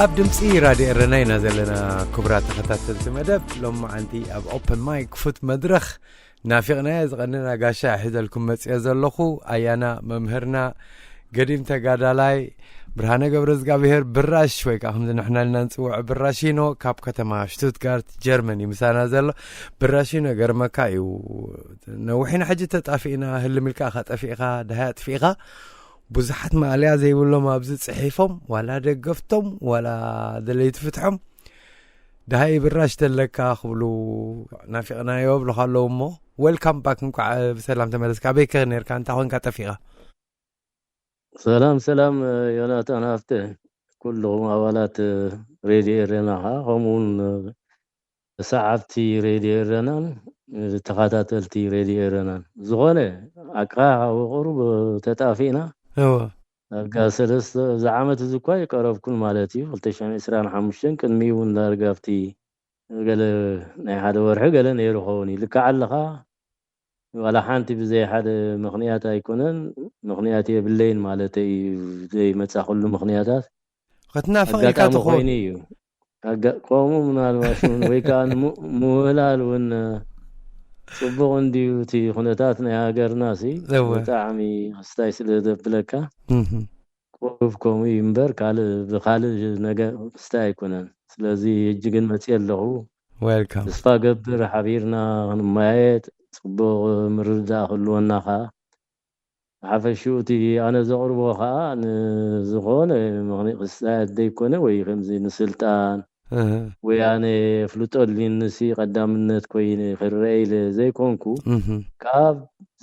ኣብ ድምፂ ራድዮ ኤረና ኢና ዘለና። ክቡራት ተኸታተልቲ መደብ፣ ሎም መዓንቲ ኣብ ኦፕን ማይክ ክፉት መድረኽ ናፊቕናዮ ዝቐነና ጋሻ ሒዘልኩም መፅዮ ዘለኹ፣ ኣያና መምህርና፣ ገዲም ተጋዳላይ ብርሃነ ገብረ እግዚኣብሔር ብራሽ፣ ወይ ከዓ ከምዚ ንሕና ኢልና ንፅውዖ ብራሺኖ፣ ካብ ከተማ ሽቱትጋርት ጀርመን እዩ ምሳና ዘሎ። ብራሺኖ ገርመካ እዩ፣ ነዊሕና ሕጂ ተጣፊእና፣ ህልም ኢልካ ኢኻ ጠፊእኻ፣ ደሃይ ኣጥፊእኻ። ብዙሓት ማእለያ ዘይብሎም ኣብዚ ጽሒፎም፣ ዋላ ደገፍቶም ዋላ ደለይቲ ፍትሖም፣ ደሃይ ብራሽ ተለካ ክብሉ ናፊቕናዮ ብለኻ ኣለዉ። እሞ ዌልካም ባክ፣ እንኳዕ ብሰላም ተመለስካ። ኣበይ ከ ነርካ? እንታይ ኮንካ ጠፊኻ? ሰላም ሰላም፣ ዮናታን ሃፍተ፣ ኩልኹም ኣባላት ሬድዮ ኤረና ኸዓ፣ ከምኡ እውን ሰዓብቲ ሬድዮ ኤረናን ተኸታተልቲ ሬድዮ ኤረናን። ዝኾነ፣ ኣቃ ካብ ቁሩብ ተጣፊእና። እወ። ዳርጋ ሰለስተ፣ እዚ ዓመት እዚ እኳ ይቀረብኩን ማለት እዩ። ክልተ ሽሕን ዕስራን ሓሙሽተን ቅድሚኡ እውን ዳርጋ ኣብቲ ገለ ናይ ሓደ ወርሒ ገለ ነይሩ ኸውን እዩ። ልክዕ ኣለኻ። ዋላ ሓንቲ ብዘይ ሓደ ምኽንያት ኣይኮነን። ምኽንያት የብለይን ማለተይ እዩ፣ ዘይመጻኹሉ ምኽንያታት። ክትናፍቕ ኢልካ ኣጋጣሚ ትኸውን። ኮይኑ እዩ። ኣጋ-፣ ከምኡ ምናልባሽ እውን ወይ ከዓ ንሙ-፣ ምውህላል እውን፣ እ፣ ጽቡቕ እንድዩ እቲ ኩነታት ናይ ሃገርና ሲ። እወ። ብጣዕሚ ክስታይ ስለ ዘብለካ። እህ። ቁሩብ ከምኡ እዩ እምበር ካልእ፣ ብኻልእ ነገር ክስታይ ኣይኮነን። ስለዚ ሕጂ ግን መጽየ ኣለኹ። ዌልካም። ተስፋ ገብር ሓቢርና ክንመያየጥ ጽቡቕ ምርድዳእ ክህልወና ኸዓ። ብሓፈሽኡ እቲ ኣነ ዘቕርቦ ኸዓ ንዝኾነ ምኽንያት ክስታይ ዘይኮነ ወይ ከምዚ ንስልጣን እህ። ወይ ኣነ ፍልጦ ኣልኒንሲ ቀዳምነት ኮይነ ክረአ ኢለ ዘይኮንኩ፣ እህ። ካብ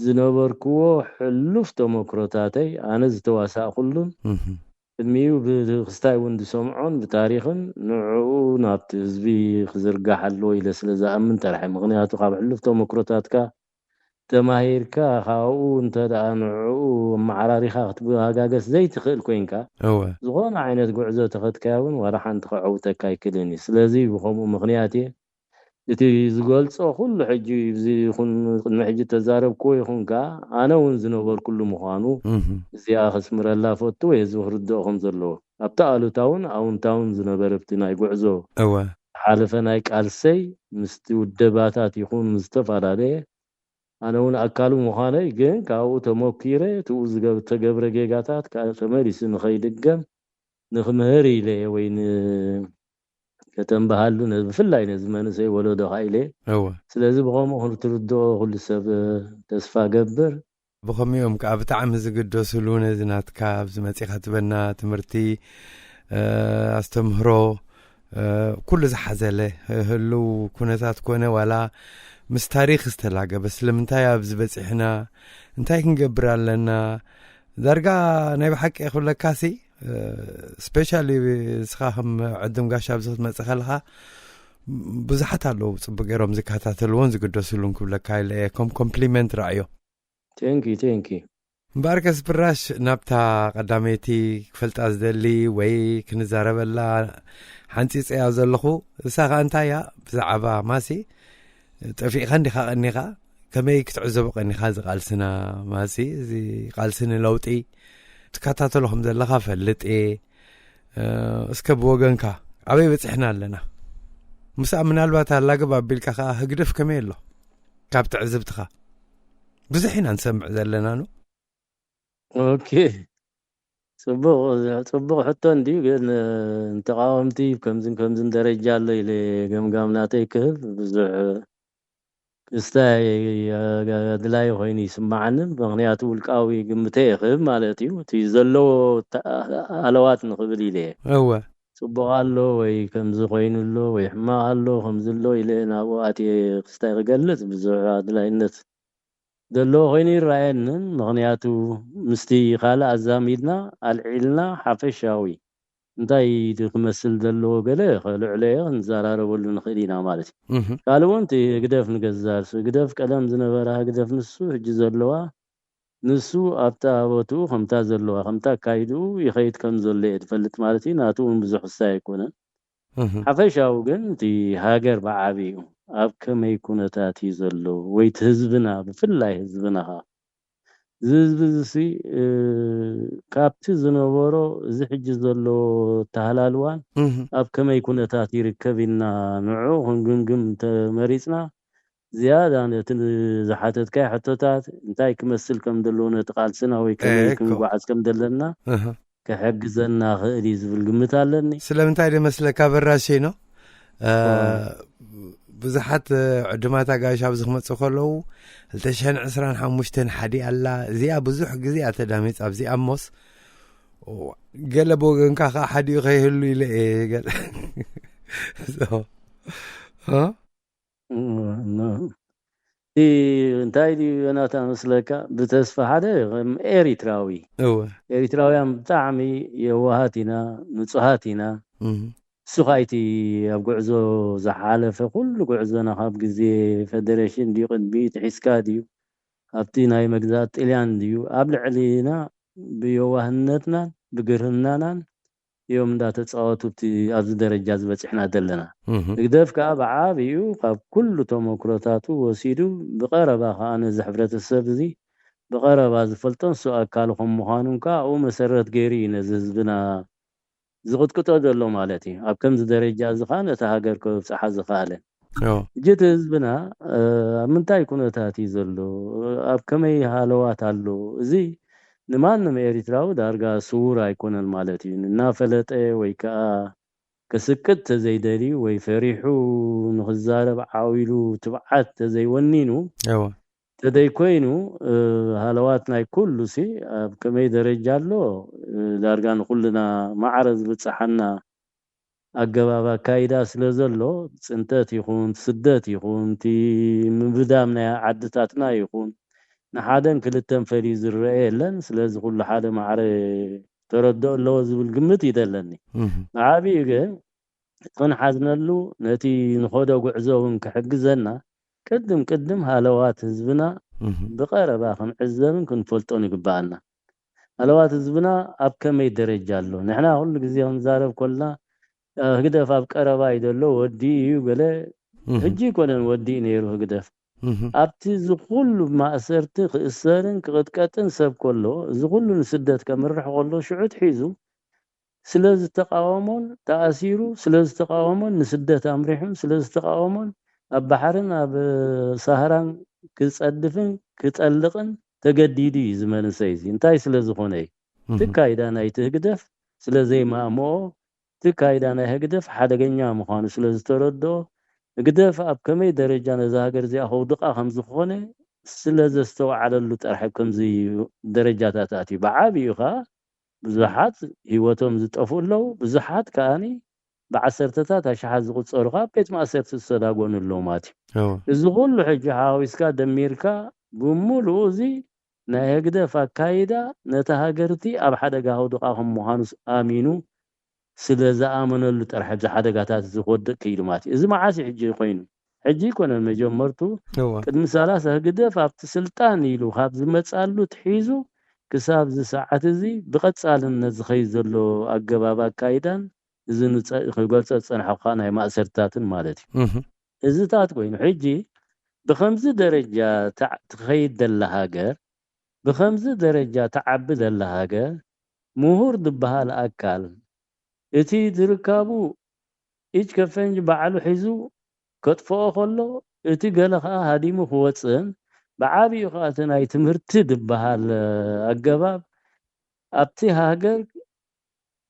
ዝነበርክዎ ሕሉፍ ተመክሮታተይ ኣነ ዝተዋሳእኩሉን እህ። ቅድሚኡ ብክስታይ እውን ዝሰምዖን ብታሪኽን ንዕኡ ናብቲ ህዝቢ ክዝርጋሕ ኣለዎ ኢለ ስለ ዝኣምን ጥራሕ። ምኽንያቱ ካብ ሕሉፍ ተመክሮታትካ ተማሂርካ ካብኡ እንተ ደኣ ንዕኡ ኣመዓራሪኻ ክትበጋገስ ዘይትኽእል ኮይንካ፣ እወ። ዝኾነ ዓይነት ጉዕዞ ተኸድካዮ እውን ዋላ ሓንቲ ከዐውተካ ኣይክእልን እዩ። ስለዚ ብኸምኡ ምኽንያት እየ እቲ ዝገልጾ ኩሉ ሕጂ እዚ ይኹን ቅድሚ ሕጂ ተዛረብክዎ ይኹን ከኣ ኣነ እውን ዝነበርኩሉ ምዃኑ እህ። እዚኣ ከስምረላ ፈቱ ወይ ህዝቢ ክርድኦ ከም ዘለዎ። ኣብቲ ኣሉታውን ኣውንታውን ዝነበረ ኣብቲ ናይ ጉዕዞ እወ። ዝሓለፈ ናይ ቃልሰይ ምስቲ ውደባታት ይኹን ምስ ዝተፈላለየ ኣነ እውን ኣካሉ ምዃነይ ግን ካብኡ ተመኪረ ትኡ ዝገብ-፣ ተገብረ ጌጋታት ከኣ ተመሊሱ ንኸይድገም ንኽምህር ኢለ እየ ወይ ን-፣ ከተንበሃሉ ነ-፣ ብፍላይ ነዚ መንእሰይ ወለዶ ከኣ ኢለ እየ። እወ። ስለዚ ብኸምኡ ክትርድኦ ኩሉ ሰብ ተስፋ ገብር። ብኸምኡ እዮም ከኣ ብጣዕሚ ዝግደስሉ ነዚ ናትካ ኣብዚ መጺኻ ትበና ትምህርቲ፣ እ፣ ኣስተምህሮ፣ እ፣ ኩሉ ዝሓዘለ ህሉው ኩነታት ኮነ ዋላ ምስ ታሪኽ ዝተላገበ ስለምንታይ ኣብዚ በጺሕና፣ እንታይ ክንገብር ኣለና፣ ዳርጋ ናይ ብሓቂ ክብለካሲ፣ እ፣ ስፔሻሊ ንስኻ ከም ዕድም ጋሻ ኣብዚ ክትመጽእ ከለኻ ብዙሓት ኣለዉ ጽቡቅ ገይሮም ዝከታተልዎን ዝግደስሉን ክብለካ ኢለ እየ። ከም ኮምፕሊመንት ረኣዮ። ቴንኪ፣ ቴንኪ። እምበኣርከስ ብራሽ ናብታ ቀዳመይቲ ክፈልጣ ዝደሊ ወይ ክንዛረበላ ሓንጺጸያ ዘለኹ፣ እሳ ኸኣ እንታይ እያ? ብዛዕባ ማሲ ጠፊእካ እንዲኻ ቀኒኻ፣ ከመይ ክትዕዘቦ ቀኒኻ እዚ ቃልስና ማሲ፣ እዚ ቃልሲ ንለውጢ ትከታተሎ ከም ዘለኻ ፈልጥ እየ። እ፣ እስከ ብወገንካ ኣበይ በጺሕና ኣለና? ምስኣ ምናልባት ኣላግብ ኣቢልካ ከኣ ህግደፍ ከመይ ኣሎ? ካብ ትዕዝብትኻ ብዙሕ ኢና ንሰምዕ ዘለና ኑ። ኦኬ። ጽቡቕ፣ ጽቡቕ ሕቶ እንድዩ፣ ግን፣ እ፣ ንተቃወምቲ ከምዝን ከምዝን ደረጃ ኣሎ ኢለ ገምጋም ናተይ ክህብ ብዙሕ ክስታይ ኣድላዪ ኮይኑ ይስምዓኒ። ምኽንያቱ ውልቃዊ ግምተይ እየ ክህብ ማለት እዩ። እቲ ዘለዎ ተ-፣ ኣለዋት ንኽብል ኢለ እየ። እወ። ጽቡቕ ኣሎ ወይ ከምዚ ኮይኑ ኣሎ ወይ ሕማቕ ኣሎ ከምዚ ኣሎ ኢለ ናብኡ ኣትየ ክስታይ ክገልጽ ብዙሕ ኣድላይነት ዘለዎ ኮይኑ ይረኣየንን። ምኽንያቱ ምስቲ ካልእ ኣዛሚድና ኣልዒልና ሓፈሻዊ እንታይ ድ-፣ ክመስል ዘለዎ ገለ ከልዕለዮ ክንዘራረበሉ ንኽእል ኢና ማለት እዩ። እህ። ካልእ እውን እቲ ህግደፍ ንገዛእ ርእሱ፣ ህግደፍ ቀደም ዝነበራ ህግደፍ ንሱ ሕጂ ዘለዋ፣ ንሱ ኣብታ ቦትኡ ከምታ ዘለዋ፣ ከምታ ኣካይድኡ ይኸይድ ከም ዘሎ እየ ዝፈልጥ ማለት እዩ። ናቱ እውን ብዙሕ ክስታይ ኣይኮነን። እህ። ሓፈሻዊ ግን እቲ ሃገር ብዓቢኡ ኣብ ከመይ ኩነታት እዩ ዘሎ ወይ እቲ ህዝብና፣ ብፍላይ ህዝብና ኸኣ እዚ ህዝቢ እዚ ሲ፣ እ፣ ካብቲ ዝነበሮ እዚ ሕጂ ዘሎ ኣተሃላልዋን እህ። ኣብ ከመይ ኩነታት ይርከብ ኢልና ንዕኡ ክንግምግም እንተመሪጽና፣ ዝያዳ ነቲ ዝሓተትካዮ ሕቶታት እንታይ ክመስል ከም ዘለዎ፣ ነቲ ቃልስና ወይ ከመይ እኮ። ክንጓዓዝ ከም ዘለና እህ። ክሕግዘና ክእል እዩ ዝብል ግምት ኣለኒ። ስለምንታይ ዶ መስለካ በራሸይኖ? እ፣ ኦ። ብዙሓት፣ እ፣ ዕዱማት ኣጋይሽ ኣብዚ ክመጹ ከለዉ፣ ክልተ ሽሕን ዕስራን ሓሙሽተን ሓዲ ኣላ። እዚኣ ብዙሕ ግዜ እያ ተዳሚጻ። ኣብዚኣ እሞስ፣ ኦ፣ ገለ ብወገንካ ከኣ ሓዲኡ ከይህሉ ኢለ እየ ገለ። ሶ፣ እ? እ፣ ኖ። እቲ እንታይ ድዩ ዮናታን መስለካ? ብተስፋ ሓደ ከም ኤሪትራዊ። እወ። ኤሪትራውያን ብጣዕሚ የዋሃት ኢና፣ ንጹሃት ኢና። እህ። እሱ ኸኣ እቲ ኣብ ጉዕዞ ዝሓለፈ ኩሉ ጉዕዞና ካብ ግዜ ፈደረሽን ድዩ ቅድሚኡ ትሒዝካ ድዩ? ኣብቲ ናይ መግዛእቲ ጥልያን ድዩ? ኣብ ልዕሊና ብየዋህነትናን ብግርህናናን እዮም እንዳተጻወቱ ኣብቲ ኣብዚ ደረጃ ዝበጽሕና ዘለና። እህ። ህግደፍ ከኣ ብዓቢኡ ካብ ኩሉ ተመክሮታቱ ወሲዱ ብቐረባ ከኣ ነዚ ሕብረተሰብ እዚ ብቐረባ ዝፈልጦን እሱ ኣካሉ ከም ምዃኑን ከኣ ኣብኡ መሰረት ገይሩ እዩ ነዚ ህዝብና ዝቕጥቅጦ ዘሎ ማለት እዩ። ኣብ ከምዚ ደረጃ እዚ ከኣ ነታ ሃገር ከብጽሓ ዝኸኣለ። ኦ። ሕጂ እቲ ህዝብና፣ እ፣ ኣብ ምንታይ ኩነታት እዩ ዘሎ? ኣብ ከመይ ሃለዋት ኣሎ? እዚ ንማንም ኤሪትራዊ ዳርጋ ስዉር ኣይኮነን ማለት እዩ። እናፈለጠ ወይ ከኣ ክስቅጥ ተዘይደልዩ ወይ ፈሪሑ ንኽዛረብ ዓው ኢሉ ትብዓት ተዘይወኒኑ፣ እወ። ተደይኮይኑ፣ እ፣ ሃለዋት ናይ ኩሉ ሲ ኣብ ከመይ ደረጃ ኣሎ? እ፣ ዳርጋ ንኩልና ማዕረ ዝበጽሓና ኣገባብ ኣካይዳ ስለ ዘሎ፣ ጽንተት ይኹን፣ ስደት ይኹን፣ እቲ ምብዳም ናይ ዓድታትና ይኹን፣ ንሓደን ክልተን ፈልዩ ዝረአ የለን። ስለዚ ኩሉ ሓደ ማዕረ ተረድኦ ኣለዎ ዝብል ግምት እዩ ዘለኒ። እህ። ብዓቢኡ ግን እቲ ክንሓዝነሉ፣ ነቲ ንኸዶ ጉዕዞ እውን ክሕግዘና፣ ቅድም ቅድም ሃለዋት ህዝብና እህ። ብቐረባ ክንዕዘብን ክንፈልጦን ይግበኣና። ሃለዋት ህዝብና ኣብ ከመይ ደረጃ ኣሎ? ንሕና ኩሉ ግዜ ክንዛረብ ኮልና፣ እ፣ ህግደፍ ኣብ ቀረባ እዩ ዘሎ፣ ወዲኡ እዩ ገለ። እህ። ሕጂ ኣይኮነን ወዲኡ ነይሩ ህግደፍ። እህ። ኣብቲ እዚ ኩሉ ማእሰርቲ ክእሰርን ክቕጥቀጥን ሰብ ከሎ፣ እዚ ኩሉ ንስደት ከምርሕ ከሎ፣ ሽዑ ትሒዙ ስለ ዝተቃወሞን ተኣሲሩ ስለ ዝተቃወሞን ንስደት ኣምሪሑን ስለ ዝተቃወሞን ኣብ ባሕርን ኣብ ሳህራን ክጸድፍን ክጠልቕን ተገዲዱ እዩ እዚ መንእሰይ እዚ። እንታይ ስለ ዝኾነ እዩ? እህ። እቲ ኣካይዳ ናይቲ ህግደፍ ስለ ዘይማእምኦ፣ እቲ ኣካይዳ ናይ ህግደፍ ሓደገኛ ምዃኑ ስለ ዝተረድኦ፣ ህግደፍ ኣብ ከመይ ደረጃ ነዛ ሃገር እዚኣ ከውድቓ ከም ዝኾነ ስለ ዘስተውዓለሉ ጥራሕ ከምዚ ደረጃታት ኣትዩ። ብዓቢኡ ኸኣ ብዙሓት ህይወቶም ዝጠፍኡ ኣለዉ፣ ብዙሓት ከኣኒ ብዓሰርተታት ኣሽሓት ዝቑጸሩ ከኣ ቤት ማእሰርቲ ዝተዳጎኑ ኣለዉ ማለት እዩ። እወ። እዚ ኩሉ ሕጂ ሓዋዊስካ ደሚርካ ብምሉኡ እዚ ናይ ህግደፍ ኣካይዳ ነታ ሃገርቲ ኣብ ሓደጋ ከውድቓ ከም ምዃኑስ ኣሚኑ ስለ ዝኣመነሉ ጥራሕ ኣብዚ ሓደጋታት እዚ ክወድቕ ክኢሉ ማለት እዩ። እዚ መዓስ እዩ ሕጂ ኮይኑ? ሕጂ ኣይኮነን መጀመርቱ። እወ። ቅድሚ ሰላሳ ህግደፍ ኣብቲ ስልጣን ኢሉ ካብ ዝመጻሉ ትሒዙ ክሳብ እዚ ሰዓት እዚ ብቐጻልነት ዝኸይድ ዘሎ ኣገባብ ኣካይዳን እዚ ንጸ-፣ ክገልጾ ዝጸንሐ ከኣ ናይ ማእሰርትታትን ማለት እዩ። እህ። እዚታት ኮይኑ ሕጂ ብኸምዚ ደረጃ ተዕ-፣ ትኸይድ ዘላ ሃገር፣ ብኸምዚ ደረጃ ትዓቢ ዘላ ሃገር፣ ምሁር ዝበሃል ኣካል እቲ ዝርካቡ ኢጅ ከፈንጅ ባዕሉ ሒዙ ከጥፍኦ ከሎ፣ እቲ ገለ ኸኣ ሃዲሙ ክወጽእን፣ ብዓቢኡ ኸኣ እቲ ናይ ትምህርቲ ዝበሃል፣ እ፣ ኣገባብ ኣብቲ ሃገር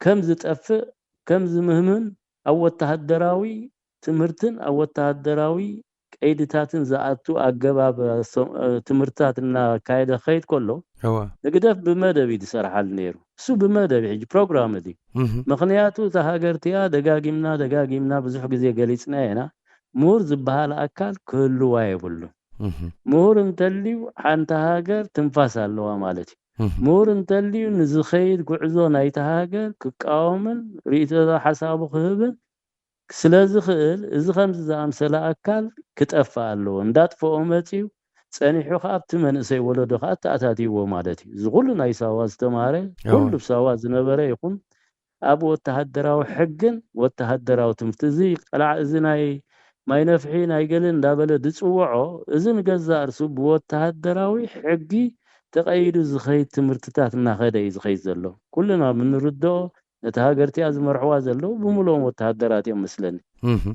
ከም ዝጠፍእ፣ ከም ዝምህምን ኣብ ወተሃደራዊ ትምህርትን ኣብ ወተሃደራዊ ቀይድታትን ዝኣቱ ኣገባብ፣ እ፣ ሶ-፣ እ፣ ትምህርትታት እናካየደ ክኸይድ ከሎ፣ እወ። ህግደፍ ብመደብ እዩ ዝሰርሓሉ ነይሩ። እሱ ብመደብ እዩ፣ ሕጂ ፕሮግራም እዩ። እህ። ምኽንያቱ እታ ሃገር እቲኣ ደጋጊምና፣ ደጋጊምና ብዙሕ ግዜ ገሊጽና ኢና። ምሁር ዝበሃል ኣካል ክህልዋ የብሉን። እህ። ምሁር እንተልዩ ሓንቲ ሃገር ትንፋስ ኣለዋ ማለት እዩ። እህ። ምሁር እንተልዩ ንዝኸይድ ጉዕዞ ናይታ ሃገር ክቃወምን ርእይቶ ሓሳቡ ክህብን ስለ ዝኽእል፣ እዚ ከምዚ ዝኣምሰለ ኣካል ክጠፍእ ኣለዎ። እንዳጥፍኦ መጺኡ፣ ጸኒሑ ከኣ ኣብቲ መንእሰይ ወለዶ ከኣ ተኣታትይዎ ማለት እዩ። እዚ ኩሉ ናይ ሳዋ ዝተማህረ፣ እወ። ኩሉ ኣብ ሳዋ ዝነበረ ይኹን፣ ኣብ ወተሃደራዊ ሕግን ወተሃደራዊ ትምህርቲ፣ እዚ ቀላዕ፣ እዚ ናይ ማይ ነፍሒ፣ ናይ ገለ እንዳበለ ዝጽውዖ፣ እዚ ንገዛእ ርእሱ ብወተሃደራዊ ሕጊ ተቐይዱ ዝኸይድ ትምህርትታት እናኸደ እዩ ዝኸይድ ዘሎ። ኩልና ብንርድኦ ነቲ ሃገር እቲኣ ዝመርሕዋ ዘለዉ ብምልኦም ወተሃደራት እዮም መስለኒ።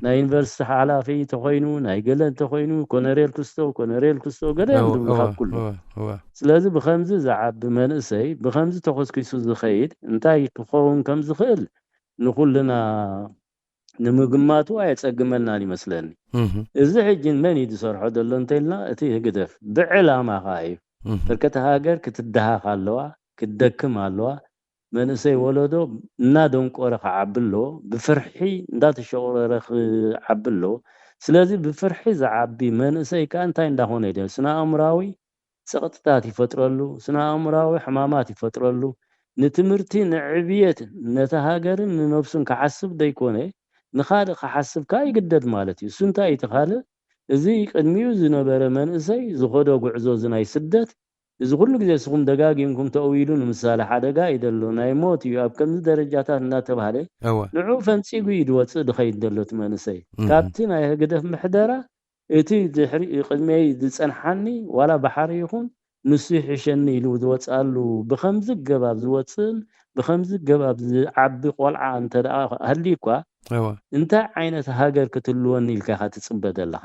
ናይ ዩኒቨርሲቲ ሓላፊ እንተኾይኑ፣ ናይ ገለ እንተኾይኑ፣ ኮነሬል ክስቶ፣ ኮነሬል ክስቶ ገለ እዮም ዝብሉ ካብ ኩሉ። ስለዚ ብኸምዚ ዝዓቢ መንእሰይ ብኸምዚ ተኾስኪሱ ዝኸይድ እንታይ ክኸውን ከም ዝኽእል ንኹልና ንምግማቱ ኣየጸግመናን ይመስለኒ። እዚ ሕጂ መን እዩ ዝሰርሖ ዘሎ እንተኢልና እቲ ህግደፍ ብዕላማ ከኣ እዩ። በርከቲ ሃገር ክትደሃኽ ኣለዋ፣ ክትደክም ኣለዋ። መንእሰይ ወለዶ እናደንቆረ ክዓቢ ኣለዎ፣ ብፍርሒ እንዳተሸቑረረ ክዓቢ ኣለዎ። ስለዚ ብፍርሒ ዝዓቢ መንእሰይ ከኣ እንታይ እንዳኾነ ይደ ስነ ኣእምራዊ ጸቕጥታት ይፈጥረሉ፣ ስነ ኣእምራዊ ሕማማት ይፈጥረሉ። ንትምህርቲ ንዕብየት ነቲ ሃገርን ንነብሱን ክሓስብ ደይኮነ ንኻልእ ክሓስብ ከኣ ይግደድ ማለት እዩ። እሱ እንታይ እዩ እቲ ካልእ? እዚ ቅድሚኡ ዝነበረ መንእሰይ ዝኾዶ ጉዕዞ እዚ ናይ ስደት እዚ ኩሉ ግዜ እስኹም ደጋጊምኩም ተእውይሉ ንምሳሌ ሓደጋ እዩ ደሎ ናይ ሞት እዩ ኣብ ከምዚ ደረጃታት እናተባህለ ንዑ ፈንፂጉ እዩ ድወፅእ ድኸይድ ደሎ እቲ መንእሰይ ካብቲ ናይ ህግደፍ ምሕደራ እቲ ድሕሪ ቅድሚይ ዝፀንሓኒ ዋላ ባሕሪ ይኹን ንሱ ይሕሸኒ ኢሉ ዝወፅኣሉ ብኸምዚ ገባብ ዝወፅእን ብኸምዚ ገባብ ዝዓቢ ቆልዓ እንተ ደኣ ሃልዩ እኳ እንታይ ዓይነት ሃገር ክትህልወኒ ኢልካ ኢኻ ትፅበ ዘለኻ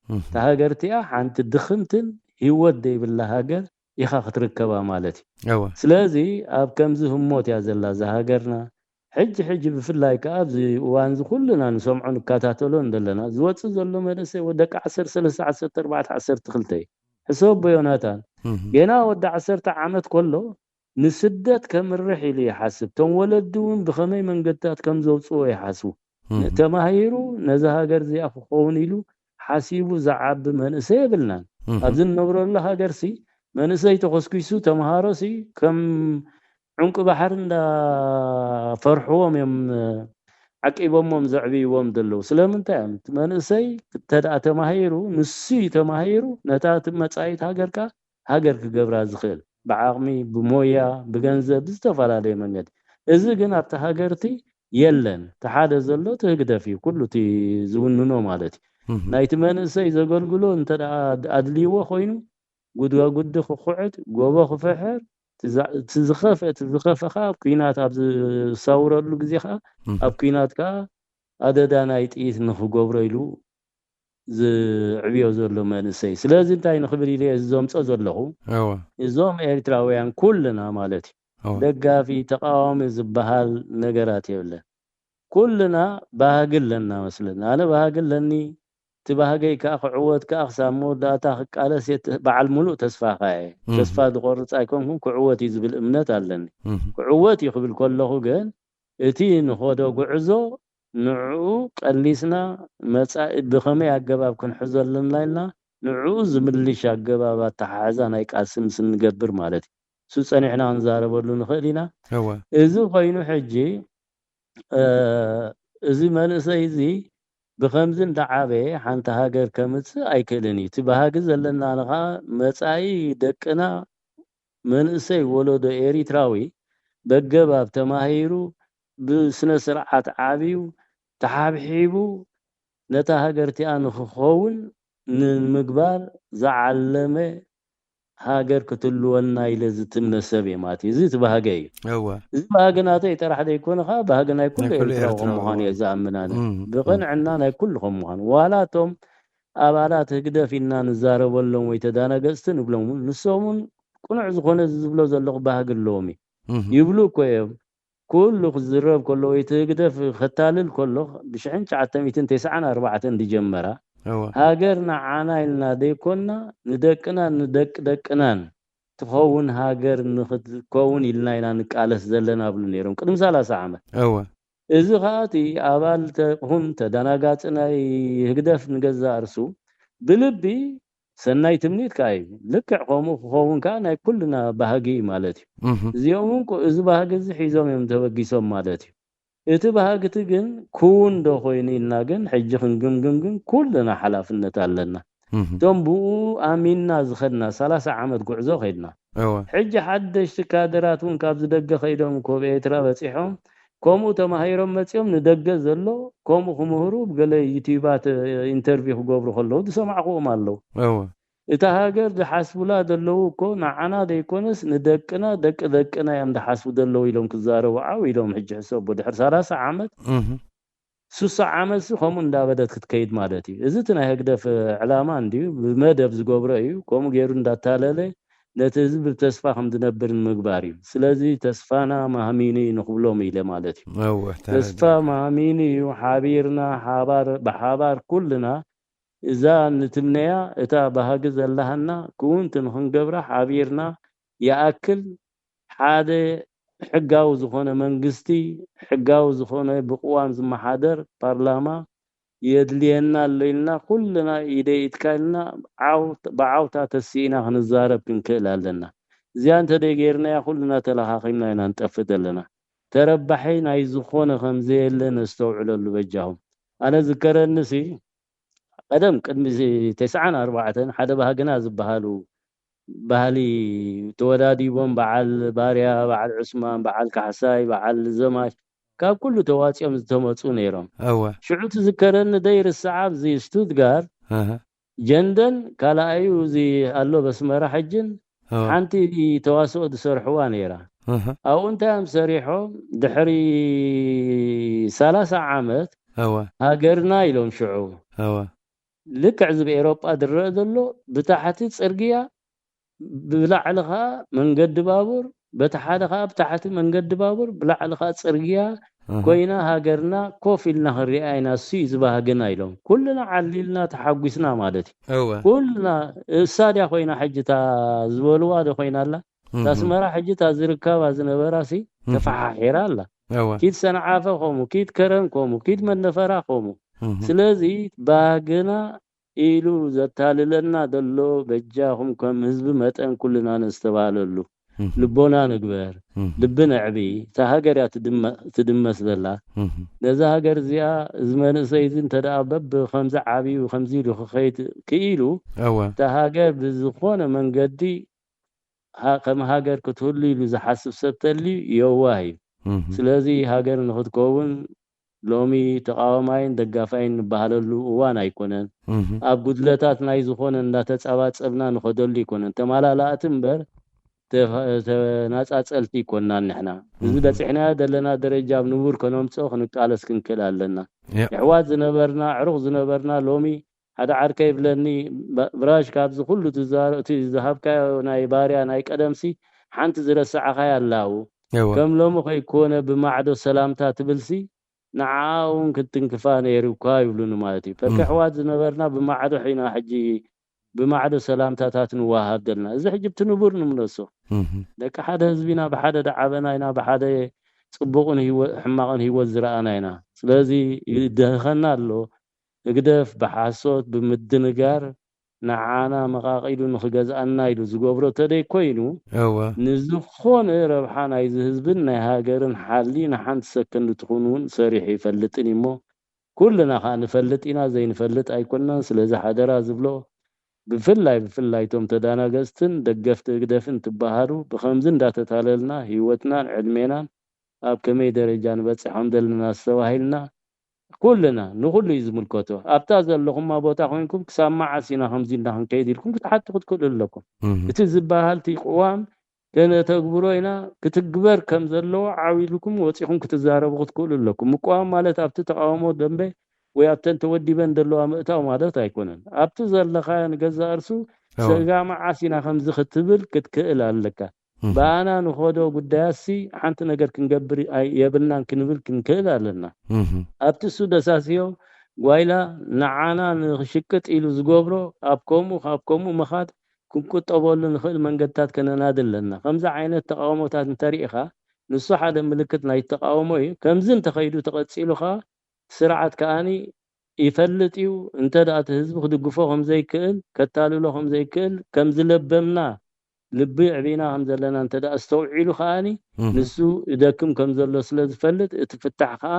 እታ ሃገር እቲኣ ሓንቲ ድኽምትን ህይወት ዘይብላ ሃገር ኢኻ ክትርከባ ማለት እዩ ስለዚ ኣብ ከምዚ ህሞት እያ ዘላ እዛ ሃገርና ሕጂ ሕጂ ብፍላይ ከዓ ኣብዚ እዋን እዚ ኩልና ንሰምዖ ንከታተሎ እንደለና ዝወፅእ ዘሎ መንእሰይ ወደቂ ዓሰርተ ሰለስተ ዓሰርተ ኣርባዕተ ዓሰርተ ክልተ እዩ ሕሰቦ ዮናታን ገና ወዲ ዓሰርተ ዓመት ከሎ ንስደት ከምርሕ ኢሉ ይሓስብ ቶም ወለዲ እውን ብኸመይ መንገድታት ከም ዘውፅዎ ይሓስቡ ተማሂሩ ነዚ ሃገር እዚኣ ክኸውን ኢሉ ሓሲቡ ዝዓቢ መንእሰይ የብልናን ኣብዚ ንነብረሉ ሃገርሲ መንእሰይ ተኾስኪሱ ተምሃሮሲ ከም ዕንቂ ባሕሪ እንዳፈርሕዎም እዮም ዓቂቦሞም ዘዕብይዎም ዘለዉ ስለምንታይ እዮም እቲ መንእሰይ እንተደኣ ተማሂሩ ንሱ እዩ ተማሂሩ ነታ እቲ መጻኢት ሃገር ከኣ ሃገር ክገብራ ዝኽእል ብዓቕሚ ብሞያ ብገንዘብ ብዝተፈላለየ መንገዲ እዚ ግን ኣብቲ ሃገርቲ የለን እቲ ሓደ ዘሎ እቲ ህግደፍ እዩ ኩሉ እቲ ዝውንኖ ማለት እዩ ናይቲ መንእሰይ ዘገልግሎ እንተ ኣድልይዎ ኮይኑ ጉድጓጉዲ ክኹዕት፣ ጎቦ ክፍሕር፣ እቲ ዝኸፍአ እቲ ዝኸፍአ ከዓ ኣብ ኲናት ኣብ ዝሳውረሉ ግዜ ከዓ ኣብ ኲናት ከዓ ኣደዳ ናይ ጥይት ንኽገብሮ ኢሉ ዝዕብዮ ዘሎ መንእሰይ። ስለዚ እንታይ ንኽብል ኢለ እየ እዚ ዘምጾ ዘለኹ፣ እዞም ኤርትራውያን ኩልና ማለት እዩ ደጋፊ ተቃዋሚ ዝበሃል ነገራት የብለን። ኩልና ባህጊ ኣለና መስለኒ። ኣነ ባህጊ ኣለኒ። እቲ ባህገይ ከዓ ክዕወት ከዓ ክሳብ መወዳእታ ክቃለስ እየ በዓል ሙሉእ ተስፋ ከዓ እየ። ተስፋ ዝቆርፅ ኣይኮንኩን ክዕወት እዩ ዝብል እምነት ኣለኒ። ክዕወት እዩ ክብል ከለኹ ግን እቲ ንኸዶ ጉዕዞ ንዕኡ ቀሊስና መፃኢ ብኸመይ ኣገባብ ክንሕዞ ኣለና ኢልና ንዕኡ ዝምልሽ ኣገባብ ኣተሓሕዛ ናይ ቃልሲ ምስ እንገብር ማለት እዩ። እሱ ፀኒሕና ክንዛረበሉ ንኽእል ኢና። እዚ ኮይኑ ሕጂ እዚ መንእሰይ እዚ ብኸምዚ እንዳዓበየ ሓንቲ ሃገር ከምፅእ ኣይክእልን እዩ። እቲ ባህጊ ዘለና ንኸዓ መፃኢ ደቅና መንእሰይ ወለዶ ኤሪትራዊ በገባብ ተማሂሩ ብስነ ስርዓት ዓብዩ ተሓብሒቡ ነታ ሃገር እቲኣ ንክኸውን ንምግባር ዝዓለመ ሃገር ክትልወና ኢለ ዝትመ ሰብ እየ ማለት እዩ። እዚ እቲ ባህገ እዩ። እዚ ባህገ ናተይ ጥራሕ ዘይኮነ ከዓ ባህገ ናይ ኩሉ ኤርትራዊ ከም ምዃኑ እየ ዝኣምን ኣነ። ብቕንዕና ናይ ኩሉ ከም ምዃኑ ዋላ እቶም ኣባላት ህግደፍ ኢልና ንዛረበሎም ወይ ተዳናገፅቲ ንብሎም እውን ንሶም እውን ቅኑዕ ዝኾነ እዚ ዝብሎ ዘለኹ ባህጊ ኣለዎም እዩ ይብሉ እኮ እዮም። ኩሉ ክዝረብ ከሎ ወይ እቲ ህግደፍ ከታልል ከሎ ብሽሕን ትሽዓተ ሚእትን ተስዓን ኣርባዕተን ዝጀመራ ሃገር ንዓና ኢልና ዘይኮና ንደቅናን ንደቂ ደቅናን ትኸውን ሃገር ንክትከውን ኢልና ኢና ንቃለስ ዘለና ብሉ ነይሮም ቅድሚ ሰላሳ ዓመት። እዚ ከዓ እቲ ኣባል ተኹን ተደናጋፂ ናይ ህግደፍ ንገዛእ ርሱ ብልቢ ሰናይ ትምኒት ከዓ እዩ። ልክዕ ከምኡ ክኸውን ከዓ ናይ ኩልና ባህጊ እዩ ማለት እዩ። እዚኦም እውን እዚ ባህጊ እዚ ሒዞም እዮም ተበጊሶም ማለት እዩ። እቲ ባህግቲ ግን ክውን ዶ ኮይኑ ኢልና ግን ሕጂ ክንግምግም ግን ኩልና ሓላፍነት ኣለና። እቶም ብኡ ኣሚንና ዝኸድና ሰላሳ ዓመት ጉዕዞ ከይድና ሕጂ ሓደሽቲ ካድራት እውን ካብዚ ደገ ከይዶም ኮብ ኤርትራ በፂሖም ከምኡ ተማሂሮም መፂኦም ንደገ ዘሎ ከምኡ ክምህሩ ብገለ ዩቲባት ኢንተርቪው ክገብሩ ከለዉ ዝሰማዕክዎም ኣለዉ። እታ ሃገር ዝሓስቡላ ዘለዉ እኮ ንዓና ዘይኮነስ ንደቅና፣ ደቂ ደቅና እዮም ዝሓስቡ ዘለዉ ኢሎም ክዛረቡ ዓው ኢሎም። ሕጂ ሕሰቦ፣ ድሕሪ ሰላሳ ዓመት፣ ሱሳ ዓመት ሲ ከምኡ እንዳበለት ክትከይድ ማለት እዩ። እዚ እቲ ናይ ህግደፍ ዕላማ እንድዩ፣ ብመደብ ዝገብሮ እዩ። ከምኡ ገይሩ እንዳታለለ ነቲ ህዝቢ ብተስፋ ከም ዝነብር ንምግባር እዩ። ስለዚ ተስፋና ማህሚኒ ንኽብሎም ኢለ ማለት እዩ። ተስፋ ማህሚኒ እዩ። ሓቢርና ሓባር ብሓባር ኩልና እዛ ንትምነያ እታ ባህጊ ዘላሃና ክውንቲ ንኽንገብራ ሓቢርና ይኣክል ሓደ ሕጋዊ ዝኾነ መንግስቲ፣ ሕጋዊ ዝኾነ ብቅዋም ዝመሓደር ፓርላማ የድልየና ኣሎ ኢልና ኩልና ኢደ ኢድካ ኢልና ብዓውታ ተሲእና ክንዛረብ ክንክእል ኣለና። እዚኣ እንተደይ ገይርናያ ኩልና ተለኻኺምና ኢና ንጠፍእ ዘለና። ተረባሒ ናይ ዝኾነ ከም ዘየለ ነስተውዕለሉ በጃኹም። ኣነ ዝከረኒ ሲ ቀደም ቅድሚ ተስዓን ኣርባዕተን ሓደ ባህግና ዝበሃሉ ባህሊ ተወዳዲቦም በዓል ባርያ፣ በዓል ዑስማን፣ በዓል ካሕሳይ፣ በዓል ዘማች ካብ ኩሉ ተዋፂኦም ዝተመፁ ነይሮም። እወ። ሽዑ ትዝከረኒ ደይርስዓ ኣብዚ ስቱትጋርት ጀንደን ካልኣዩ እዚ ኣሎ በስመራ ሕጅን ሓንቲ ተዋስኦ ዝሰርሕዋ ነይራ። ኣብኡ እንታይ እዮም ሰሪሖም? ድሕሪ ሰላሳ ዓመት ሃገርና ኢሎም ሽዑ ልክዕ እዚ ብኤሮጳ ዝረአ ዘሎ ብታሕቲ ጽርግያ ብላዕሊ ኸዓ መንገዲ ባቡር በቲ ሓደ ኸዓ ብታሕቲ መንገዲ ባቡር ብላዕሊ ኸዓ ጽርግያ ኮይና ሃገርና ኮፍ ኢልና ክንሪኣ ኢና። እሱ እዩ ዝባህግና ኢሎም ኩልና ዓሊልና ተሓጒስና ማለት እዩ። ኩልና እሳ ድያ ኮይና ሕጂ እታ ዝበልዋ ዶ ኮይና ኣላ? እታ ኣስመራ ሕጂ እታ ዝርከባ ዝነበራ ሲ ተፈሓሒራ ኣላ። ኪድ ሰንዓፈ ከምኡ፣ ኪድ ከረን ከምኡ፣ ኪድ መነፈራ ከምኡ። ስለዚ ባህግና ኢሉ ዘታልለና ዘሎ በጃኹም ከም ህዝቢ መጠን ኩልና ነስተባህለሉ። ልቦና ንግበር፣ ልቢ ነዕቢ። እታ ሃገር እያ ትድመ- ትድመስ ዘላ። ነዛ ሃገር እዚኣ እዚ መንእሰይ እዚ እንተ ደኣ በብ ከምዚ ዓብዩ ከምዚ ኢሉ ክኸይድ ክኢሉ እወ እታ ሃገር ብዝኾነ መንገዲ ሃ- ከም ሃገር ክትህሉ ኢሉ ዝሓስብ ሰብ ተልዩ የዋህ እዩ። ስለዚ ሃገር ንኽትከውን ሎሚ ተቓዋማይን ደጋፋይን ንበሃለሉ እዋን ኣይኮነን። ኣብ ጉድለታት ናይ ዝኾነ እንዳተጻባጸብና ንኸደሉ ኣይኮነን። ተማላላእቲ እምበር ተናጻጸልቲ ኣይኮንናን ንሕና። እዚ በጺሕናዮ ዘለና ደረጃ ኣብ ንቡር ከነምጽኦ ክንቃለስ ክንክእል ኣለና። የሕዋት ዝነበርና፣ ዕሩኽ ዝነበርና ሎሚ ሓደ ዓርከይ ይብለኒ፣ ብራሽ ካብዚ ኩሉ እቲ ዝሃብካዮ ናይ ባርያ ናይ ቀደምሲ ሓንቲ ዝረሳዕኻያ ኣላ ኣብኡ። ከም ሎሚ ከይኮነ ብማዕዶ ሰላምታ ትብልሲ ንዓኣ እውን ክትትንክፋ ነይሩካ ይብሉኒ ማለት እዩ። ፈርቂ ኣሕዋት ዝነበርና ብማዕዶ ሒና ሕጂ ብማዕዶ ሰላምታታት ንወሃብ ዘለና። እዚ ሕጂ ብቲ ንቡር ንምለሶ። ደቂ ሓደ ህዝቢ ኢና፣ ብሓደ ደዓበና ኢና፣ ብሓደ ጽቡቕን ህይወ- ሕማቕን ህይወት ዝረኣና ኢና። ስለዚ ይደህኸና ኣሎ። ህግደፍ ብሓሶት ብምድንጋር ንዓና መቓቒሉ ንኽገዝኣና ኢሉ ዝገብሮ ተደይ ኮይኑ እወ ንዝኾነ ረብሓ ናይዚ ህዝብን ናይ ሃገርን ሓሊ ንሓንቲ ሰከንድ ትኹን እውን ሰሪሑ ይፈልጥን እሞ ኩልና ከዓ ንፈልጥ ኢና፣ ዘይንፈልጥ ኣይኮንናን። ስለዚ ሓደራ ዝብሎ ብፍላይ ብፍላይ እቶም ተዳናገፅትን ደገፍቲ ህግደፍን ትበሃሉ ብከምዚ እንዳተታለልና ህይወትናን ዕድሜናን ኣብ ከመይ ደረጃ ንበፅሕ ከም ዘለና ኣስተባሂልና ኩልና ንኩሉ እዩ ዝምልከቶ። ኣብታ ዘለኹማ ቦታ ኮይንኩም ክሳብ መዓስ ኢና ከምዚ ኢልና ክንከይድ ኢልኩም ክትሓቱ ክትክእሉ ኣለኩም። እቲ ዝበሃል እቲ ቅዋም ከነተግብሮ ኢና፣ ክትግበር ከም ዘለዎ ዓው ኢልኩም ወፂኹም ክትዛረቡ ክትክእሉ ኣለኩም። ምቅዋም ማለት ኣብቲ ተቃውሞ ደንበ ወይ ኣብተን ተወዲበን ዘለዋ ምእታው ማለት ኣይኮነን። ኣብቲ ዘለኻዮ ንገዛእ እርሱ ስጋ መዓስ ኢና ከምዚ ክትብል ክትክእል ኣለካ። ብኣና ንኸዶ ጉዳያትሲ ሓንቲ ነገር ክንገብር ኣይ- የብልናን ክንብል ክንክእል ኣለና። ኣብቲ እሱ ደሳስዮ ጓይላ ንዓና ንክሽቅጥ ኢሉ ዝገብሮ ኣብ ከምኡ ካብ ከምኡ ምኻድ ክንቁጠበሉ ንኽእል መንገድታት ከነናዲ ኣለና። ከምዚ ዓይነት ተቃውሞታት እንተሪኢኻ ንሱ ሓደ ምልክት ናይ ተቃውሞ እዩ። ከምዚ እንተኸይዱ ተቐጺሉ ኸኣ ስርዓት ከኣኒ ይፈልጥ እዩ እንተ ደኣ እቲ ህዝቢ ክድግፎ ከም ዘይክእል፣ ከታልሎ ከም ዘይክእል፣ ከም ዝለበምና ልቢ ኣዕቢና ከም ዘለና እንተ ደኣ ኣስተውዒሉ ከኣኒ ንሱ ይደክም ከም ዘሎ ስለ ዝፈልጥ እቲ ፍታሕ ከኣ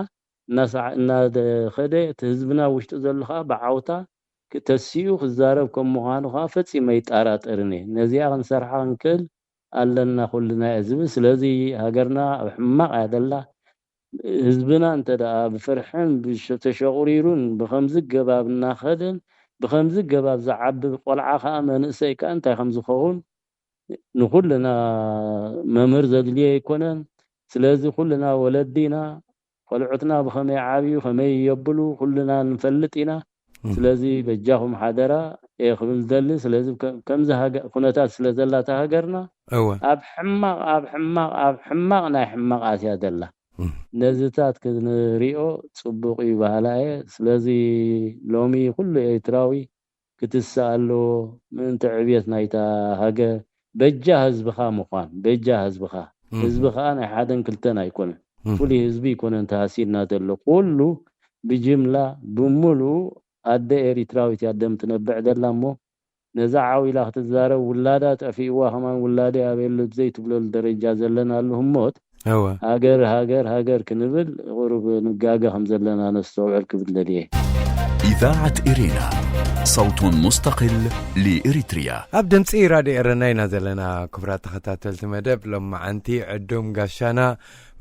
እናሳዕ- እናኸደ እቲ ህዝብና ውሽጡ ዘሎ ከኣ ብዓውታ ተሲኡ ክዛረብ ከም ምዃኑ ከኣ ፈጺመ ኣይጠራጠርን እየ። ነዚኣ ክንሰርሓ ክንክእል ኣለና ኩልና እየ ዝብል። ስለዚ ሃገርና ኣብ ሕማቕ እያ ዘላ። ህዝብና እንተ ደኣ ብፍርሕን ብሽ- ተሸቑሪሩን ብኸምዚ ገባብ እናኸደን ብኸምዚ ገባብ ዝዓቢ ቆልዓ ከዓ መንእሰይ ከዓ እንታይ ከም ዝኸውን ንኹልና መምህር ዘድልዮ ኣይኮነን። ስለዚ ኩልና ወለዲ ኢና፣ ቆልዑትና ብኸመይ ዓብዩ ከመይ የብሉ ኩልና ንፈልጥ ኢና። ስለዚ በጃኹም ሓደራ እየ ክብል ደሊ። ስለዚ ከ- ከምዚ ሃገ- ኩነታት ስለ ዘላታ ሃገርና እወ ኣብ ሕማቕ ኣብ ሕማቕ ኣብ ሕማቕ ናይ ሕማቕ ኣትያ ደላ። ነዚታት ክንሪኦ ጽቡቕ እዩ በሃላ እየ። ስለዚ ሎሚ ኩሉ ኤርትራዊ ክትስእ ኣለዎ ምእንቲ ዕብየት ናይታ ሃገር። በጃ ህዝብኻ ምዃን በጃ ህዝብኻ። ህዝቢ ከዓ ናይ ሓደን ክልተን ኣይኮነን፣ ፍሉይ ህዝቢ ይኮነን ተሃሲልና ዘሎ። ኩሉ ብጅምላ ብምሉኡ ኣደ ኤሪትራዊት እያ ደም ትነብዕ ዘላ እሞ ነዛ ዓው ኢላ ክትዛረብ ውላዳ ጠፊእዋ ከማን ውላደ ኣበየሉ ዘይትብለሉ ደረጃ ዘለናሉ ህሞት እወ ሃገር ሃገር ሃገር ክንብል ቁሩብ ንጋገ ከም ዘለና ነስተውዕል ክብል ደልየ። إذاعة إرينا، صوت مستقل لإريتريا. ኣብ ድምፂ ራድዮ ኤረና ኢና ዘለና። ክቡራት ተኸታተልቲ መደብ ሎማዓንቲ ዕዱም ጋሻና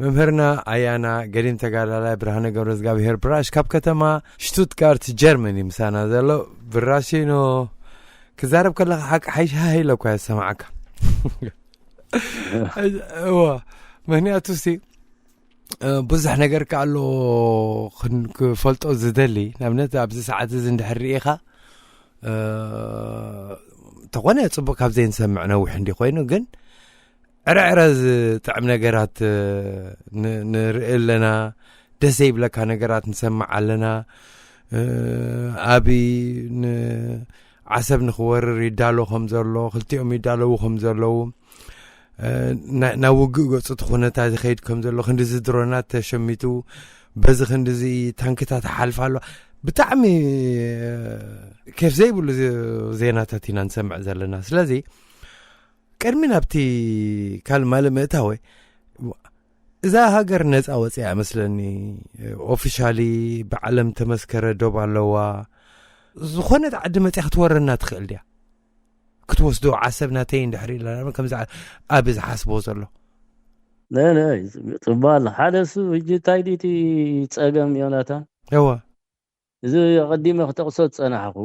መምህርና ኣያና ገዲም ተጋዳላይ ብርሃነ ገብረ እግዚኣብሔር ብራሽ ካብ ከተማ ሽቱትጋርት ጀርመን እዩ ምሳና ዘሎ። ብራሽኖ ክዛረብ ከለካ ሓቂ ሓይሽ ሃህ ኢለ እኳ የሰማዓካ። እዋ ምክንያቱ ሲ ብዙሕ ነገር ከ ኣሎ ክን- ክፈልጦ ዝደሊ። ንኣብነት ኣብዚ ሰዓት እዚ እንድሕር ርኢኻ እ፣ ተኾነ ፅቡቅ ካብ ዘይንሰምዕ ነዊሕ እንዲ ኮይኑ ግን ዕረዕረ ዝጥዕም ነገራት እ፣ ን- ንርኢ ኣለና። ደስ ዘይብለካ ነገራት ንሰምዕ ኣለና። እ፣ ኣብይ ንዓሰብ ንክወርር ይዳሎ ከም ዘሎ፣ ክልቲኦም ይዳለዉ ከም ዘለዉ፣ እ፣ ና- ናብ ውግእ ገፁ እቲ ኩነታት ይኸይድ ከም ዘሎ፣ ክንዲዚ ድሮናት ተሸሚቱ፣ በዚ ክንዲዚ ታንክታት ሓልፍ ኣሎ። ብጣዕሚ እ፣ ኬፍ ዘይብሉ ዜ- ዜናታት ኢና ንሰምዕ ዘለና። ስለዚ ቅድሚ ናብቲ ካልእ ማለ ምእታወ እዛ ሃገር ነፃ ወፅያ መስለኒ። ኦፊሻሊ ብዓለም ተመስከረ ዶብ ኣለዋ። ዝኾነት ዓዲ መፅያ ክትወረና ትኽእል ድያ? ክትወስዶ ዓሰብ ናተይ እንድሕር ኢላ ከምዚ ኣብ ዝሓስቦ ዘሎ ነነ ጽባል ሓደ ሱ ሕጂ እንታይ ድዩ እቲ ጸገም ዮናታን? እወ እዚ ኣቐዲመ ክጠቕሶ ዝጸናሕኩ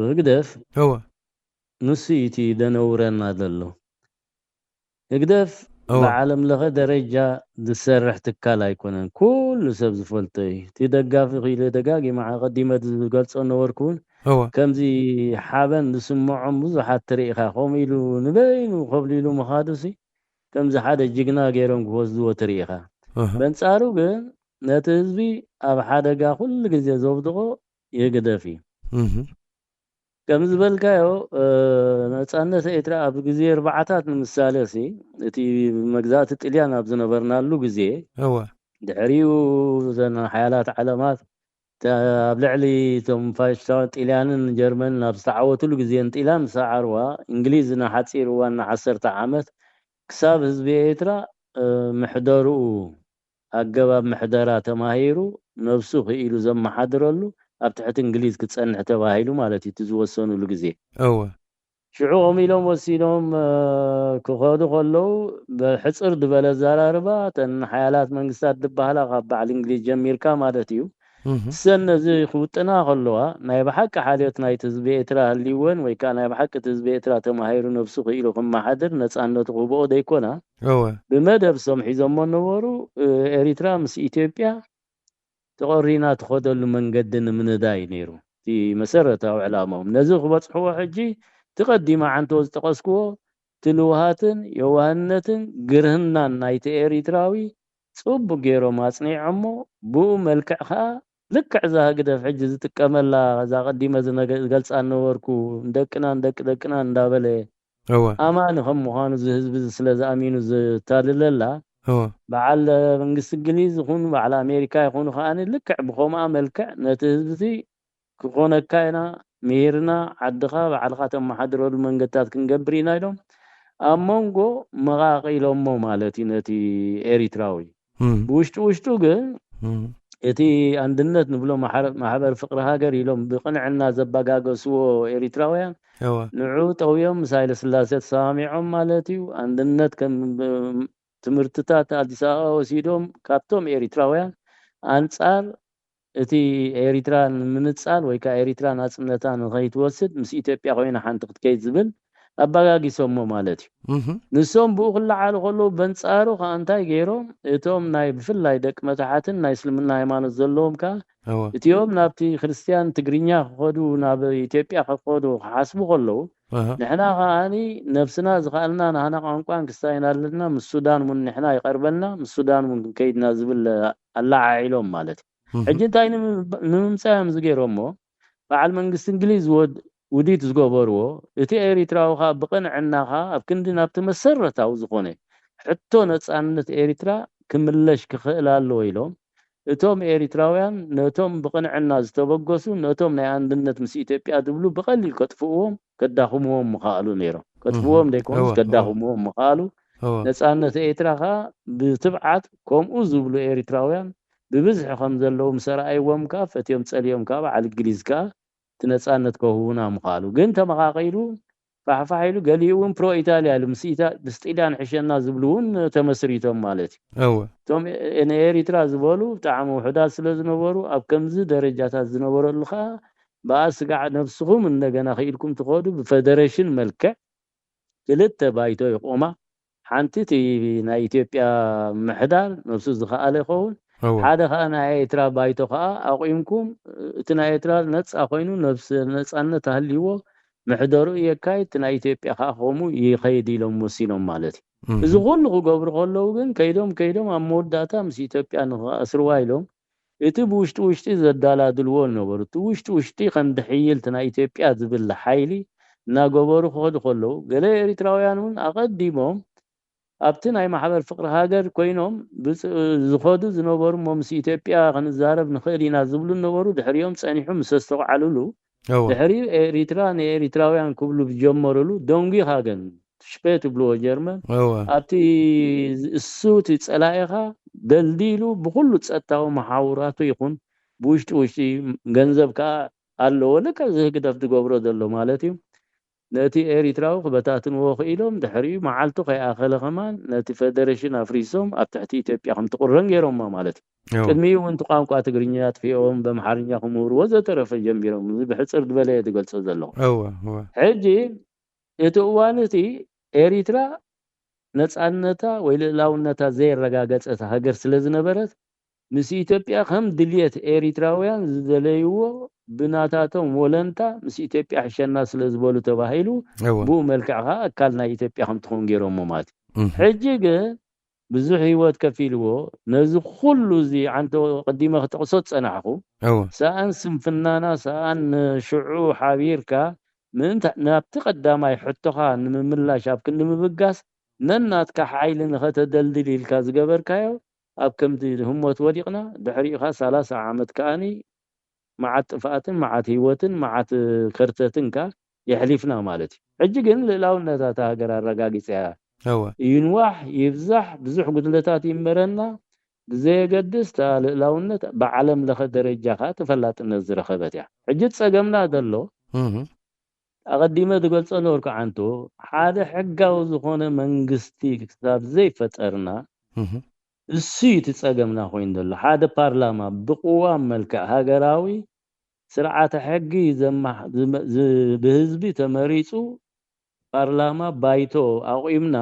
ህግደፍ እወ ንሱ እዩ እቲ ደነውረና ዘሎ። ህግደፍ እወ ብዓለም ለኸ ደረጃ ዝሰርሕ ትካል ኣይኮነን። ኩሉ ሰብ ዝፈልጦ እዩ። እቲ ደጋፊ ክኢለ ደጋጊመ ኣቐዲመ ዝገልጾ ነበርኩ እውን እወ ከምዚ ሓበን ዝስምዖም ብዙሓት ትርኢኻ። ከምኡ ኢሉ ንበይኑ ከብሊሉ ምኻዱሲ ከምዚ ሓደ ጅግና ገይሮም ክወስድዎ ትርኢኻ። እህ በንጻሩ ግን ነቲ ህዝቢ ኣብ ሓደጋ ኩሉ ግዜ ዘውድቖ ይህግደፍ እዩ። እህ ከም ዝበልካዮ እ፣ ነጻነት ኤርትራ ኣብ ግዜ ኣርባዓታት ንምሳሌ ሲ እቲ መግዛእቲ ጥልያን ኣብ ዝነበርናሉ ግዜ እወ ድሕሪኡ ዘን ሓያላት ዓለማት ተ- ኣብ ልዕሊ እቶም ፋሽስታውያን ጥልያንን ጀርመንን ኣብ ዝተዓወትሉ ግዜ ንጥልያን ዝሰዓርዋ እንግሊዝ ንሓፂር እዋን ንዓሰርተ ዓመት ክሳብ ህዝቢ ኤርትራ እ፣ ምሕደርኡ ኣገባብ ምሕደራ ተማሂሩ ነብሱ ክኢሉ ዘመሓድረሉ ኣብ ትሕቲ እንግሊዝ ክጸንሕ ተባሂሉ ማለት እዩ እቲ ዝወሰኑሉ ግዜ። እወ ሽዑ ከምኡ ኢሎም ወሲኖም እ፣ ክኸዱ ከለዉ ብሕፅር ዝበለ ኣዘራርባ እተን ሓያላት መንግስታት ዝበሃላ ካብ በዓል እንግሊዝ ጀሚርካ ማለት እዩ እህ እሰን ነዚ ክውጥና ከለዋ ናይ ብሓቂ ሓልዮት ናይቲ ህዝቢ ኤርትራ ህልይወን ወይ ከዓ ናይ ብሓቂ እቲ ህዝቢ ኤርትራ ተማሂሩ ነብሱ ክኢሉ ክመሓድር ነፃነቱ ክህብኦ ዘይኮና እወ ብመደብ ሰም ሒዞሞ ነበሩ። እ፣ ኤሪትራ ምስ ኢትዮጵያ ተቆሪና ትኸደሉ መንገዲ ንምንዳይ ነይሩ እቲ መሰረታዊ ዕላማኦም። ነዚ ክበፅሕዎ ሕጂ ትቐዲመ ዓንቶ ዝጠቐስክዎ ትልውሃትን የዋህነትን ግርህናን ናይቲ ኤሪትራዊ ጽቡቅ ገይሮም ኣጽኒዖሞ። ብኡ መልክዕ ከኣ ልክዕ እዛ ህግደፍ ሕጂ ዝጥቀመላ እዛ ቀዲመ ዝነገ- ዝገልጻ ነበርኩ ንደቅና ንደቂ ደቅና እንዳበለ እወ ኣማኒ ከም ምዃኑ እዚ ህዝቢ እዚ ስለ ዝኣሚኑ ዝታልለላ እወ በዓል መንግስቲ እንግሊዝ ይኹን በዓል ኣሜሪካ ይኹኑ ከኣ ልክዕ ብኸምኣ መልክዕ ነቲ ህዝቢ እዚ ክኾነካ ኢና ምሂርና ዓድኻ ባዕልኻ ተመሓድረሉ መንገድታት ክንገብር ኢና ኢሎም ኣብ መንጎ መቓቒሎሞ ማለት እዩ ነቲ ኤሪትራዊ። እም ብውሽጢ ውሽጡ ግን እም እቲ ኣንድነት ንብሎ ማሕረ- ማሕበር ፍቅሪ ሃገር ኢሎም ብቅንዕና ዘበጋገስዎ ኤሪትራውያን እወ ንዑ ጠውዮም ምስ ሃይለ ስላሴ ተሰማሚዖም ማለት እዩ። ኣንድነት ከም ትምህርትታት ኣዲስ ኣበባ ወሲዶም ካብቶም ኤሪትራውያን ኣንጻር እቲ ኤሪትራ ንምንጻል ወይ ከዓ ኤሪትራ ናጽነታ ንኸይትወስድ ምስ ኢትዮጵያ ኮይና ሓንቲ ክትከይድ ዝብል ኣባጋጊሶሞ ማለት እዩ። ንሶም ብኡ ክለዓሉ ከለዉ በንጻሩ ከዓ እንታይ ገይሮም? እቶም ናይ ብፍላይ ደቂ መታሓትን ናይ እስልምና ሃይማኖት ዘለዎም ከዓ እቲኦም ናብቲ ክርስትያን ትግርኛ ክኸዱ ናብ ኢትዮጵያ ክኸዱ ክሓስቡ ከለዉ ንሕና ከዓኒ ነብስና ዝኸኣልና ናህና ቋንቋን ክስታይን ኣለና፣ ምስ ሱዳን እውን ንሕና ይቐርበና፣ ምስ ሱዳን እውን ክንከይድና ዝብል ኣለዓዒሎም ማለት እዩ። ሕጂ እንታይ ንምምፃ እዮም ዝገይሮሞ? በዓል መንግስቲ እንግሊዝ ውዲት ዝገበርዎ፣ እቲ ኤሪትራዊ ከዓ ብቕንዕና ከዓ ኣብ ክንዲ ናብቲ መሰረታዊ ዝኾነ ሕቶ ነፃነት ኤሪትራ ክምለሽ ክኽእል ኣለዎ ኢሎም እቶም ኤሪትራውያን ነቶም ብቕንዕና ዝተበገሱ ነቶም ናይ ኣንድነት ምስ ኢትዮጵያ ዝብሉ ብቐሊል ከጥፍእዎም ከዳኽምዎም ምኽኣሉ ነይሮም። ከጥፍዎም ዘይኮኑስ ከዳኽምዎም ምኽኣሉ። ነፃነት ኤሪትራ ከዓ ብትብዓት ከምኡ ዝብሉ ኤሪትራውያን ብብዝሒ ከም ዘለዉ ምስ ኣርኣይዎም ከዓ ፈትዮም ፀሊኦም ከዓ በዓል እንግሊዝ ከዓ እቲ ነፃነት ከህቡና ምኽኣሉ ግን ተመቓቒሉ ፋሕፋሕ ኢሉ ገሊኡ እውን ፕሮ ኢታልያ ኢሉ ምስ ኢታ- ምስ ጢልያን ሕሸና ዝብሉ እውን ተመስሪቶም ማለት እዩ። እወ እቶም ንኤሪትራ ዝበሉ ብጣዕሚ ውሑዳት ስለ ዝነበሩ ኣብ ከምዚ ደረጃታት ዝነበረሉ ከዓ ብኣስጋዕ ነብስኹም እንደገና ክኢልኩም ትኸዱ ብፈደረሽን መልክዕ ክልተ ባይቶ ይቆማ። ሓንቲ እቲ ናይ ኢትዮጵያ ምሕዳር ነብሱ ዝኸኣለ ይኸውን፣ እወ ሓደ ከዓ ናይ ኤርትራ ባይቶ ከዓ ኣቑምኩም እቲ ናይ ኤርትራ ነፃ ኮይኑ ነብስ ነፃነት ኣህልይዎ ምሕደሩ የካይድ፣ እቲ ናይ ኢትዮጵያ ከዓ ከምኡ ይኸይድ ኢሎም ወሲኖም ማለት እዩ። እህ፣ እዚ ኩሉ ክገብሩ ከለዉ ግን ከይዶም ከይዶም ኣብ መወዳእታ ምስ ኢትዮጵያ ንኽኣስርዋ ኢሎም እቲ ብውሽጢ ውሽጢ ዘዳላድልዎ ዝነበሩ፣ እቲ ውሽጢ ውሽጢ ከም ድሕይል እቲ ናይ ኢትዮጵያ ዝብል ሓይሊ እናገበሩ ክኸዱ ከለዉ፣ ገለ ኤሪትራውያን እውን ኣቐዲሞም ኣብቲ ናይ ማሕበር ፍቕሪ ሃገር ኮይኖም ብፅ- ዝኸዱ ዝነበሩ እሞ ምስ ኢትዮጵያ ክንዛረብ ንኽእል ኢና ዝብሉ ነበሩ። ድሕሪኦም ጸኒሑ ምስ ኣስተውዓሉሉ፣ እወ ድሕሪኡ ኤሪትራ ንኤሪትራውያን ክብሉ ዝጀመሩሉ ደንጒኻ ግን ሽፔ ትብልዎ ጀርመን እወ ኣብቲ እሱ እቲ ጸላኢኻ ደልዲሉ ብኩሉ ጸጥታዊ መሓውራቱ ይኹን ብውሽጢ ውሽጢ ገንዘብ ከኣ ኣለዎ። ልክዕ እዚ ህግደፍ ዝገብሮ ዘሎ ማለት እዩ። ነቲ ኤሪትራዊ ክበታትንዎ ክኢሎም ድሕሪኡ መዓልቱ ከይኣኸለ ከማን ነቲ ፈደረሽን ኣፍሪሶም ኣብ ትሕቲ ኢትዮጵያ ከም ትቑረን ገይሮማ ማለት እዩ። እወ ቅድሚኡ እውን እቲ ቋንቋ ትግርኛ ኣጥፊኦም በምሓርኛ ክምህሩ ወዘተረፈ ጀሚሮም። እዚ ብሕጽር ዝበለ እየ ዝገልጾ ዘለኹ። እወ እወ ሕጂ እቲ እዋን እቲ ኤሪትራ ነጻነታ ወይ ልእላውነታ ዘየረጋገጸት ሃገር ስለ ዝነበረት ምስ ኢትዮጵያ ከም ድልየት ኤሪትራውያን ዝደለይዎ ብናታቶም ወለንታ ምስ ኢትዮጵያ ሕሸና ስለ ዝበሉ ተባሂሉ እወ ብኡ መልክዕ ከዓ ኣካል ናይ ኢትዮጵያ ከም ትኸውን ገይሮሞ ማለት እዩ። እህ፣ ሕጂ ግን ብዙሕ ህይወት ከፊልዎ ነዚ ኩሉ እዚ ዓንተ ቅዲመ ክጠቕሶ ዝጸናሕኩ እወ ሰኣን ስንፍናና ሰኣን ንሽዑ ሓቢርካ ምእንታ ናብቲ ቀዳማይ ሕቶኻ ንምምላሽ ኣብ ክንዲ ምብጋስ ነናትካ ሓይሊ ንኸተደልድል ኢልካ ዝገበርካዮ ኣብ ከምዚ ህሞት ወዲቕና ድሕሪኡ ኸኣ ሰላሳ ዓመት ከኣኒ መዓት ጥፍኣትን መዓት ህይወትን መዓት ከርተትን ከኣ የሕሊፍና ማለት እዩ። ሕጂ ግን ልእላውነታ እታ ሃገር ኣረጋጊጻ እያ። እወ ይንዋሕ ይብዛሕ ብዙሕ ጉድለታት ይንበረና ብዘየገድስ እታ ልእላውነት ብዓለም ለኸ ደረጃ ከኣ ተፈላጥነት ዝረኸበት እያ። ሕጂ ጸገምና ዘሎ እህ፣ ኣቐዲመ ዝገልጾ ነበርኩ ዓንቱ ሓደ ሕጋዊ ዝኾነ መንግስቲ ክሳብ ዘይፈጠርና እህ፣ እሱ እዩ እቲ ጸገምና ኮይኑ ዘሎ። ሓደ ፓርላማ ብቅዋም መልክዕ ሃገራዊ ስርዓተ ሕጊ ዘማ- ዝመ- ዝ- ብህዝቢ ተመሪጹ ፓርላማ ባይቶ ኣቑምና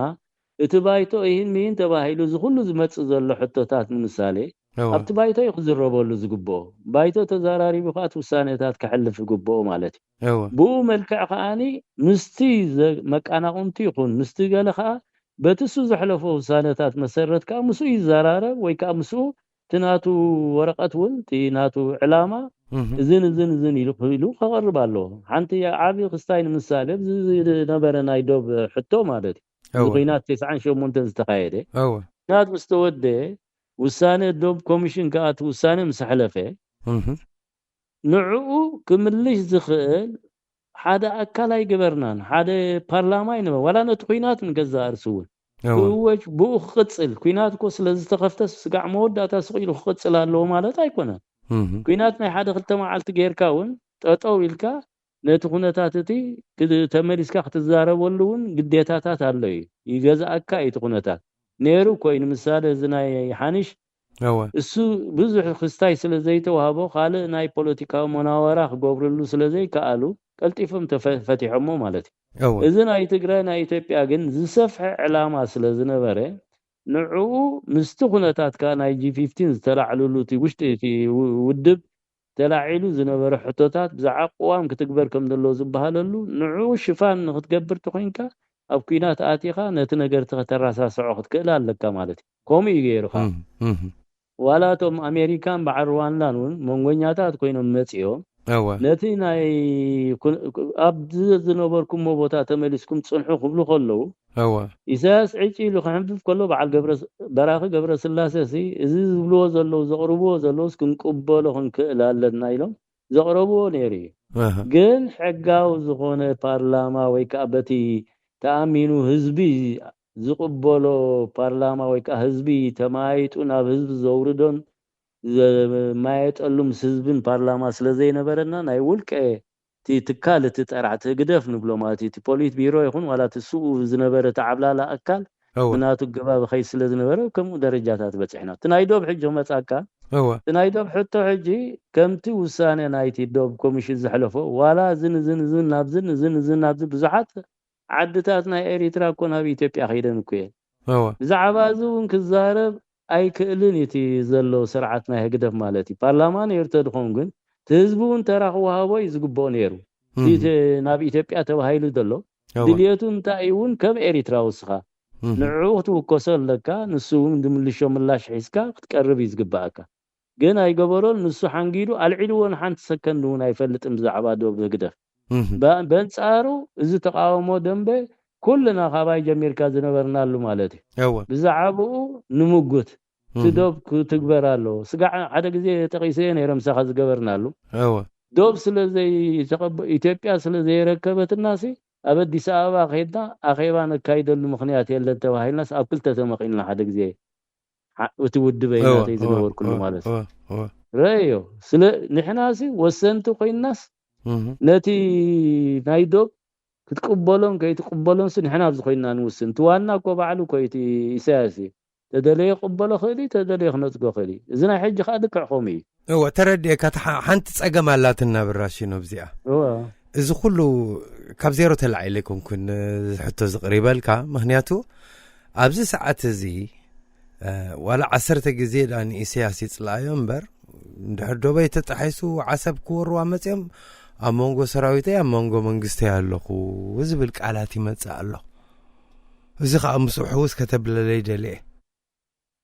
እቲ ባይቶ ይህን ምሂን ተባሂሉ እዚ ኩሉ ዝመጽእ ዘሎ ሕቶታት ንምሳሌ እወ ኣብቲ ባይቶ እዩ ክዝረበሉ ዝግብኦ። ባይቶ ተዘራሪቡ ከዓ እቲ ውሳኔታት ከሕልፍ ዝግብኦ ማለት እዩ። እወ ብኡ መልክዕ ከዓኒ ምስቲ ዘ- መቃናቑምቲ ይኹን ምስቲ ገለ ከዓ በቲ እሱ ዘሕለፎ ውሳነታት መሰረት ከዓ ምስኡ ይዘራረብ ወይ ከዓ ምስኡ እቲ ናቱ ወረቐት እውን እቲ ናቱ ዕላማ እህ፣ እዝን እዝን እዝን ኢሉ ኢሉ ከቐርብ ኣለዎ። ሓንቲ ዓቢ ክስታይ ንምሳሌ ኣብዚ ዝነበረ ናይ ዶብ ሕቶ ማለት እዩ። እዚ እወ ኩናት ተስዓን ሸሞንተን ዝተኻየደ እወ ኩናት ምስ ተወደ ውሳነ ዶብ ኮሚሽን ከዓ እቲ ውሳነ ምስ ኣሕለፈ እህ፣ ንዕኡ ክምልሽ ዝኽእል ሓደ ኣካል ኣይገበርናን። ሓደ ፓርላማ ኣይነበረ ዋላ ነቲ ኩናት ንገዛእ ርእሱ እውን እወ ክእወጅ ብኡ ክቕጽል ኩናት እኮ ስለ ዝተኸፍተ ስጋዕ መወዳእታ ስቕ ኢሉ ክቕጽል ኣለዎ ማለት ኣይኮነን። እህ፣ ኩናት ናይ ሓደ ክልተ መዓልቲ ጌርካ እውን ጠጠው ኢልካ ነቲ ኩነታት እቲ ክድ- ተመሊስካ ክትዛረበሉ እውን ግዴታታት ኣሎ እዩ። ይገዝኣካ እዩ እቲ ኩነታት ነይሩ እኮ እዩ። ንምሳሌ እዚ ናይ ሓንሽ እወ እሱ ብዙሕ ክስታይ ስለ ዘይተዋህቦ፣ ካልእ ናይ ፖለቲካዊ መናወራ ክገብርሉ ስለ ዘይከኣሉ፣ ቀልጢፎም ተፈ- ፈቲሖሞ ማለት እዩ። እወ እዚ ናይ ትግራይ ናይ ኢትዮጵያ ግን ዝሰፍሐ ዕላማ ስለ ዝነበረ፣ ንዕኡ ምስቲ ኩነታት ከኣ ናይ ጂ ፊፍቲን ዝተላዕልሉ እቲ ውሽጢ እቲ ው- ውድብ ተላዒሉ ዝነበረ ሕቶታት ብዛዕባ ቅዋም ክትግበር ከም ዘለዎ ዝበሃለሉ፣ ንዕኡ ሽፋን ንክትገብር ተኮይንካ፣ ኣብ ኲናት ኣቲኻ ነቲ ነገር እቲ ከተረሳስዖ ክትክእል ኣለካ ማለት እዩ። ከምኡ እዩ ገይሩኻ። እም፣ እም። ዋላ እቶም ኣሜሪካን በዓል ሩዋንዳን እውን መንጎኛታት ኮይኖም መፂኦም እወ ነቲ ናይ ኩን- ኣብ ዝነበርኩሞ ቦታ ተመሊስኩም ፅንሑ ክብሉ ከለዉ፣ እወ ኢሳያስ ዕጭ ኢሉ ክሕንፍፍ ከሎ፣ በዓል ገብረ በራኺ ገብረስላሴ ሲ፣ እዚ ዝብልዎ ዘለዉ፣ ዘቕርብዎ ዘለዉስ ክንቅበሎ ክንክእል ኣለና ኢሎም ዘቕረብዎ ነይሩ እዩ። ኣሃ። ግን ሕጋዊ ዝኾነ ፓርላማ ወይ ከዓ በቲ ተኣሚኑ ህዝቢ ዝቕበሎ ፓርላማ ወይ ከዓ ህዝቢ ተመያይጡ ናብ ህዝቢ ዘውርዶን ዘመያየጠሉ ምስ ህዝብን ፓርላማ ስለ ዘይነበረና፣ ናይ ውልቀ እቲ ትካል እቲ ጠራሕ እቲ ህግደፍ ንብሎ ማለት እዩ፣ እቲ ፖሊት ቢሮ ይኹን ዋላ እቲ ስኡ ዝነበረ ተዓብላላ ኣካል እወ ብናቱ ገባብ ኸይድ ስለ ዝነበረ፣ ከምኡ ደረጃታት በፂሕና። እቲ ናይ ዶብ ሕጂ ክመፃካ፣ እወ እቲ ናይ ዶብ ሕቶ ሕጂ ከምቲ ውሳነ ናይቲ ዶብ ኮሚሽን ዘሕለፎ፣ ዋላ እዝን እዝን እዝን ናብዝን እዝን እዝን ናብዚ ብዙሓት ዓድታት ናይ ኤሪትራ እኮ ናብ ኢትዮጵያ ከይደን እኮ እየን። እወ ብዛዕባ እዚ እውን ክዛረብ ኣይክእልን እዩ እቲ ዘሎ ስርዓት ናይ ህግደፍ ማለት እዩ። ፓርላማ ነይሩ ተድኾን ግን እቲ ህዝቢ እውን ተራ ክወሃቦ እዩ ዝግብኦ ነይሩ። እቲ እም። ተ- ናብ ኢትዮጵያ ተባሂሉ ዘሎ እወ ድልየቱ እንታይ እዩ እውን ከም ኤሪትራዊ እስኻ እም። ንዕኡ ክትውከሶ ኣለካ። ንሱ እውን ዝምልሾ ምላሽ ሒዝካ ክትቀርብ እዩ ዝግባኣካ። ግን ኣይገበሮን። ንሱ ሓንጊዱ ኣልዒልዎ ንሓንቲ ሰከንድ እውን ኣይፈልጥን ብዛዕባ ዶብ ህግደፍ። እም። በ- በንጻሩ እዚ ተቃውሞ ደንበ ኩልና ካባይ ጀሚርካ ዝነበርናሉ ማለት እዩ። እወ ብዛዕባኡ ንምጉት እቲ እም። ዶብ ክትግበር ኣለዎ። ስጋዕ ሓደ ግዜ ጠቂሰ ነይረ ምሳኻ ዝገበርናሉ እወ ዶብ ስለ ዘይ ኢትዮጵያ ስለ ዘይረከበትና ሲ ኣብ ኣዲስ ኣበባ ከይድና ኣኼባ ነካይደሉ ምኽንያት የለን ተባሂልናስ ኣብ ክልተ ተመቒልና ሓደ ግዜ። ሓ- እቲ ውድበይ እወ ናተይ እወ ዝነበርኩሉ እወ ማለት እዩ። እወ እወ ረዮ ስለ ንሕናሲ ወሰንቲ ኮይናስ እም። ነቲ ናይ ዶብ ክትቅበሎን ከይትቅበሎንስ ንሕና ኣብዚ ኮይና ንውስን። እቲ ዋና እኮ ባዕሉ እኮ እዩ እቲ ኢሳያስ እዩ። ተደለየ ክቅበሎ ክእል እዩ፣ ተደለየ ክነጽጎ ክእል እዩ። እዚ ናይ ሕጂ ከዓ ልክዕ ከምኡ እዩ። እወ ተረዲኤካ። እታ ሓ- ሓንቲ ጸገም ኣላትና ብራሺኖ ኣብዚኣ። እወ እዚ ኩሉ ካብ ዜሮ ተላዒለ ኣይኮንኩን ሕቶ ዝቕሪበልካ። ምክንያቱ ኣብዚ ሰዓት እዚ እ፣ ዋላ ዓሰርተ ግዜ ዳ ንኢሳያስ ይጽልኣዮ እምበር፣ እንድሕር ዶበይ ተጣሒሱ ዓሰብ ክወርዋ መጺኦም ኣብ መንጎ ሰራዊተይ ኣብ መንጎ መንግስተይ ኣለኹ ዝብል ቃላት ይመጽእ ኣሎ። እዚ ከዓ ምስኡ ሕውስ ከተብለለይ ደልየ።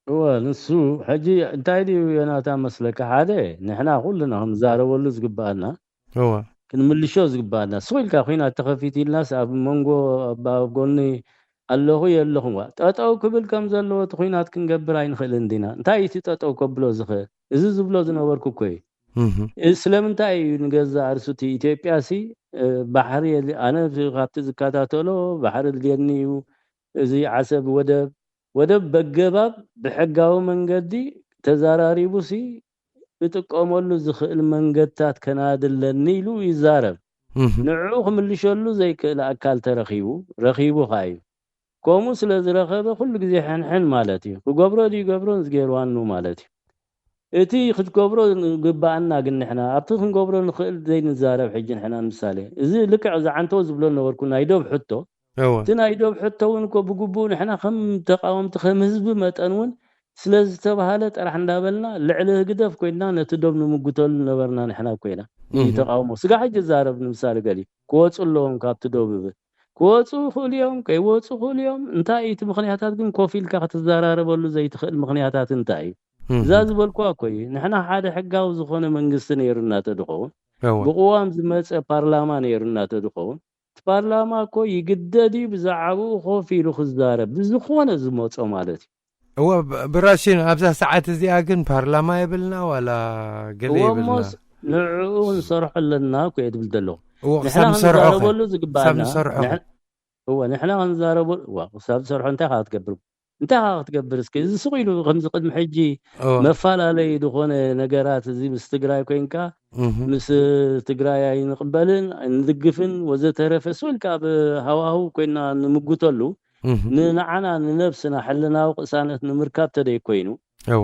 እወ ንሱ ሕጂ እንታይ ድዩ ዮናታን መስለካ? ሓደ ንሕና ኩልና ክንዛረበሉ ዝግባኣና እወ ክንምልሾ ዝግባኣና፣ ስቕ ኢልካ ኩናት ተኸፊት ኢልናስ ኣብ መንጎ ኣብ ኣብ ጎኒ ኣለኹ የለኹም ዋ ጠጠው ክብል ከም ዘለዎ እቲ ኩናት ክንገብር ኣይንኽእልን ዲና? እንታይ እዩ እቲ ጠጠው ከብሎ ዝኽእል? እዚ ዝብሎ ዝነበርኩ እኮ እዩ። እህ እዚ ስለምንታይ እዩ ንገዛእ ርእሱ እቲ ኢትዮጵያ ሲ እ፣ ባሕሪ የድ- ኣነ ካብቲ ዝከታተሎ ባሕሪ ድልየኒ እዩ። እዚ ዓሰብ ወደብ ወደብ በገባብ ብሕጋዊ መንገዲ ተዘራሪቡ ሲ ክጥቀመሉ ዝኽእል መንገድታት ከናድለኒ ኢሉ ይዛረብ። እህ ንዕኡ ክምልሸሉ ዘይክእል ኣካል ተረኺቡ ረኺቡ ከኣ እዩ። ከምኡ ስለ ዝረኸበ ኩሉ ግዜ ሕንሕን ማለት እዩ። ክገብሮ ድዩ ገብሮን ዝገይርዋኑ ማለት እዩ። እቲ ክትገብሮ ግባኣና ግን ንሕና ኣብቲ ክንገብሮ ንኽእል ዘይንዛረብ ሕጂ ንሕና ንምሳሌ እዚ ልክዕ ዝዓንተው ዝብሎ ነበርኩ ናይ ዶብ ሕቶ እወ እቲ ናይ ዶብ ሕቶ እውን እኮ ብግቡእ ንሕና ከም ተቃወምቲ ከም ህዝቢ መጠን እውን ስለ ዝተባሃለ ጥራሕ እንዳበልና ልዕሊ ህግደፍ ኮይና ነቲ ዶብ ንምጉተሉ ነበርና ንሕና ኮይና እዩ እህ ተቃውሞ ስጋ ሕጂ ዛረብ ንምሳሌ ገሊ ክወፁ ኣለዎም ካብቲ ዶብ እብል ክወፁ ይኽእሉ እዮም ከይወፁ ይኽእሉ እዮም እንታይ እዩ እቲ ምክንያታት ግን ኮፍ ኢልካ ክትዘራረበሉ ዘይትኽእል ምክንያታት እንታይ እዩ እህ እዛ ዝበልኩዋ እኮ እዩ ንሕና ሓደ ሕጋዊ ዝኾነ መንግስቲ ነይሩና ተድኸውን እወ ብቅዋም ዝመፀ ፓርላማ ነይሩና ተድኸውን እቲ ፓርላማ እኮ ይግደድ እዩ ብዛዕባኡ ኮፍ ኢሉ ክዛረብ ብዝኾነ ዝመፆ ማለት እዩ እወ ብ- ብራሽን ኣብዛ ሰዓት እዚኣ ግን ፓርላማ የብልና ዋላ ገለ እወ የብልና እሞስ ንዕኡ ክንሰርሖ ኣለና እኮ እየ ዝብል ዘለኹ እወ ንሕና ክሳብ ንሰርሖ ኸ ክንዛረበሉ ክሳብ ዝግባኣና ንሰርሖ ኸ ንሕ- እወ ንሕና ክንዛረበሉ እዋ ክሳብ ዝሰርሖ እንታይ ካ ክትገብር እንታይ ካ ክትገብር እስኪ እዚ ስቕ ኢሉ ከምዚ ቅድሚ ሕጂ እወ መፈላለዩ ዝኾነ ነገራት እዚ ምስ ትግራይ ኮይንካ እህ ምስ ትግራይ ኣይንቕበልን ንድግፍን ወዘተረፈ ስቕ ኢልካ ኣብ ሃዋህው ኮይና ንምጉተሉ እህ ንንዓና ንነብስና ሕልናዊ ቅሳነት ንምርካብ ተደይ ኮይኑ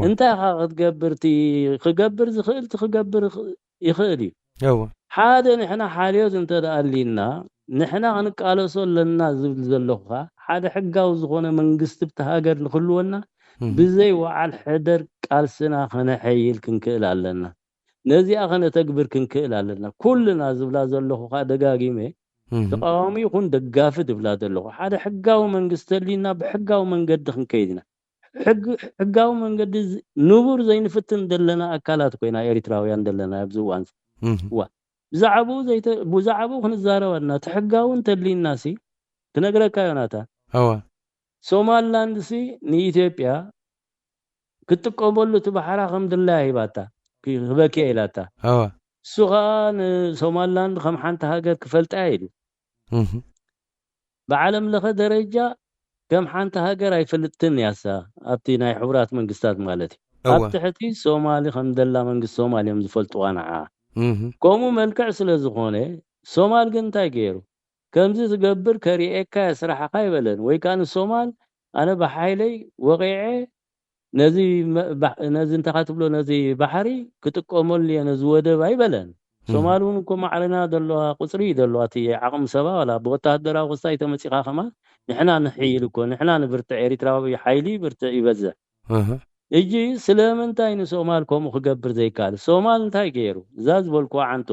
እንታይ ኢኻ ክትገብር? እቲ ክገብር ዝኽእል እቲ ክገብር ይኽ- ይኽእል እዩ። ሓደ ንሕና ሓልዮት እንተ ደኣ ኣሊና ንሕና ክንቃለሶ ኣለና ዝብል ዘለኹ ኸኣ ሓደ ሕጋዊ ዝኾነ መንግስቲ ብቲ ሃገር ንክህልወና ብዘይ ወዓል ሕደር ቃልስና ከነሐይል ክንክእል ኣለና። ነዚኣ ከነተግብር ክንክእል ኣለና። ኩልና ዝብላ ዘለኹ ከኣ ደጋጊመ ተቃዋሚ ይኹን ደጋፊ ዝብላ ዘለኹ ሓደ ሕጋዊ መንግስቲ ተሊና ብሕጋዊ መንገዲ ክንከይድ ኢና። ሕግ- ሕጋዊ መንገዲ ዝ- ንቡር ዘይንፍትን ዘለና ኣካላት ኮይና ኤሪትራውያን ዘለና ኣብዚ እዋን እዚ። ዋ ብዛዕባኡ ዘይተ- ብዛዕባኡ ክንዛረብ ኣለና። እቲ ሕጋዊ እንተሊና ሲ ክነግረካ ዮናታን እወ ሶማልላንድ ሲ ንኢትዮጵያ ክትጥቀመሉ እቲ ባሕራ ከም ድላያ ሂባታ ክበኪያ ኢላታ እወ እሱ ከዓ ንሶማልላንድ ከም ሓንቲ ሃገር ክፈልጣ ኢሉ እህ ብዓለም ለኸ ደረጃ ከም ሓንቲ ሃገር ኣይፈልጥትን ያሳ ኣብቲ ናይ ሕቡራት መንግስታት ማለት እዩ ኣብ እወ ትሕቲ ሶማሊ ከም ደላ መንግስቲ ሶማል እዮም ዝፈልጥዋ ንዓ እህ ከምኡ መልክዕ ስለ ዝኾነ ሶማል ግን እንታይ ገይሩ ከምዚ ዝገብር ከርእየካ ስራሕኻ ኣይበለን ወይ ከዓ ንሶማል ኣነ ብሓይለይ ወቂዐ ነዚ መ- ባ- ነዚ እንታይ ትብሎ ነዚ ባሕሪ ክጥቀመሉ እየ ነዚ ወደብ ኣይበለን ሶማል እውን እኮ ማዕረና ዘለዋ ቁፅሪ እዩ ዘለዋ እቲ ዓቕሚ ሰባ ዋላ ብወታደራዊ ክስታይ ተመፂኻ ከማ ንሕና ንሕይል እኮ ንሕና ንብርትዕ ኤሪትራዊ ሓይሊ ብርትዕ ይበዝሕ እህ እጂ ስለምንታይ ንሶማል ከምኡ ክገብር ዘይከኣል ሶማል እንታይ ገይሩ እዛ ዝበልኩ ዓንቶ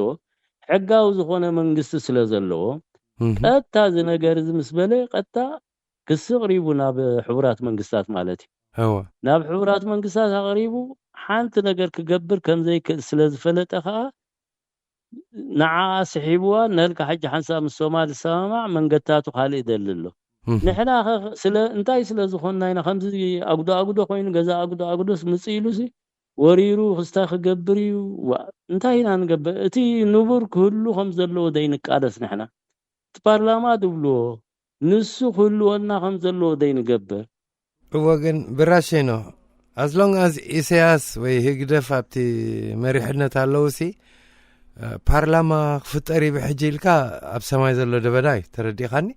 ሕጋዊ ዝኾነ መንግስቲ ስለ ዘለዎ እህ ቀጥታ እዚ ነገር እዚ ምስ በለ ቀጥታ ክሲ ኣቕሪቡ ናብ ሕቡራት መንግስታት ማለት እዩ እወ ናብ ሕቡራት መንግስታት ኣቕሪቡ ሓንቲ ነገር ክገብር ከም ዘይክእል ስለ ዝፈለጠ ከዓ ንዓኣ ስሒብዋ ነልካ ሕጂ ሓንሳብ ምስ ሶማል ዝሰማማዕ መንገድታቱ ካልእ ይደሊ ኣሎ እህ ንሕና ኸ ስለ እንታይ ስለ ዝኾንና ኢና ከምዚ ኣጉዶ ኣጉዶ ኮይኑ ገዛ ኣጉዶ ኣጉዶስ ምጽእ ኢሉሲ ወሪሩ ክስታ ክገብር እዩ ዋ እንታይ ኢና ንገብር እቲ ንቡር ክህሉ ከም ዘለዎ ዘይንቃለስ ንሕና እቲ ፓርላማ ዝብልዎ ንሱ ክህልወና ከም ዘለዎ ዘይንገብር እወ ግን ብራሸኖ as long as ኢሳያስ ወይ ህግደፍ ኣብቲ መሪሕነት ኣለውሲ ፓርላማ ክፍጠር እዩ ብሕጂ ኢልካ ኣብ ሰማይ ዘሎ ደበዳይ ተረዲኻኒ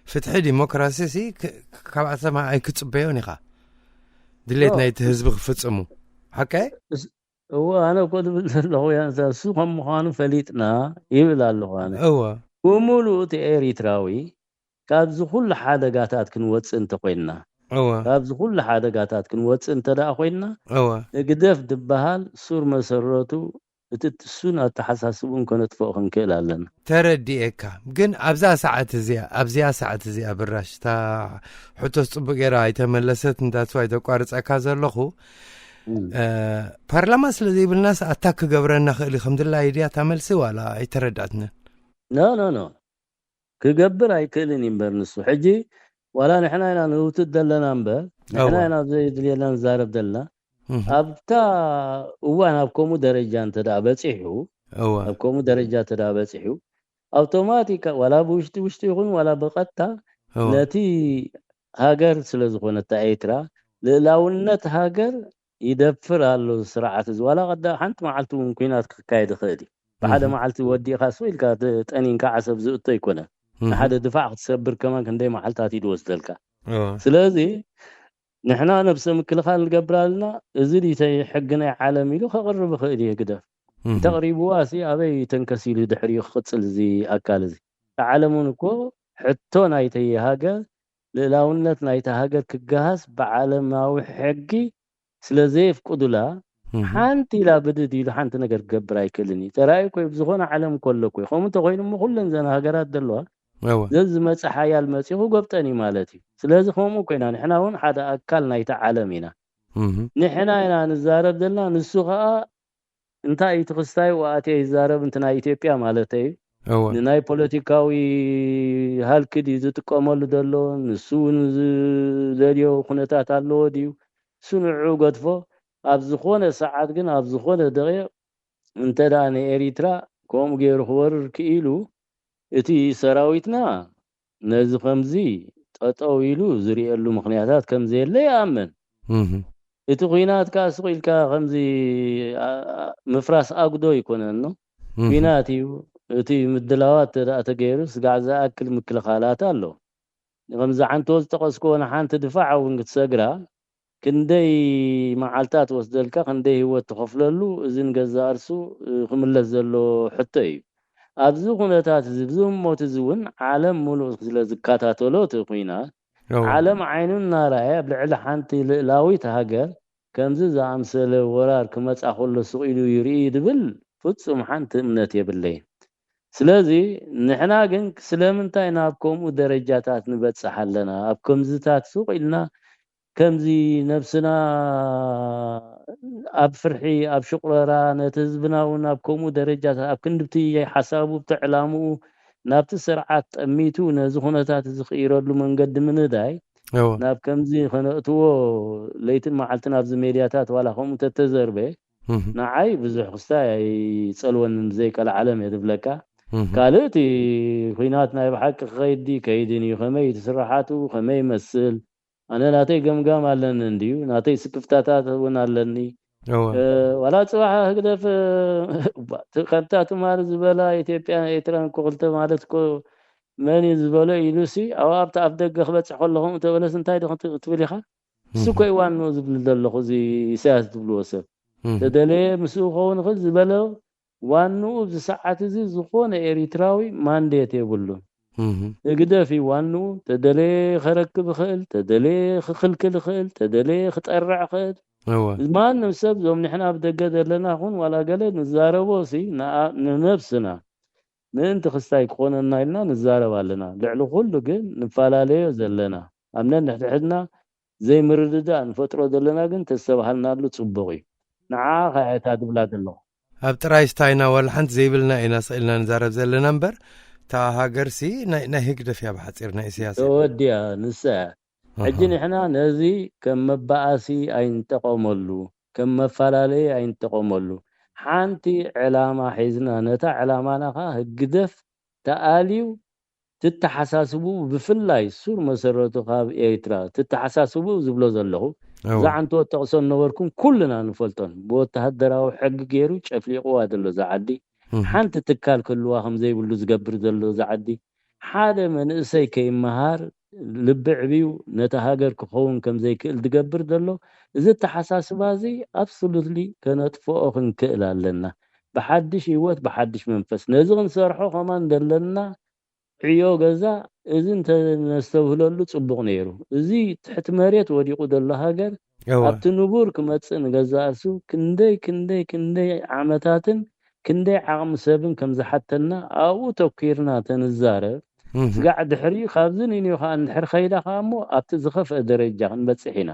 ፍትሒ ዲሞክራሲ ሲ ካብ ኣሰማይ ኣይክጽበዮን ኢኻ ድሌት ናይቲ ህዝቢ ክፍጽሙ ሓቀ እወ ኣነ እኮ ዝብል ዘለኹ ያንሳ እሱ ከም ምዃኑ ፈሊጥና ይብል ኣለኹ ኣነ እወ ብምሉእ እቲ ኤሪትራዊ ካብዚ ኩሉ ሓደጋታት ክንወፅእ እንተኮይንና እወ ካብዚ ኩሉ ሓደጋታት ክንወፅእ እንተ ደኣ ኮይንና እወ ህግደፍ ዝበሃል ሱር መሰረቱ እቲ እሱን ኣተሓሳስቡን ከነጥፍኦ ክንክእል ኣለና ተረዲኤካ ግን ኣብዛ ሰዓት እዚኣ ኣብዚኣ ሰዓት እዚኣ ብራሽ እታ ሕቶስ ፅቡቅ ገይራ ኣይተመለሰት እንዳትዋ ኣይተቋርፀካ ዘለኹ እ፣ ፓርላማ ስለ ዘይብልናስ ኣታክ ክገብረና ክእል እዩ ከም ድላይ ድያ እታ መልሲ ዋላ ኣይተረዳእትንን ኖ ኖ ኖ ክገብር ኣይክእልን እዩ እምበር ንሱ ሕጂ ዋላ ንሕና ኢና ንህውትት ዘለና እምበር ንሕና እወ ኢና ዘድልየና ንዛረብ ዘለና እህ፣ ኣብታ እዋን ኣብ ከምኡ ደረጃ እንተ ደኣ በፂሑ እወ ኣብ ከምኡ ደረጃ እንተ ደኣ በፂሑ ኣውቶማቲካ ዋላ ብውሽጢ ውሽጢ ይኹን ዋላ ብቐጥታ እወ ነቲ ሃገር ስለ ዝኾነታ ኤርትራ ልእላውነት ሃገር ይደፍር ኣሎ ስርዓት እዚ ዋላ ቀዳ ሓንቲ መዓልቲ እውን ኩናት ክካየድ ይኽእል እዩ ብሓደ እህ፣ መዓልቲ ወዲእካ ስቕ ኢልካ ተ- ጠኒንካ ዓሰብ ዝእቶ ኣይኮነን እህ፣ ንሓደ ድፋዕ ክትሰብር ከማን ክንደይ መዓልታት እዩ ዝወስደልካ እወ ስለዚ ንሕና ነብሰ ምክልኻል ንገብር ኣለና እዚ ድዩ ሕጊ ናይ ዓለም ኢሉ ከቕርብ ይኽእል እዩ ህግደፍ እህ፣ እንተቕሪብዋ ሲ ኣበይ ተንከስ ኢሉ ድሕሪኡ ክቕፅል እዚ ኣካል እዚ እቲ ዓለም እውን እኮ ሕቶ ናይቲ ሃገር ልእላውነት ናይቲ ሃገር ክገሃስ ብዓለማዊ ሕጊ ስለ ዘየፍቅዱላ እህ፣ ሓንቲ ኢላ ብድድ ኢሉ ሓንቲ ነገር ክገብር ኣይክእልን እዩ ተራእዩ ኮይ ብዝኾነ ዓለም ከሎ ኮይ ከምኡ እንተኮይኑ እሞ ኩለን ዘን ሃገራት ዘለዋ እወ ዘዝመፀ ሓያል መፂኡ ክጎብጠን እዩ ማለት እዩ ስለዚ ከምኡ ኮይና ንሕና እውን ሓደ ኣካል ናይቲ ዓለም ኢና እህ፣ ንሕና ኢና ንዛረብ ዘለና ንሱ ከዓ እንታይ እዩ ትኽስታዩ ኣትየ ይዛረብ እንት ናይ ኢትዮጵያ ማለት እዩ እወ ንናይ ፖለቲካዊ ሃልኪ ድዩ ዝጥቀመሉ ዘሎ ንሱ እውን ዝደልዮ ኩነታት ኣለዎ ድዩ እሱ ንዑ ገድፎ ኣብ ዝኾነ ሰዓት ግን ኣብ ዝኾነ ደቂቕ እንተ ደኣ ንኤሪትራ ከምኡ ገይሩ ክወርር ክኢሉ እቲ ሰራዊትና ነዚ ከምዚ ጠጠው ኢሉ ዝርእየሉ ምኽንያታት ከም ዘየለ ይኣምን። እቲ ኲናት ከኣ ስቕ ኢልካ ከምዚ ምፍራስ ኣጉዶ ኣይኮነን። ኲናት እዩ። እቲ ምድላዋት እንተ ደኣ ተገይሩ ስጋዕ ዝኣክል ምክልኻላት ኣሎ። ከምዚ ዓንቶ ዝጠቐስክዎ ንሓንቲ ድፋዕ እውን ክትሰግራ ክንደይ መዓልታት ወስደልካ፣ ክንደይ ህይወት ትኸፍለሉ፣ እዚ ንገዛእ ርሱ ክምለስ ዘሎ ሕቶ እዩ። ኣብዚ ኩነታት እዚ፣ ብዚ ህሞት እዚ እውን ዓለም ሙሉእ ስለ ዝከታተሎ እቲ ኩናት፣ ዓለም ዓይኑ እናረኣየ ኣብ ልዕሊ ሓንቲ ልእላዊት ሃገር ከምዚ ዝኣምሰለ ወራር ክመጻ ከሎ ስቕ ኢሉ ይርኢ ድብል ፍጹም ሓንቲ እምነት የብለይን። ስለዚ ንሕና ግን ስለምንታይ ናብ ከምኡ ደረጃታት ንበጽሕ ኣለና? ኣብ ከምዚታት ስቕ ኢልና ከምዚ ነብስና ኣብ ፍርሒ፣ ኣብ ሽቑረራ፣ ነቲ ህዝብና እውን ኣብ ከምኡ ደረጃታት ኣብ ክንድብቲ ሓሳቡ፣ ብቲ ዕላምኡ ናብቲ ስርዓት ጠሚቱ ነዚ ኩነታት እዚ ክቕይረሉ መንገዲ ምንዳይ፣ ናብ ከምዚ ከነእትዎ ለይትን መዓልትን ኣብዚ ሜድያታት ዋላ ከምኡ ተተዘርበ፣ ንዓይ ብዙሕ ክስታይ ኣይጸልወንን፣ ብዘይ ቀልዓለም እየ ዝብለካ። ካልእ እቲ ኲናት ናይ ብሓቂ ክኸይድ ድዩ ከይድን እዩ፣ ከመይ እቲ ስራሓቱ ከመይ ይመስል፣ ኣነ ናተይ ገምጋም ኣለኒ እንድዩ፣ ናተይ ስክፍታታት እውን ኣለኒ። ዋላ ጽባሕ ህግደፍ ከምታ ትማሊ ዝበላ ኢትዮጵያን ኤርትራን እኮ ክልተ ማለት እኮ መን እዩ ዝበሎ ኢሉሲ፣ ኣብ ኣብቲ ኣፍ ደገ ክበጽሕ ከለኹም ተበለስ እንታይ ዶ ክትብል ኢኻ? እሱ እኮ እዩ ዋንኡ ዝብል ዘለኹ፣ እዚ ኢሳያስ ዝብልዎ ሰብ። ተደለየ ምስኡ ክኸውን ይኽእል ዝበሎ ዋንኡ ኣብዚ ሰዓት እዚ ዝኾነ ኤሪትራዊ ማንዴት የብሉን። ህግደፍ እዩ ዋንኡ። ተደለየ ከረክብ ይኽእል፣ ተደለየ ክኽልክል ይኽእል፣ ተደለየ ክጠርዕ ይኽእል። ማንም ሰብ፣ እዞም ንሕና ኣብ ደገ ዘለና ኹን ዋላ ገለ ንዛረቦ ሲ ንነብስና ምእንቲ ክስታይ ክኾነና ኢልና ንዛረብ ኣለና። ልዕሊ ኩሉ ግን ንፈላለዮ ዘለና ኣብ ነንሕድሕድና ዘይምርድዳእ ንፈጥሮ ዘለና ግን ተስተባሃልናሉ ጽቡቕ እዩ። ንዓ ኸዓ እታ ድብላ ዘለኹ። ኣብ ጥራይ ስታይና ዋላ ሓንቲ ዘይብልና ኢና ስቕ ኢልና ንዛረብ ዘለና እምበር፣ እታ ሃገርሲ ናይ፣ ናይ ህግደፍ እያ ብሓጺር፣ ናይ ኢሳያስ እያ። ተወዲኣ ንሳ እያ። ሕጂ ንሕና ነዚ ከም መባኣሲ ኣይንጠቐመሉ፣ ከም መፈላለዪ ኣይንጠቐመሉ። ሓንቲ ዕላማ ሒዝና፣ ነታ ዕላማና ኸዓ ህግደፍ ተኣልዩ ትተሓሳስብኡ፣ ብፍላይ ሱር መሰረቱ ካብ ኤርትራ ትተሓሳስብኡ ዝብሎ ዘለኹ፣ እዛ ዓንተወት ጠቕሶ ነበርኩም ኩልና ንፈልጦን፣ ብወተሃደራዊ ሕጊ ገይሩ ጨፍሊቕዋ ዘሎ እዛ ዓዲ፣ ሓንቲ ትካል ክህልዋ ከም ዘይብሉ ዝገብር ዘሎ እዛ ዓዲ፣ ሓደ መንእሰይ ከይመሃር ልቢ ዕብዩ ነታ ሃገር ክኸውን ከም ዘይክእል ዝገብር ዘሎ እዚ ኣተሓሳስባ እዚ ኣብሶሉትሊ ከነጥፍኦ ክንክእል ኣለና። ብሓድሽ ህይወት፣ ብሓድሽ መንፈስ ነዚ ክንሰርሖ ከማን ዘለና ዕዮ ገዛ እዚ እንተነስተብህለሉ ጽቡቕ ነይሩ። እዚ ትሕቲ መሬት ወዲቑ ዘሎ ሃገር ኣብቲ ንቡር ክመጽእ ንገዛእ ርእሱ ክንደይ ክንደይ ክንደይ ዓመታትን ክንደይ ዓቕሚ ሰብን ከም ዝሓተና ኣብኡ ተኲርና ተንዛረብ። ስጋዕ ድሕሪኡ ካብዚ ንንዮ ከኣ እንድሕር ከይዳ ከኣ እሞ ኣብቲ ዝኸፍአ ደረጃ ክንበጽሕ ኢና።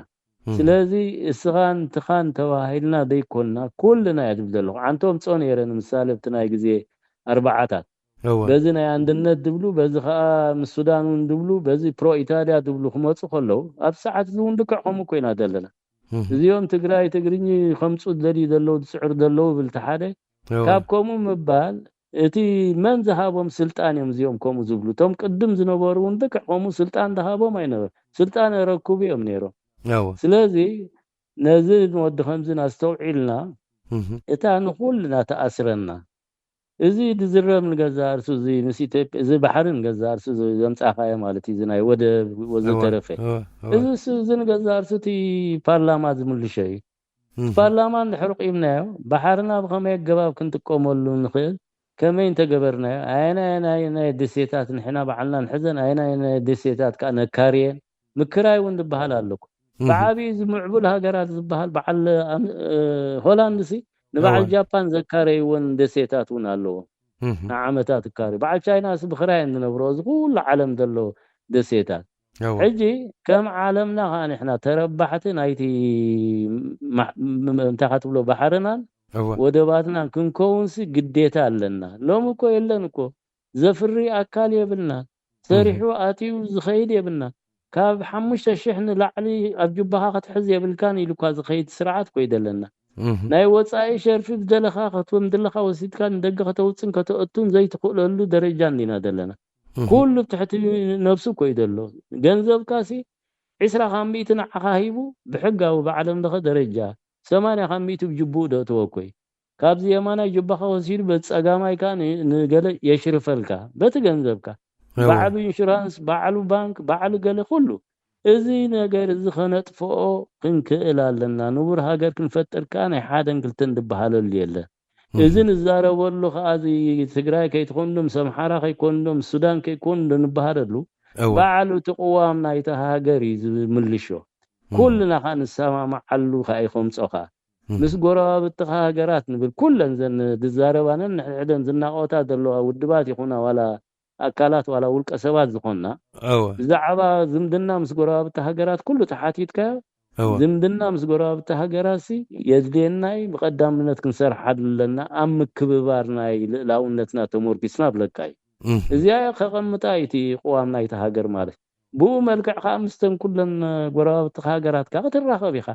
ስለዚ እስኻን ትኻን ተባሂልና ዘይኮንና ኩልና እየ ዝብል ዘለኹ። ዓንቶም ጾ ነይረ ንምሳሌ ኣብቲ ናይ ግዜ ኣርባዓታት በዚ ናይ ኣንድነት ድብሉ፣ በዚ ከኣ ምስ ሱዳን እውን ድብሉ፣ በዚ ፕሮ ኢታልያ ድብሉ ክመጹ ከለዉ፣ ኣብ ሰዓት እዚ እውን ልክዕ ከምኡ ኮይና ዘለና። እዚኦም ትግራይ ትግርኝ ከምጹ ዝደልዩ ዘለዉ፣ ዝጽዕሩ ዘለዉ ብል እቲ ሓደ፣ ካብ ከምኡ ምባል፣ እቲ መን ዝሃቦም ስልጣን እዮም እዚኦም ከምኡ ዝብሉ? እቶም ቅድም ዝነበሩ እውን ልክዕ ከምኡ ስልጣን ዝሃቦም ኣይነበሩ። ስልጣን የረክቡ እዮም ነይሮም። ስለዚ ነዚ ንወዲ ከምዚ ኣስተውዒልና፣ እታ ንኹልና ትኣስረና፣ እዚ ዝዝረብ ንገዛእ ርእሱ፣ እዚ ምስ ኢትዮጵያ፣ እዚ ባሕሪ ንገዛእ ርእሱ ዘምጻኻዮ ማለት እዩ፣ እዚ ናይ ወደብ ወዘተረፈ። እዚ ስ-፣ እዚ ንገዛእ ርእሱ እቲ ፓርላማ ዝምልሾ እዩ። እቲ ፓርላማ እንድሕር ቂምናዮ፣ ባሕርና ብኸመይ ኣገባብ ክንጥቀመሉ ንኽእል፣ ከመይ እንተገበርናዮ፣ ኣየናይ ኣየናይ ናይ ደሴታት ንሕና ባዕልና ንሕዘን፣ ኣየናይ ኣየናይ ደሴታት ከኣ ነካርየን፣ ምክራይ እውን ዝበሃል ኣሎ እኮ። ብዓብዩ እዚ ምዕቡል ሃገራት ዝበሃል በዓል ኣም-፣ እ፣ ሆላንድ ሲ ንበዓል ጃፓን ዘካረይወን ደሴታት እውን ኣለዎ። ንዓመታት እካሪ። በዓል ቻይና ሲ ብኽራይ እየን ዝነብሮ፣ እዚ ኩሉ ዓለም ዘሎ ደሴታት። ሕጂ ከም ዓለምና ከኣ ንሕና ተረባሕቲ ናይቲ ማ-፣ ም-፣ ም-፣ እንታይ ኢኻ ትብሎ፣ ባሕርናን ወደባትናን ክንከውንሲ ግዴታ ኣለና። ሎሚ እኮ የለን እኮ፣ ዘፍሪ ኣካል የብልናን። ሰሪሑ ኣትዩ ዝኸይድ የብልናን። ካብ ሓሙሽተ ሽሕ ንላዕሊ ኣብ ጁባኻ ክትሕዝ የብልካን ኢሉ እኳ ዝኸይድ ስርዓት እኮ እዩ ዘለና። ናይ ወጻኢ ሸርፊ ዝደለኻ ከም ዝደለኻ ወሲድካ ንደገ ከተውጽን ከተእቱን ዘይትኽእለሉ ደረጃ እንዲና ዘለና። ኩሉ ትሕቲ ነብሱ እኮ እዩ ዘሎ። ገንዘብካሲ ዒስራ ካብ ሚእቲ ንዓኻ ሂቡ ብሕጋዊ ብዓለም ለኸ ደረጃ ሰማንያ ካብ ሚእቲ ብጅቡኡ ደእትዎ እኮ እዩ። ካብዚ የማናይ ጅባኻ ወሲዱ በቲ ጸጋማይ ከኣ ን-፣ ንገለ የሽርፈልካ በቲ ገንዘብካ። ባዕሉ ኢንሹራንስ፣ ባዕሉ ባንክ፣ ባዕሉ ገለ ኩሉ። እዚ ነገር እዚ ከነጥፍኦ ክንክእል ኣለና። ንቡር ሃገር ክንፈጥር ከኣ ናይ ሓደን ክልተን ዝበሃለሉ የለን። እዚ ንዛረበሉ ከኣ እዚ ትግራይ ከይትኾንዶ ምስ ኣምሓራ ከይኮንዶ ምስ ሱዳን ከይኮንዶ ንበሃለሉ እወ ባዕሉ እቲ ቅዋም ናይቲ ሃገር እዩ ዝምልሾ። ኩልና ከኣ ንሰማማዓሉ ከኣ ይኸምጾ ከኣ ምስ ጎረባብትኻ ሃገራት ንብል ኩለን ዘን ዝዛረባነን ንሕድሕደን ዝናቆታ ዘለዋ ውድባት ይኹና ዋላ ኣካላት ዋላ ውልቀ ሰባት ዝኾንና እወ ብዛዕባ ዝምድና ምስ ጎረባብቲ ሃገራት ኩሉ ተሓቲትካዮ እወ ዝምድና ምስ ጎረባብቲ ሃገራት ሲ የድልየና እዩ። ብቐዳምነት ክንሰርሓሉ ኣለና ኣብ ምክብባር ናይ ልእላውነትና ተሞርኪስና ብለካ እዩ። እዚኣ ከቐምጣ እዩ እቲ ቅዋም ናይቲ ሃገር ማለት። ብኡ መልክዕ ከዓ ምስተን ኩለን ጎረባብቲ ሃገራት ከዓ ክትራኸብ ኢኻ።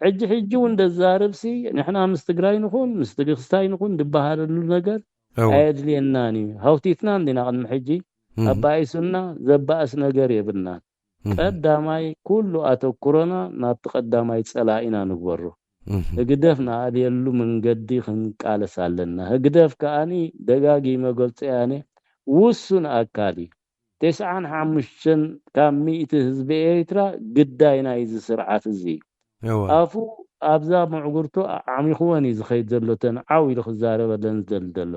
ሕጂ ሕጂ እውን ደዛርብ ሲ ንሕና ምስ ትግራይ ንኹን ምስ ትግስታይ ንኹን ዝበሃለሉ ነገር እወ ኣየድልየናን እዩ። ሃውቲትና እንዲና ቅድሚ ሕጂ እህ፣ ኣባኢሱና ዘባእስ ነገር የብልናን። እህ፣ ቀዳማይ ኩሉ ኣተኩሮና ናብቲ ቀዳማይ ጸላኢና ንግበሮ። እህ፣ ህግደፍ ንኣልየሉ መንገዲ ክንቃለስ ኣለና። ህግደፍ ከኣኒ ደጋጊመ ገልጾ ያኔ ውሱን ኣካል እዩ። ተስዓን ሓሙሽተን ካብ ሚእቲ ህዝቢ ኤርትራ ግዳይ ናይዚ ስርዓት እዚ እዩ። እወ ኣፉ ኣብዛ ምዕጉርቱ ዓሚኹወን እዩ ዝኸይድ ዘሎ። ተን ዓው ኢሉ ክዛረበለን ዝደሊ ዘሎ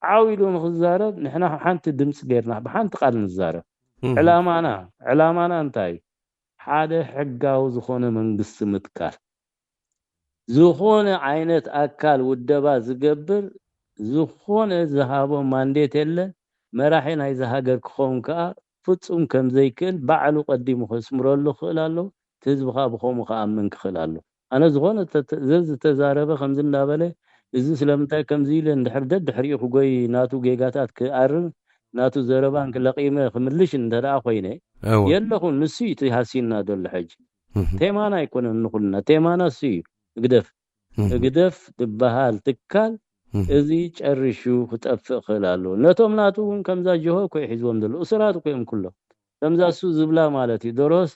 ዓው ኢሉ ንክዛረብ ንሕና ሓንቲ ድምፂ ጌርና ብሓንቲ ቃል ንዛረብ። እህ፣ ዕላማና ዕላማና እንታይ እዩ? ሓደ ሕጋዊ ዝኾነ መንግስቲ ምትካል። ዝኾነ ዓይነት ኣካል ውደባ ዝገብር ዝኾነ ዝሃቦ ማንዴት የለን። መራሒ ናይዚ ሃገር ክኸውን ከዓ ፍጹም ከም ዘይክእል ባዕሉ ቀዲሙ ከስምረሉ ክኽእል ኣለዎ። እቲ ህዝቢ ከዓ ብኸምኡ ክኣምን ክኽእል ኣለዎ። ኣነ ዝኾነ ተተ- ዘዝተዛረበ ከምዚ እንዳበለ እዚ ስለምንታይ ከምዚ ኢለ እንድሕር ደድሕሪኡ ክጎይ ናቱ ጌጋታት ክኣርም ናቱ ዘረባን ክለቂመ ክምልሽ እንተ ደኣ ኮይነ እወ የለኹን። ንሱ እዩ እቲ ሃሲና ዘሎ ሕጂ። እህ፣ ቴማና ኣይኮነን ንኹልና፣ ቴማና እሱ እዩ። ህግደፍ እህ፣ ህግደፍ ዝበሃል ትካል እህ፣ እዚ ጨሪሹ ክጠፍእ ክእል ኣለዎ። ነቶም ናቱ እውን ከምዛ ጅሆ እኮ እዩ ሒዝዎም ዘሎ። እሱራት እኮ እዮም ኩሎም። ከምዛ እሱ ዝብላ ማለት እዩ። ደሮስ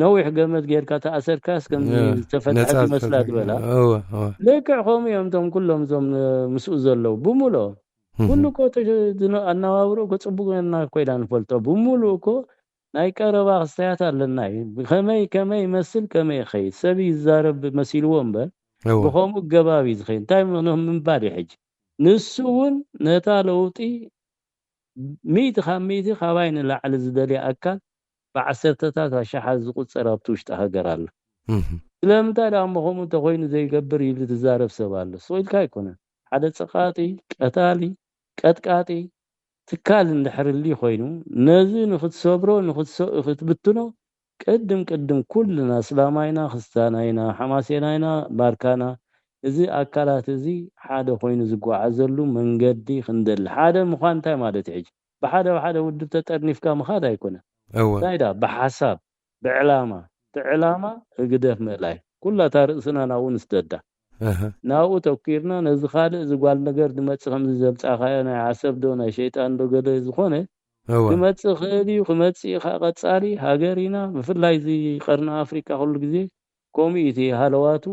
ነዊሕ ገመድ ጌርካ ተኣሰርካስ ከምዚ እ፣ ዝተፈትሐት ነጻ ይመስላ ዝበላ። እወ፣ እወ። ልክዕ ከምኡ እዮም እቶም ኩሎም እዞም ምስኡ ዘለዉ ብምልኦም። እህ፣ ኩሉ እኮ ተሸ- ዝነ- ኣነባብሮ እኮ ጽቡቅ ጌርና እኮ ኢና ንፈልጦ። ብምሉእ እኮ ናይ ቀረባ ክስተያት ኣለና እዩ። ከመይ ከመይ ይመስል ከመይ ይኸይድ ሰብ ይዛረብ መሲልዎ እምበር እወ። ብኸምኡ ገባብ እዩ ዝኸይድ። እንታይ ም- ምንባር እዩ ሕጂ? ንሱ እውን ነታ ለውጢ ሚእቲ ካብ ሚእቲ ካባይ ንላዕሊ ዝደልየ ኣካል ብዓሰርተታት ኣሽሓት ዝቁጸር ኣብቲ ውሽጢ ሃገር ኣሎ። እህ፣ ስለምንታይ ደኣ እሞ ከምኡ እንተኮይኑ ዘይገብር ኢሉ ትዛረብ ሰብ ኣሎ። ስቕ ኢልካ ኣይኮነን። ሓደ ጸቃጢ፣ ቀታሊ፣ ቀጥቃጢ ትካል እንድሕር እሊ ኮይኑ ነዚ ንክትሰብሮ ንክትሰ- ክትብትኖ ቅድም ቅድም ኩልና እስላማይና፣ ክስታናይና፣ ሓማሴናይና፣ ባርካና፣ እዚ ኣካላት እዚ ሓደ ኮይኑ ዝጓዓዘሉ መንገዲ ክንደሊ። ሓደ ምዃን እንታይ ማለት እዩ? ሕጂ ብሓደ ብሓደ ውድብ ተጠርኒፍካ ምኻድ ኣይኮነን። እወ። እንታይ ዳ ብሓሳብ ብዕላማ እቲ ዕላማ ህግደፍ ምእላይ ኩላ እታ ርእስና ናብኡ ንስደዳ። እህ፣ ናብኡ ተኪርና ነዚ ካልእ እዚ ጓል ነገር ዝመጽእ ከምዚ ዘምጻኻዮ ናይ ዓሰብ ዶ ናይ ሸይጣን ዶ ገለ ዝኾነ እወ። ክመጽእ ክእል እዩ። ክመጽእ እዩ ከዓ ቀጻሊ ሃገር ኢና። ብፍላይ እዚ ቀርኒ ኣፍሪቃ ኩሉ ግዜ ከምኡ እዩ እቲ ሃለዋቱ።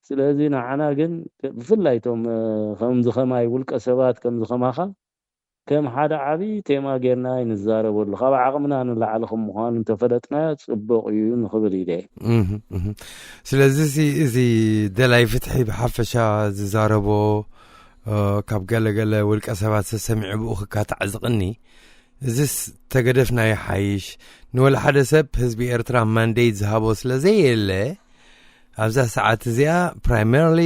ስለዚ ንዓና ግን ብፍላይ እቶም ከምዚ ከማይ ውልቀ ሰባት ከምዚ ከማኻ ከም ሓደ ዓብዪ ቴማ ጌርና ንዛረበሉ ካብ ዓቕምና ንላዕሊ ከም ምዃኑ እንተፈለጥናዮ ጽቡቕ እዩ ንኽብል ኢለ እየ። እህ፣ እህ። ስለዚ እዚ እዚ ደላይ ፍትሒ ብሓፈሻ ዝዛረቦ እ፣ ካብ ገለገለ ውልቀ ሰባት ሰሰሚዑ ብኡ ክካታዕ ዝቕኒ እዚስ ተገደፍና ይሓይሽ። ንወላ ሓደ ሰብ ህዝቢ ኤርትራ ማንዴት ዝሃቦ ስለ ዘየለ ኣብዛ ሰዓት እዚኣ ፕራይመርሊ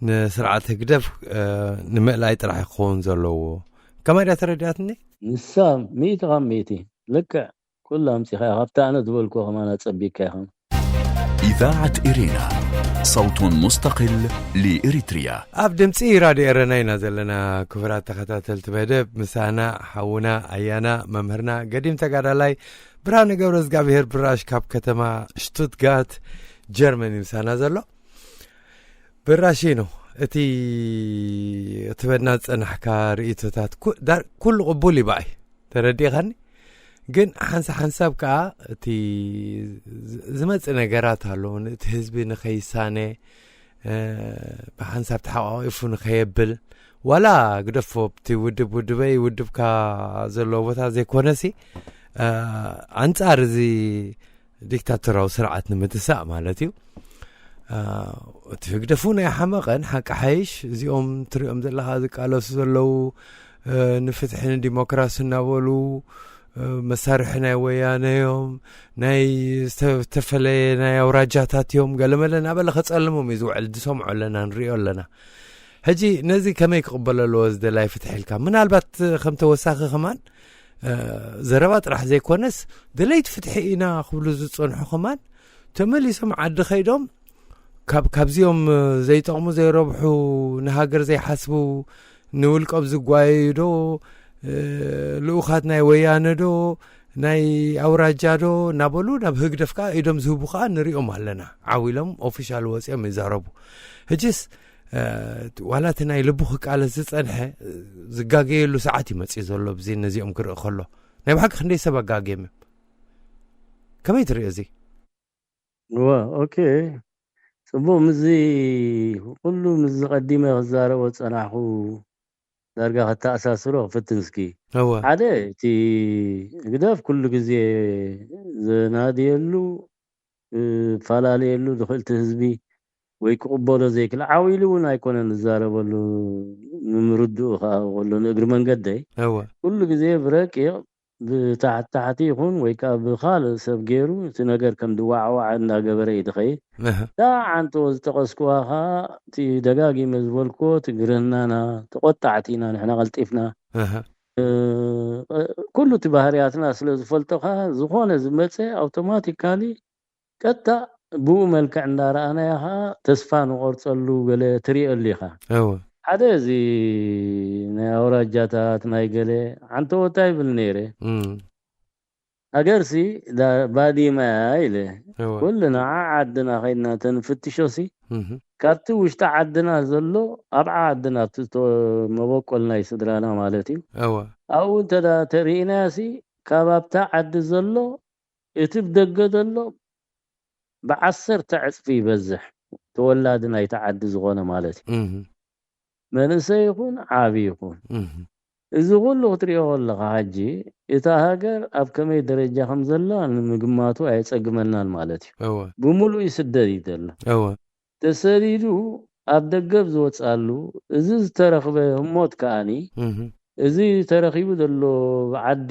ንስርዓት ህግደፍ እ፣ ንምእላይ ጥራሕ ክኸውን ዘለዎ። ከማይ ድያ ተረዲኣትኒ? ንሳ ሚእቲ ካብ ሚእቲ ልክዕ ኩሉ ኣምጺኻ ኢኻ። ኣብቲ ኣነ ዝበልኩዎ ከማን ኣጸቢቕካ ኢኻ። إذاعة إرينا، صوت مستقل لإريتريا. ኣብ ድምፂ ራድዮ ኤረና ኢና ዘለና። ክቡራት ተኸታተልቲ መደብ ምሳና ሓውና ኣያና መምህርና ገዲም ተጋዳላይ ብርሃነ ገብረ እግዚኣብሔር ብራሽ ካብ ከተማ ሽቱትጋርት ጀርመን እዩ ምሳና ዘሎ። ብራሺኖ እቲ እትበና ዝጸናሕካ ርእይቶታት ኩ- ዳር- ኩሉ ቅቡል ይባይ ተረዲኻኒ። ግን ሓንሳ ሓንሳብ ከኣ እቲ ዝ- ዝመጽእ ነገራት ኣሎ። እቲ ህዝቢ ንኸይሳነ እ፣ ብሓንሳብ ተሓቋቒፉ ንኸየብል ዋላ ግደፎ ኣብቲ ውድብ ውድበይ ውድብካ ዘለዎ ቦታ ዘይኮነሲ እ፣ ኣንጻር እዚ ዲክታቶራዊ ስርዓት ንምትሳእ ማለት እዩ። እቲ ህግደፉ ናይ ሓመቐን ሓቂ ሓይሽ እዚኦም ትሪኦም ዘለኻ ዝቃለሱ ዘለዉ ንፍትሒ ንዲሞክራሲ እናበሉ መሳርሒ ናይ ወያነ እዮም፣ ናይ ዝተፈለየ ናይ ኣውራጃታት እዮም፣ ገለመለ እናበለ ከጸልሞም እዩ ዝውዕል። ዝሰምዖ ኣለና፣ ንሪኦ ኣለና። ሕጂ ነዚ ከመይ ክቕበሎ ኣለዎ ዝደላይ ፍትሒ ኢልካ? ምናልባት ከም ተወሳኺ ከማን ዘረባ ጥራሕ ዘይኮነስ ደለይቲ ፍትሒ ኢና ክብሉ ዝጸንሑ ከማን ተመሊሶም ዓዲ ከይዶም ካብ ካብዚኦም ዘይጠቕሙ ዘይረብሑ ንሃገር ዘይሓስቡ ንውልቆም ዝጓየዩ ዶ ልኡኻት ናይ ወያነ ዶ ናይ ኣውራጃ ዶ እናበሉ ናብ ህግደፍ ከዓ ኢዶም ዝህቡ ከዓ ንሪኦም ኣለና። ዓው ኢሎም ኦፊሻል ወፂኦም ይዛረቡ። ሕጅስ ዋላ እቲ ናይ ልቡ ክቃለስ ዝፀንሐ ዝጋገየሉ ሰዓት ይመፅእ ዘሎ። ብዚ ነዚኦም ክርኢ ከሎ ናይ ብሓቂ ክንደይ ሰብ ኣጋጌም ከመይ ትርኢ እዚ? እወ ኦኬ፣ ፅቡቅ። ምዚ ኩሉ ምዚ ቀዲመ ክዛረቦ ዝፀናሕኩ ዳርጋ ከተኣሳስሮ ክፍትን እስኪ። እወ ሓደ እቲ ህግደፍ ኩሉ ግዜ ዘናድየሉ ፈላለየሉ ዝኽእልቲ ህዝቢ ወይ ክቕበሎ ዘይክእል ዓው ኢሉ እውን ኣይኮነን ዝዛረበሉ። ንምርድኡ ከዓ ከሎ ንእግሪ መንገደይ እወ ኩሉ ግዜ ብረቂቕ ብታሕቲ ታሕቲ ይኹን ወይ ከዓ ብኻልእ ሰብ ገይሩ እቲ ነገር ከም ድዋዕዋዕ እንዳገበረ እዩ ዝኸይድ። እህ፣ እታ ዓንቶ ዝጠቐስኩዋ ከዓ እቲ ደጋጊመ ዝበልኩዎ እቲ ግርህናና ተቆጣዕቲ ኢና ንሕና ቀልጢፍና እህ፣ ኩሉ እቲ ባህርያትና ስለ ዝፈልጦ ከዓ ዝኾነ ዝመፀ ኣውቶማቲካሊ ቀጥታ ብኡ መልክዕ እንዳረኣናዮ ከዓ ተስፋ ንቆርፀሉ ገለ ትሪኦ ኣሊኻ። እወ። ሓደ እዚ ናይ ኣውራጃታት ናይ ገለ ዓንተወታ ይብል ነይረ። እም። ሃገርሲ ዳ- ባዲማ እያ ኢለ እወ። ኩልና ዓዓድና ከይድና ተንፍትሾሲ እም። ካብቲ ውሽጢ ዓድና ዘሎ ኣብ ዓዓድና ኣብቲ ዝተ- መበቆል ናይ ስድራና ማለት እዩ። እወ። ኣብኡ እንተ ተሪኢናያሲ ካብ ኣብታ ዓዲ ዘሎ እቲ ብደገ ዘሎ ብዓሰርተ ዕፅፊ ይበዝሕ ተወላዲ ናይቲ ዓዲ ዝኾነ ማለት እዩ። እህ፣ መንእሰይ ይኹን ዓቢ ይኹን እህ፣ እዚ ኩሉ ክትሪኦ ከለኻ ሕጂ እታ ሃገር ኣብ ከመይ ደረጃ ከም ዘላ ንምግማቱ ኣየጸግመናን ማለት እዩ። እወ። ብምሉእ ይስደድ እዩ ዘሎ። እወ። ተሰዲዱ ኣብ ደገብ ዝወፅኣሉ እዚ ዝተረኽበ ህሞት ከኣኒ እህ፣ እዚ ተረኺቡ ዘሎ ዓዲ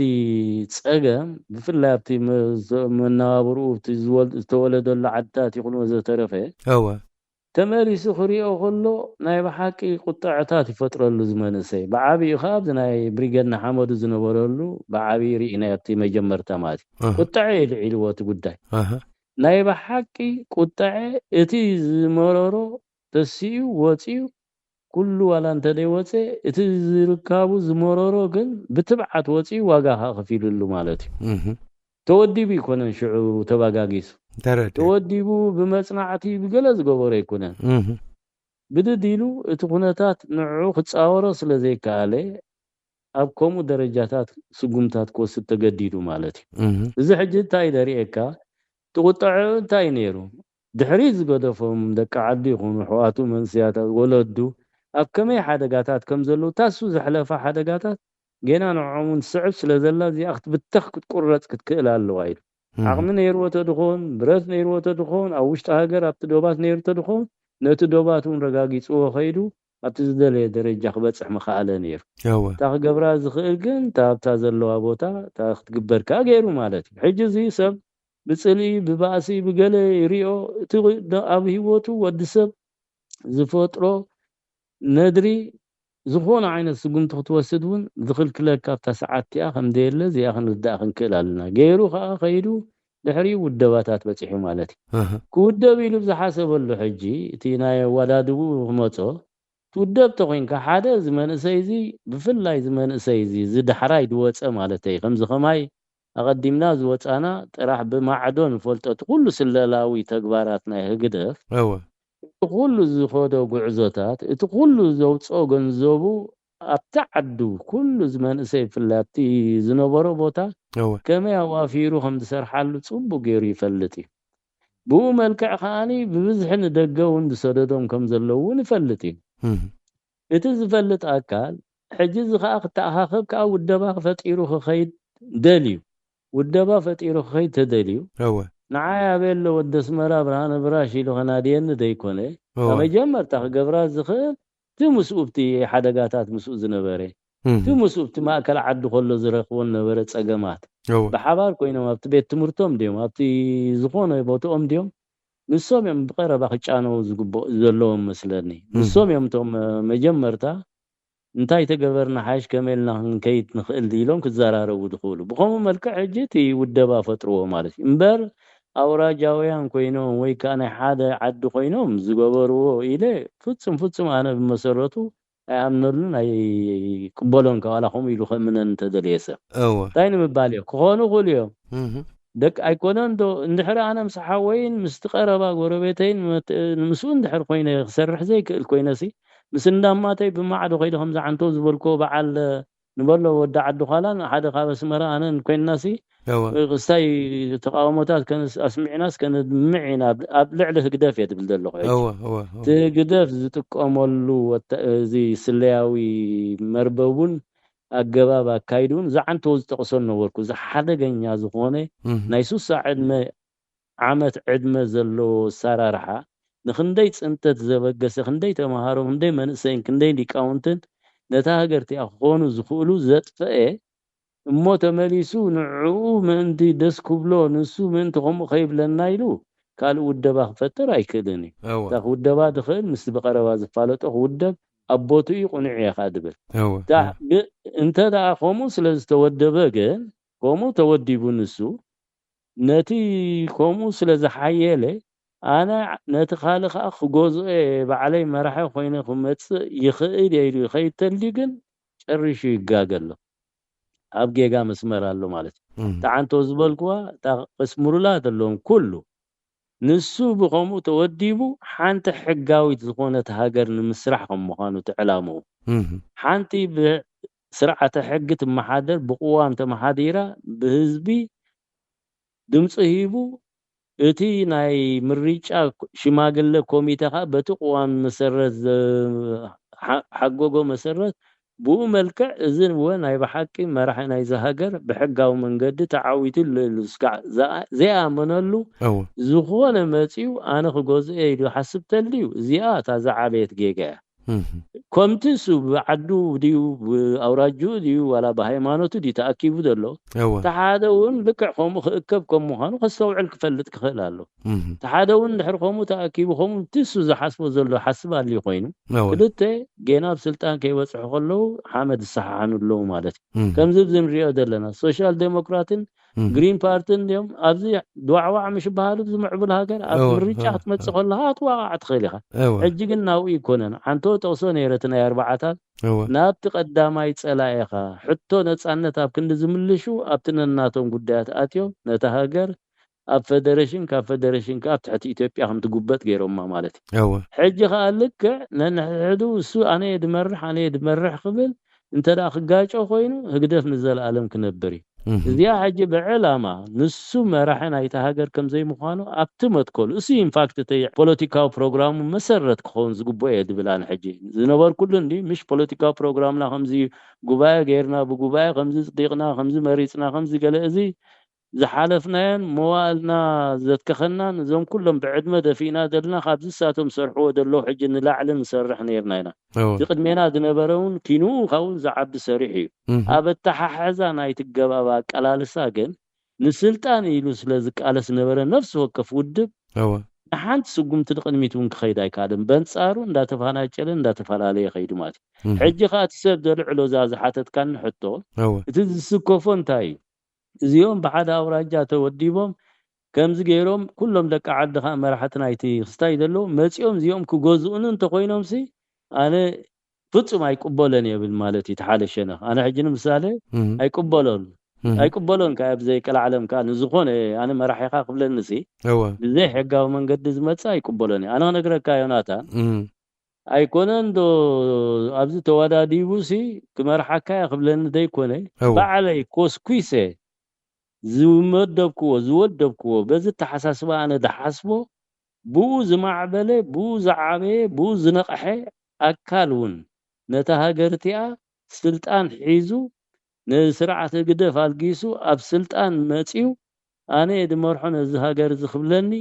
ፀገም ብፍላይ ኣብቲ መ- መነባብርኡ ኣብቲ ዝወል- ዝተወለደሉ ዓድታት ይኹን ወዘተረፈ እወ። ተመሊሱ ክሪኦ ከሎ ናይ ብሓቂ ቁጥዐታት ይፈጥረሉ ዝመንእሰይ ብዓብኡ ካብ ናይ ብሪገድ ንሓመዱ ዝነበረሉ ብዓብኡ ርኢና ኣብቲ መጀመርታ ማለት እዩ እህ፣ ቁጥዐ የልዒልዎ እቲ ጉዳይ እህ፣ ናይ ብሓቂ ቁጥዐ እቲ ዝመረሮ ተሲኡ ወፂኡ ኩሉ ዋላ እንተደይወፀ እቲ ዝርካቡ ዝመረሮ ግን ብትብዓት ወፂኡ ዋጋ ከዓ ከፊሉሉ ማለት እዩ እህ፣ ተወዲቡ ይኮነን ሽዑ ተባጋጊሱ ተረደ ተወዲቡ ብመፅናዕቲ ብገለ ዝገበሮ ይኮነን እህ፣ ብድድ ኢሉ እቲ ኩነታት ንዕኡ ክፃወሮ ስለ ዘይከኣለ ኣብ ከምኡ ደረጃታት ስጉምታት ክወስድ ተገዲዱ ማለት እዩ እህ፣ እዚ ሕጂ እንታይ ደርእየካ እቲ ቁጠዐ እንታይ ነይሩ ድሕሪ ዝገደፎም ደቂ ዓዱ ይኹኑ ኣሕዋቱ መንስያታት ወለዱ ኣብ ከመይ ሓደጋታት ከም ዘለዉ ታሱ ዘሕለፋ ሓደጋታት ገና ንዕኦም እውን ትስዕብ ስለ ዘላ እዚኣ ክትብተኽ ክትቁረፅ ክትክእል ኣለዋ ኢሉ እህ፣ ዓቕሚ ነይርዎ ተድኾን ብረት ነይርዎ ተድኾን ኣብ ውሽጢ ሃገር ኣብቲ ዶባት ነይሩ ተድኾን ነቲ ዶባት እውን ረጋጊፅዎ ከይዱ ኣብቲ ዝደለየ ደረጃ ክበፅሕ ምኸኣለ ነይሩ እወ። እታ ክገብራ ዝኽእል ግን እታ ኣብታ ዘለዋ ቦታ እታ ክትግበር ከዓ ገይሩ ማለት እዩ ሕጂ እዚ ሰብ ብፅልኢ ብባእሲ ብገለ ይሪኦ እቲ ኣብ ህይወቱ ወዲ ሰብ ዝፈጥሮ ነድሪ ዝኾነ ዓይነት ስጉምቲ ክትወስድ እውን ዝኽልክለካ ኣብታ ሰዓት እቲኣ ከም ዘየለ እዚኣ ክንርዳእ ክንክእል ኣለና ገይሩ ከዓ ከይዱ ድሕሪኡ ውደባታት በፂሑ ማለት እዩ እህ፣ ክውደብ ኢሉ ዝሓሰበሉ ሕጂ እቲ ናይ ኣዋዳድቡ ክመፆ ትውደብ ተኮይንካ ሓደ እዚ መንእሰይ እዚ ብፍላይ እዚ መንእሰይ እዚ እዚ ዳሕራይ ዝወፀ ማለተይ ከምዚ ከማይ ኣቐዲምና ዝወፃና ጥራሕ ብማዕዶ ንፈልጦ እቲ ኩሉ ስለላዊ ተግባራት ናይ ህግደፍ እወ። እቲ ኩሉ ዝኸዶ ጉዕዞታት እቲ ኩሉ ዘውፅኦ ገንዘቡ ኣብቲ ዓዱ ኩሉ እዚ መንእሰይ ብፍላይ ኣብቲ ዝነበሮ ቦታ እወ። ከመይ ኣዋፊሩ ከም ዝሰርሓሉ ፅቡቅ ገይሩ ይፈልጥ እዩ ብኡ መልክዕ ከዓኒ ብብዝሒ ንደገ እውን ዝሰደዶም ከም ዘለዉ እውን ይፈልጥ እዩ እህ፣ እቲ ዝፈልጥ ኣካል ሕጂ እዚ ከዓ ክተኣኻኸብ ከዓ ውደባ ፈጢሩ ክኸይድ ደልዩ ውደባ ፈጢሩ ክኸይድ ተደልዩ እወ። ንዓይ ኣበይ ኣሎ ወዲ ኣስመራ ብርሃነ ብራሽ ኢሉ ከናድየኒ ዘይኮነ፣ እወ። መጀመርታ ክገብራ ዝኽእል እቲ ምስኡ፣ እቲ ሓደጋታት ምስኡ ዝነበረ፣ እቲ እህ። ምስኡ እቲ ማእከል ዓዲ ከሎ ዝረኽቦ ነበረ ጸገማት እወ። ብሓባር ኮይኖም ኣብቲ ቤት ትምህርቶም ድዮም ኣብቲ ዝኾነ ቦትኦም ድዮም ንሶም እዮም ብቐረባ ክጫነው ዝግብኦ ዘለዎም መስለኒ። እህ። ንሶም እዮም እቶም መጀመርታ እንታይ ተገበርና ሓይሽ ከመይ ኢልና ክንከይድ ንኽእል ኢሎም ክዘራረቡ ዝኽእሉ። ብኸምኡ መልክዕ ሕጂ እቲ ውደባ ፈጥርዎ ማለት እዩ። እምበር ኣውራጃውያን ኮይኖም ወይ ከዓ ናይ ሓደ ዓዲ ኮይኖም ዝገበርዎ ኢለ ፍጹም ፍጹም ኣነ ብመሰረቱ ኣይኣምነሉን ኣይቅበሎን። ካብ ዋላ ከምኡ ኢሉ ከእምነን እንተደለየ ሰብ እወ። እንታይ ንምባል እዮ? ክኾኑ ይኽእሉ እዮም። እህ። ደቂ ኣይኮነን ዶ? እንድሕር ኣነ ምስ ሓወይን ምስቲ ቀረባ ጎረቤተይን መት-፣ ምስኡ እንድሕር ኮይነ ክሰርሕ ዘይክእል ኮይነሲ ምስ እንዳማተይ ብማዕዶ ከይደ ከምዚ ዓንተው ዝበልክዎ በዓል ንበሎ ወዲ ዓዲ ዃላን ሓደ ካብ ኣስመራ ኣነን ኮይንናሲ እወ። ክስታይ ተቃውሞታት ከነስ ኣስሚዕናስ ከነድምዕ ኢና። ኣብ ልዕሊ ህግደፍ እየ ትብል ዘለኹ ሕጂ። እወ እወ እወ። እቲ ህግደፍ ዝጥቀመሉ ወተ-፣ እዚ ስለያዊ መርበቡን ኣገባብ ኣካይዱን ዝዓንተው ዝጠቕሶ ነበርኩ። እዚ ሓደገኛ ዝኾነ እህ። ናይ ሱሳ ዕድመ ዓመት ዕድመ ዘለዎ ኣሰራርሓ ንክንደይ ጽንተት ዘበገሰ፣ ክንደይ ተምሃሮ፣ ክንደይ መንእሰይን ክንደይ ሊቃውንትን ነታ ሃገር እቲኣ ክኾኑ ዝኽእሉ ዘጥፈኤ እሞ ተመሊሱ ንዕኡ ምእንቲ ደስ ክብሎ ንሱ ምእንቲ ከምኡ ከይብለና ኢሉ ካልእ ውደባ ክፈጥር ኣይክእልን እዩ። እወ። እታ ክውደባ ዝኽእል ምስቲ ብቐረባ ዝፋለጦ ክውደብ ኣብ ቦትኡ እዩ፣ ቅኑዕ እየ ከዓ ድብል። እወ። ዳ-፣ ግ-፣ እንተ ደኣ ከምኡ ስለ ዝተወደበ ግን ከምኡ ተወዲቡ ንሱ ነቲ ከምኡ ስለ ዝሓየለ ኣነ ነቲ ካልእ ከዓ ክገዝኦ እየ፣ ባዕለይ መራሒ ኮይነ ክመፅእ ይኽእል እየ ኢሉ ይኸይድ ተልዩ ግን ጨሪሹ ይጋገ ኣሎ። ኣብ ጌጋ መስመር ኣሎ ማለት እዩ። እህ። እታ ዓንቶ ዝበልክዋ እታ ቅስምሩላ ዘለዎም ኩሉ ንሱ ብኸምኡ ተወዲቡ ሓንቲ ሕጋዊት ዝኾነት ሃገር ንምስራሕ ከም ምዃኑ እቲ ዕላምኡ እህ። ሓንቲ ብስርዓተ ሕጊ ትመሓደር ብቅዋም ተመሓዲራ ብህዝቢ ድምፂ ሂቡ እቲ ናይ ምርጫ ሽማግለ ኮሚተ ከዓ በቲ ቅዋም መሰረት ዘ-፣ ሓ-፣ ሓጎጎ መሰረት ብኡ መልክዕ እዚ እወ ናይ ብሓቂ መራሒ ናይዚ ሃገር ብሕጋዊ መንገዲ ተዓዊቱ ኣሎ ኢሉ እስካዕ ዘኣ-፣ ዘይኣመነሉ እወ። ዝኾነ መፂኡ ኣነ ክገዝኦ ኢሉ ሓስብ ተልዩ እዚኣ እታ ዝዓበየት ጌጋ እያ። እህ። ከምቲ እሱ ብዓዱ ድዩ ብኣውራጅኡ ድዩ ዋላ ብሃይማኖቱ ድዩ ተኣኪቡ ዘሎ እወ። እቲ ሓደ እውን ልክዕ ከምኡ ክእከብ ከም ምዃኑ ከስተውዕል ክፈልጥ ክኽእል ኣሎ። እህ። እቲ ሓደ እውን ድሕሪ ከምኡ ተኣኪቡ ከምኡ እቲ እሱ ዝሓስቦ ዘሎ ሓስብ ኣልዩ ኮይኑ እወ። ክልተ ጌና ኣብ ስልጣን ከይበፅሑ ከለዉ ሓመድ ዝሰሓሓኑ ኣለዉ ማለት እዩ። እህ። ከምዚ ብዚ ንሪኦ ዘለና ሶሻል ዴሞክራትን እህ። ግሪን ፓርትን እዮም ኣብዚ ድዋዕዋዕ ምሽ በሃሉ ዝምዕብል ሃገር ኣብ እወ፣ ምርጫ እወ፣ ክትመፅእ እወ። ከለካ ክትዋቃዕ ትኽእል ኢኻ። እወ። ሕጂ ግን ናብኡ ይኮነን። ዓንቶ ጠቕሶ ነይረ እቲ ናይ ኣርባዓታት እወ። ናብቲ ቀዳማይ ጸላኤኻ ሕቶ ነጻነት ኣብ ክንዲ ዝምልሹ ኣብቲ ነናቶም ጉዳያት ኣትዮም ነታ ሃገር ኣብ ፈደረሽን ካብ ፈደረሽን ካብ ትሕቲ ኢትዮጵያ ከም ትጉበጥ ገይሮማ ማለት እዩ። እወ። ሕጂ ከኣ ልክዕ ነንሕድሕዱ እሱ ኣነ እየ ድመርሕ ኣነ እየ ድመርሕ ክብል እንተ ደኣ ክጋጮ ኮይኑ ህግደፍ ንዘለኣለም ክነብር እዩ። እህ። እዚኣ ሕጂ ብዕላማ ንሱ መራሒ ናይታ ሃገር ከም ዘይምዃኑ ኣብቲ መትከሉ እሱ ኢንፋክት እቲ ፖለቲካዊ ፕሮግራሙ መሰረት ክኸውን ዝግብኦ እየ ዝብል ኣነ ሕጂ ዝነበርኩሉ እንዲ ምሽ ፖለቲካዊ ፕሮግራምና ከምዚ ጉባኤ ገይርና ብጉባኤ ከምዚ ጽዲቕና ከምዚ መሪጽና ከምዚ ገለ እዚ ዝሓለፍናዮን መዋእልና ዘትከኸናን እዞም ኩሎም ብዕድመ ደፊእና ዘለና ካብዚ ሳቶም ዝሰርሕዎ ዘለዉ ሕጂ ንላዕሊ ንሰርሕ ነይርና ኢና። እወ። ዝቅድሜና ዝነበረ እውን ኪንኡ ካብኡ ዝዓቢ ሰሪሑ እዩ። እህ። ኣብ ኣተሓሕዛ ናይቲ ገባብ ኣቀላልሳ ግን ንስልጣን ኢሉ ስለ ዝቃለስ ዝነበረ ነፍሲ ወከፍ ውድብ እወ። ንሓንቲ ስጉምቲ ንቅድሚት እውን ክኸይድ ኣይከኣልን። በንጻሩ እንዳተፋናጨለ እንዳተፈላለየ ከይዱ ማለት እዩ። እህ። ሕጂ ከኣ እቲ ሰብ ዘልዕሎ እዛ ዝሓተትካኒ ሕቶ እወ። እቲ ዝስከፎ እንታይ እዩ? እዚኦም ብሓደ ኣውራጃ ተወዲቦም ከምዚ ገይሮም ኩሎም ደቂ ዓዲ ከኣ መራሕቲ ናይቲ ክስታይ ዘለዉ መጺኦም እዚኦም ክገዝኡኒ እንተኮይኖምሲ ኣነ ፍጹም ኣይቅበሎን እየ ብል ማለት እዩ። እቲ ሓደ ሸነኽ ኣነ ሕጂ ንምሳሌ እህ። ኣይቅበሎን እህ። ኣይቅበሎን ከኣ ብዘይቀላዕለም ከኣ ንዝኾነ ኣነ መራሒኻ ክብለኒሲ እወ። ብዘይ ሕጋዊ መንገዲ ዝመጽእ ኣይቅበሎን እየ። ኣነ ክነግረካ ዮናታን እህ። ኣይኮነን ዶ ኣብዚ ተወዳዲቡሲ ክመርሓካ እየ ክብለኒ ዘይኮነ እወ። ባዕለይ ኮስኲሰ ዝመደብክዎ ዝወደብክዎ በዚ ተሓሳስባ ኣነ ዝሓስቦ ብኡ ዝማዕበለ ብኡ ዝዓበየ ብኡ ዝነቕሐ ኣካል እውን ነታ ሃገር እቲኣ ስልጣን ሒዙ ንስርዓት ህግደፍ ኣልጊሱ ኣብ ስልጣን መጺኡ ኣነ እየ ዝመርሖ ነዚ ሃገር እዚ ክብለኒ፣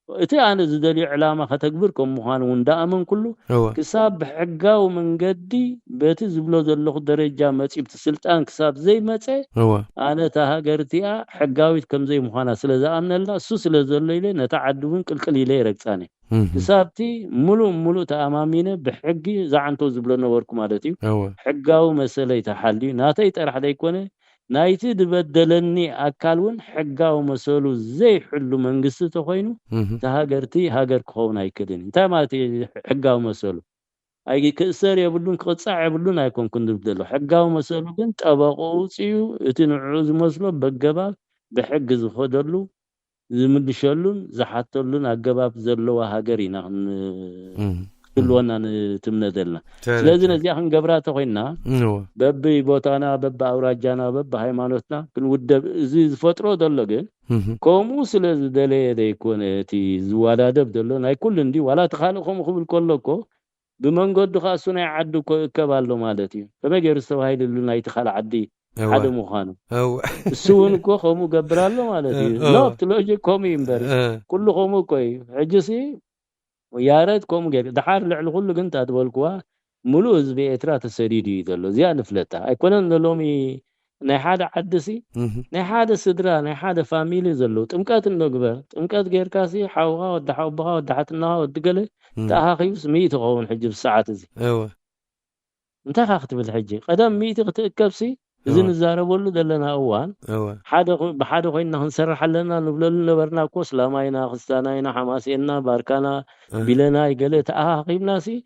እቲ ኣነ ዝደልዮ ዕላማ ከተግብር ከም ምዃኑ እውን እንዳኣመንኩሉ፣ እወ ክሳብ ብሕጋዊ መንገዲ በቲ ዝብሎ ዘለኹ ደረጃ መፂኡ፣ ብቲ ስልጣን ክሳብ ዘይመፀ፣ እወ ኣነ እታ ሃገር እቲኣ ሕጋዊት ከም ዘይምዃና ስለ ዝኣምነላ፣ እሱ ስለ ዘሎ ኢለ ነታ ዓዲ እውን ቅልቅል ኢለ ይረግፃን እየ። እህ ክሳብቲ ሙሉእ ሙሉእ ተኣማሚነ ብሕጊ ዝዓንቶ ዝብሎ ነበርኩ ማለት እዩ። እወ ሕጋዊ መሰለይ ተሓልዩ፣ ናተይ ጥራሕ ዘይኮነ፣ ናይቲ ዝበደለኒ ኣካል እውን ሕጋዊ መሰሉ ዘይሕሉ መንግስቲ ተኾይኑ፣ እህ እታ ሃገርቲ ሃገር ክኸውን ኣይክእልን። እንታይ ማለት እዩ ሕጋዊ መሰሉ? ኣይ ክእሰር የብሉን፣ ክቕጻዕ የብሉን ኣይኮንኩን ዝብል ዘሎ። ሕጋዊ መሰሉ ግን ጠበቆ ውፅኡ፣ እቲ ንዕኡ ዝመስሎ በገባብ ብሕጊ ዝኸደሉ፣ ዝምልሸሉን ዝሓተሉን ኣገባብ ዘለዋ ሃገር ኢና ክን- እህ ክህልወና ንትምነ ዘለና። ስለዚ ተረድኤ ነዚኣ ክንገብራ ተኾይንና እወ በቢ ቦታና፣ በቢ ኣውራጃና፣ በቢ ሃይማኖትና ክንውደብ፣ እዚ ዝፈጥሮ ዘሎ ግን እህ ከምኡ ስለ ዝደለየ ዘይኮነ እቲ ዝወዳደብ ዘሎ ናይ ኩሉ እንዲ ዋላ እቲ ካልእ ከምኡ ክብል ከሎ እኮ ብመንገዱ ከዓ እሱ ናይ ዓዱ እኮ እከብ ኣሎ ማለት እዩ። ከመይ ገይሩ ዝተባሂልሉ ናይቲ ካልእ ዓዲ እወ ሓደ ምዃኑ እወ እሱ እውን እኮ ከምኡ ገብር ኣሎ ማለት እዩ። እ- እ- ኖ እቲ ሎጂክ ከምኡ እዩ እምበር እ ኩሉ ከምኡ እኮ እዩ። ሕጂ ሲ ያረድ ከምኡ ገይሩ ድሓር ልዕሊ ኩሉ ግን እታ ዝበልክዋ ሙሉእ ህዝቢ ኤርትራ ተሰዲዱ እዩ ዘሎ። እዚኣ ንፍለጣ ኣይኮነን ንሎሚ ናይ ሓደ ዓዲ ሲ እህ ናይ ሓደ ስድራ ናይ ሓደ ፋሚሊ ዘለዉ ጥምቀት እንዶ ግበር ጥምቀት ጌርካ ሲ ሓውኻ ወዲ ሓውቦኻ ወዲ ሓትናኻ ወዲ ገለ እህ ተኣኻኺቡስ ሚእቲ ክኸውን ሕጂ ብሰዓት እዚ እወ እንታይ ካ ክትብል ሕጂ ቀደም ሚእቲ ክትእከብ ሲ እዚ እወ ንዛረበሉ ዘለና እዋን እወ ሓደ ኮ- ብሓደ ኮይንና ክንሰርሕ ኣለና ንብለሉ ነበርና እኮ እስላማይና ክርስቲያናይና ሓማሴንና ባርካና እህ ቢለናይ ገለ ተኣኻኺብና ሲ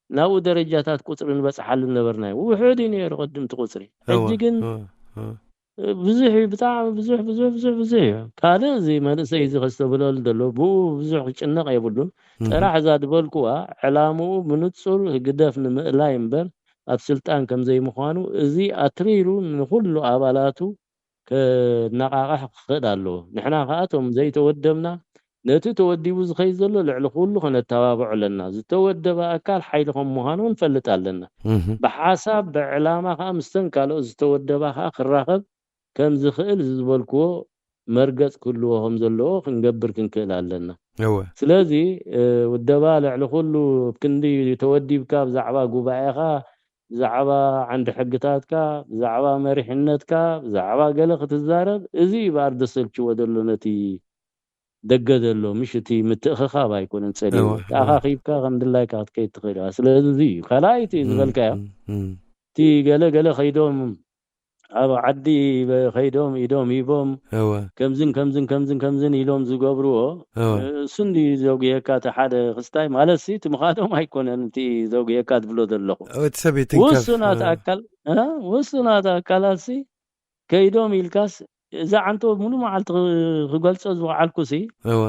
ናብኡ ደረጃታት ቁፅሪ ንበፅሓሉ ነበርና እዩ። ውሑድ እዩ ነይሩ ቅድምቲ ቁፅሪ። እወ ሕጂ ግን እወ እወ ብዙሕ እዩ፣ ብጣዕሚ ብዙሕ ብዙሕ ብዙሕ ብዙሕ እዩ። ካልእ እዚ መንእሰይ እዚ ከስተብህለሉ ዘሎ ብኡ ብዙሕ ክጭነቕ የብሉን። እህ ጥራሕ እዛ ዝበልኩዋ ዕላምኡ ብንጹር ህግደፍ ንምእላይ እምበር ኣብ ስልጣን ከም ዘይምዃኑ እዚ ኣትሪሩ ንኹሉ ኣባላቱ ከነቓቕሕ ክኽእል ኣለዎ። ንሕና ከኣ እቶም ዘይተወደብና ነቲ ተወዲቡ ዝኸይድ ዘሎ ልዕሊ ኩሉ ከነተባብዖ ኣለና። ዝተወደበ ኣካል ሓይሊ ከም ምዃኑ ክንፈልጥ ኣለና። እህ ብሓሳብ ብዕላማ ከኣ ምስተን ካልኦት ዝተወደባ ከኣ ክራኸብ ከም ዝኽእል እዚ ዝበልክዎ መርገጽ ክህልዎ ከም ዘለዎ ክንገብር ክንክእል ኣለና። እወ ስለዚ እ፣ ውደባ ልዕሊ ኩሉ ኣብ ክንዲ ተወዲብካ ብዛዕባ ጉባኤኻ፣ ብዛዕባ ዓንዲ ሕግታትካ፣ ብዛዕባ መሪሕነትካ፣ ብዛዕባ ገለ ክትዛረብ እዚ እዩ በኣር ዘሰልችዎ ዘሎ ነቲ ደገ ዘሎ ምሽ እቲ ምትእኽኻብ ኣይኮነን ጸሊኡ እወ እወ ተኣኻኺብካ ከም ድላይካ ክትከይድ ትኽእል ኢኻ። ስለዚ እዚ እዩ ካልኣይ እቲ እም ዝበልካዮ እም እም እቲ ገለ ገለ ከይዶም ኣብ ዓዲ በ- ከይዶም ኢዶም ሂቦም እወ ከምዝን ከምዝን ከምዝን ከምዝን ኢሎም ዝገብርዎ እወ እሱ እንዲ ዘጉየካ እቲ ሓደ ክስታይ ማለት ሲ እቲ ምኻዶም ኣይኮነን እቲ ዘጉየካ ትብሎ ዘለኹ እቲ ሰብ ይትንከፍ ውሱናት ኣካል እ? ውሱናት ኣካላት ሲ ከይዶም ኢልካስ እዛ ዓንቶ ሙሉ መዓልቲ ክ- ክገልጾ ዝወዓልኩ ሲ እወ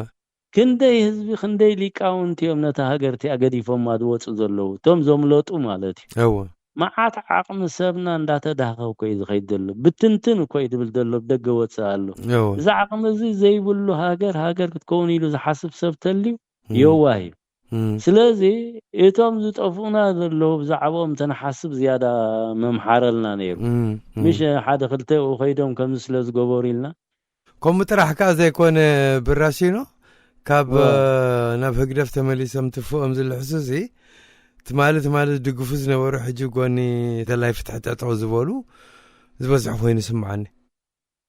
ክንደይ ህዝቢ ክንደይ ሊቃውንቲ እዮም ነታ ሃገር እቲኣ ገዲፎማ ዝወፁ ዘለዉ እቶም ዘምለጡ ማለት እዩ። እወ መዓት ዓቕሚ ሰብና እንዳተዳህኸ እኮ እዩ ዝኸይድ ዘሎ። ብትንትን እኮ እዩ ዝብል ዘሎ ብደገ ወፅእ ኣሎ። እወ እዚ ዓቕሚ እዚ ዘይብሉ ሃገር ሃገር ክትከውን ኢሉ ዝሓስብ ሰብ ተልዩ እም የዋህ እዩ። እም ስለዚ እቶም ዝጠፍኡና ዘለዉ ብዛዕባኦም ተንሓስብ ዝያዳ መምሓረልና ነይሩ። እም እም ምሽ ሓደ ክልተ ኡ ከይዶም ከምዚ ስለ ዝገበሩ ኢልና ከምኡ ጥራሕ ከዓ ዘይኮነ ብራሲኖ ካብ እወ። ናብ ህግደፍ ተመሊሶም ትፍኦም ዝልሕሱ እዚ ትማሊ ትማሊ ዝድግፉ ዝነበሩ ሕጂ ጎኒ ተላይ ፍትሒ ጠጠው ዝበሉ ዝበዝሑ ኮይኑ ይስምዓኒ።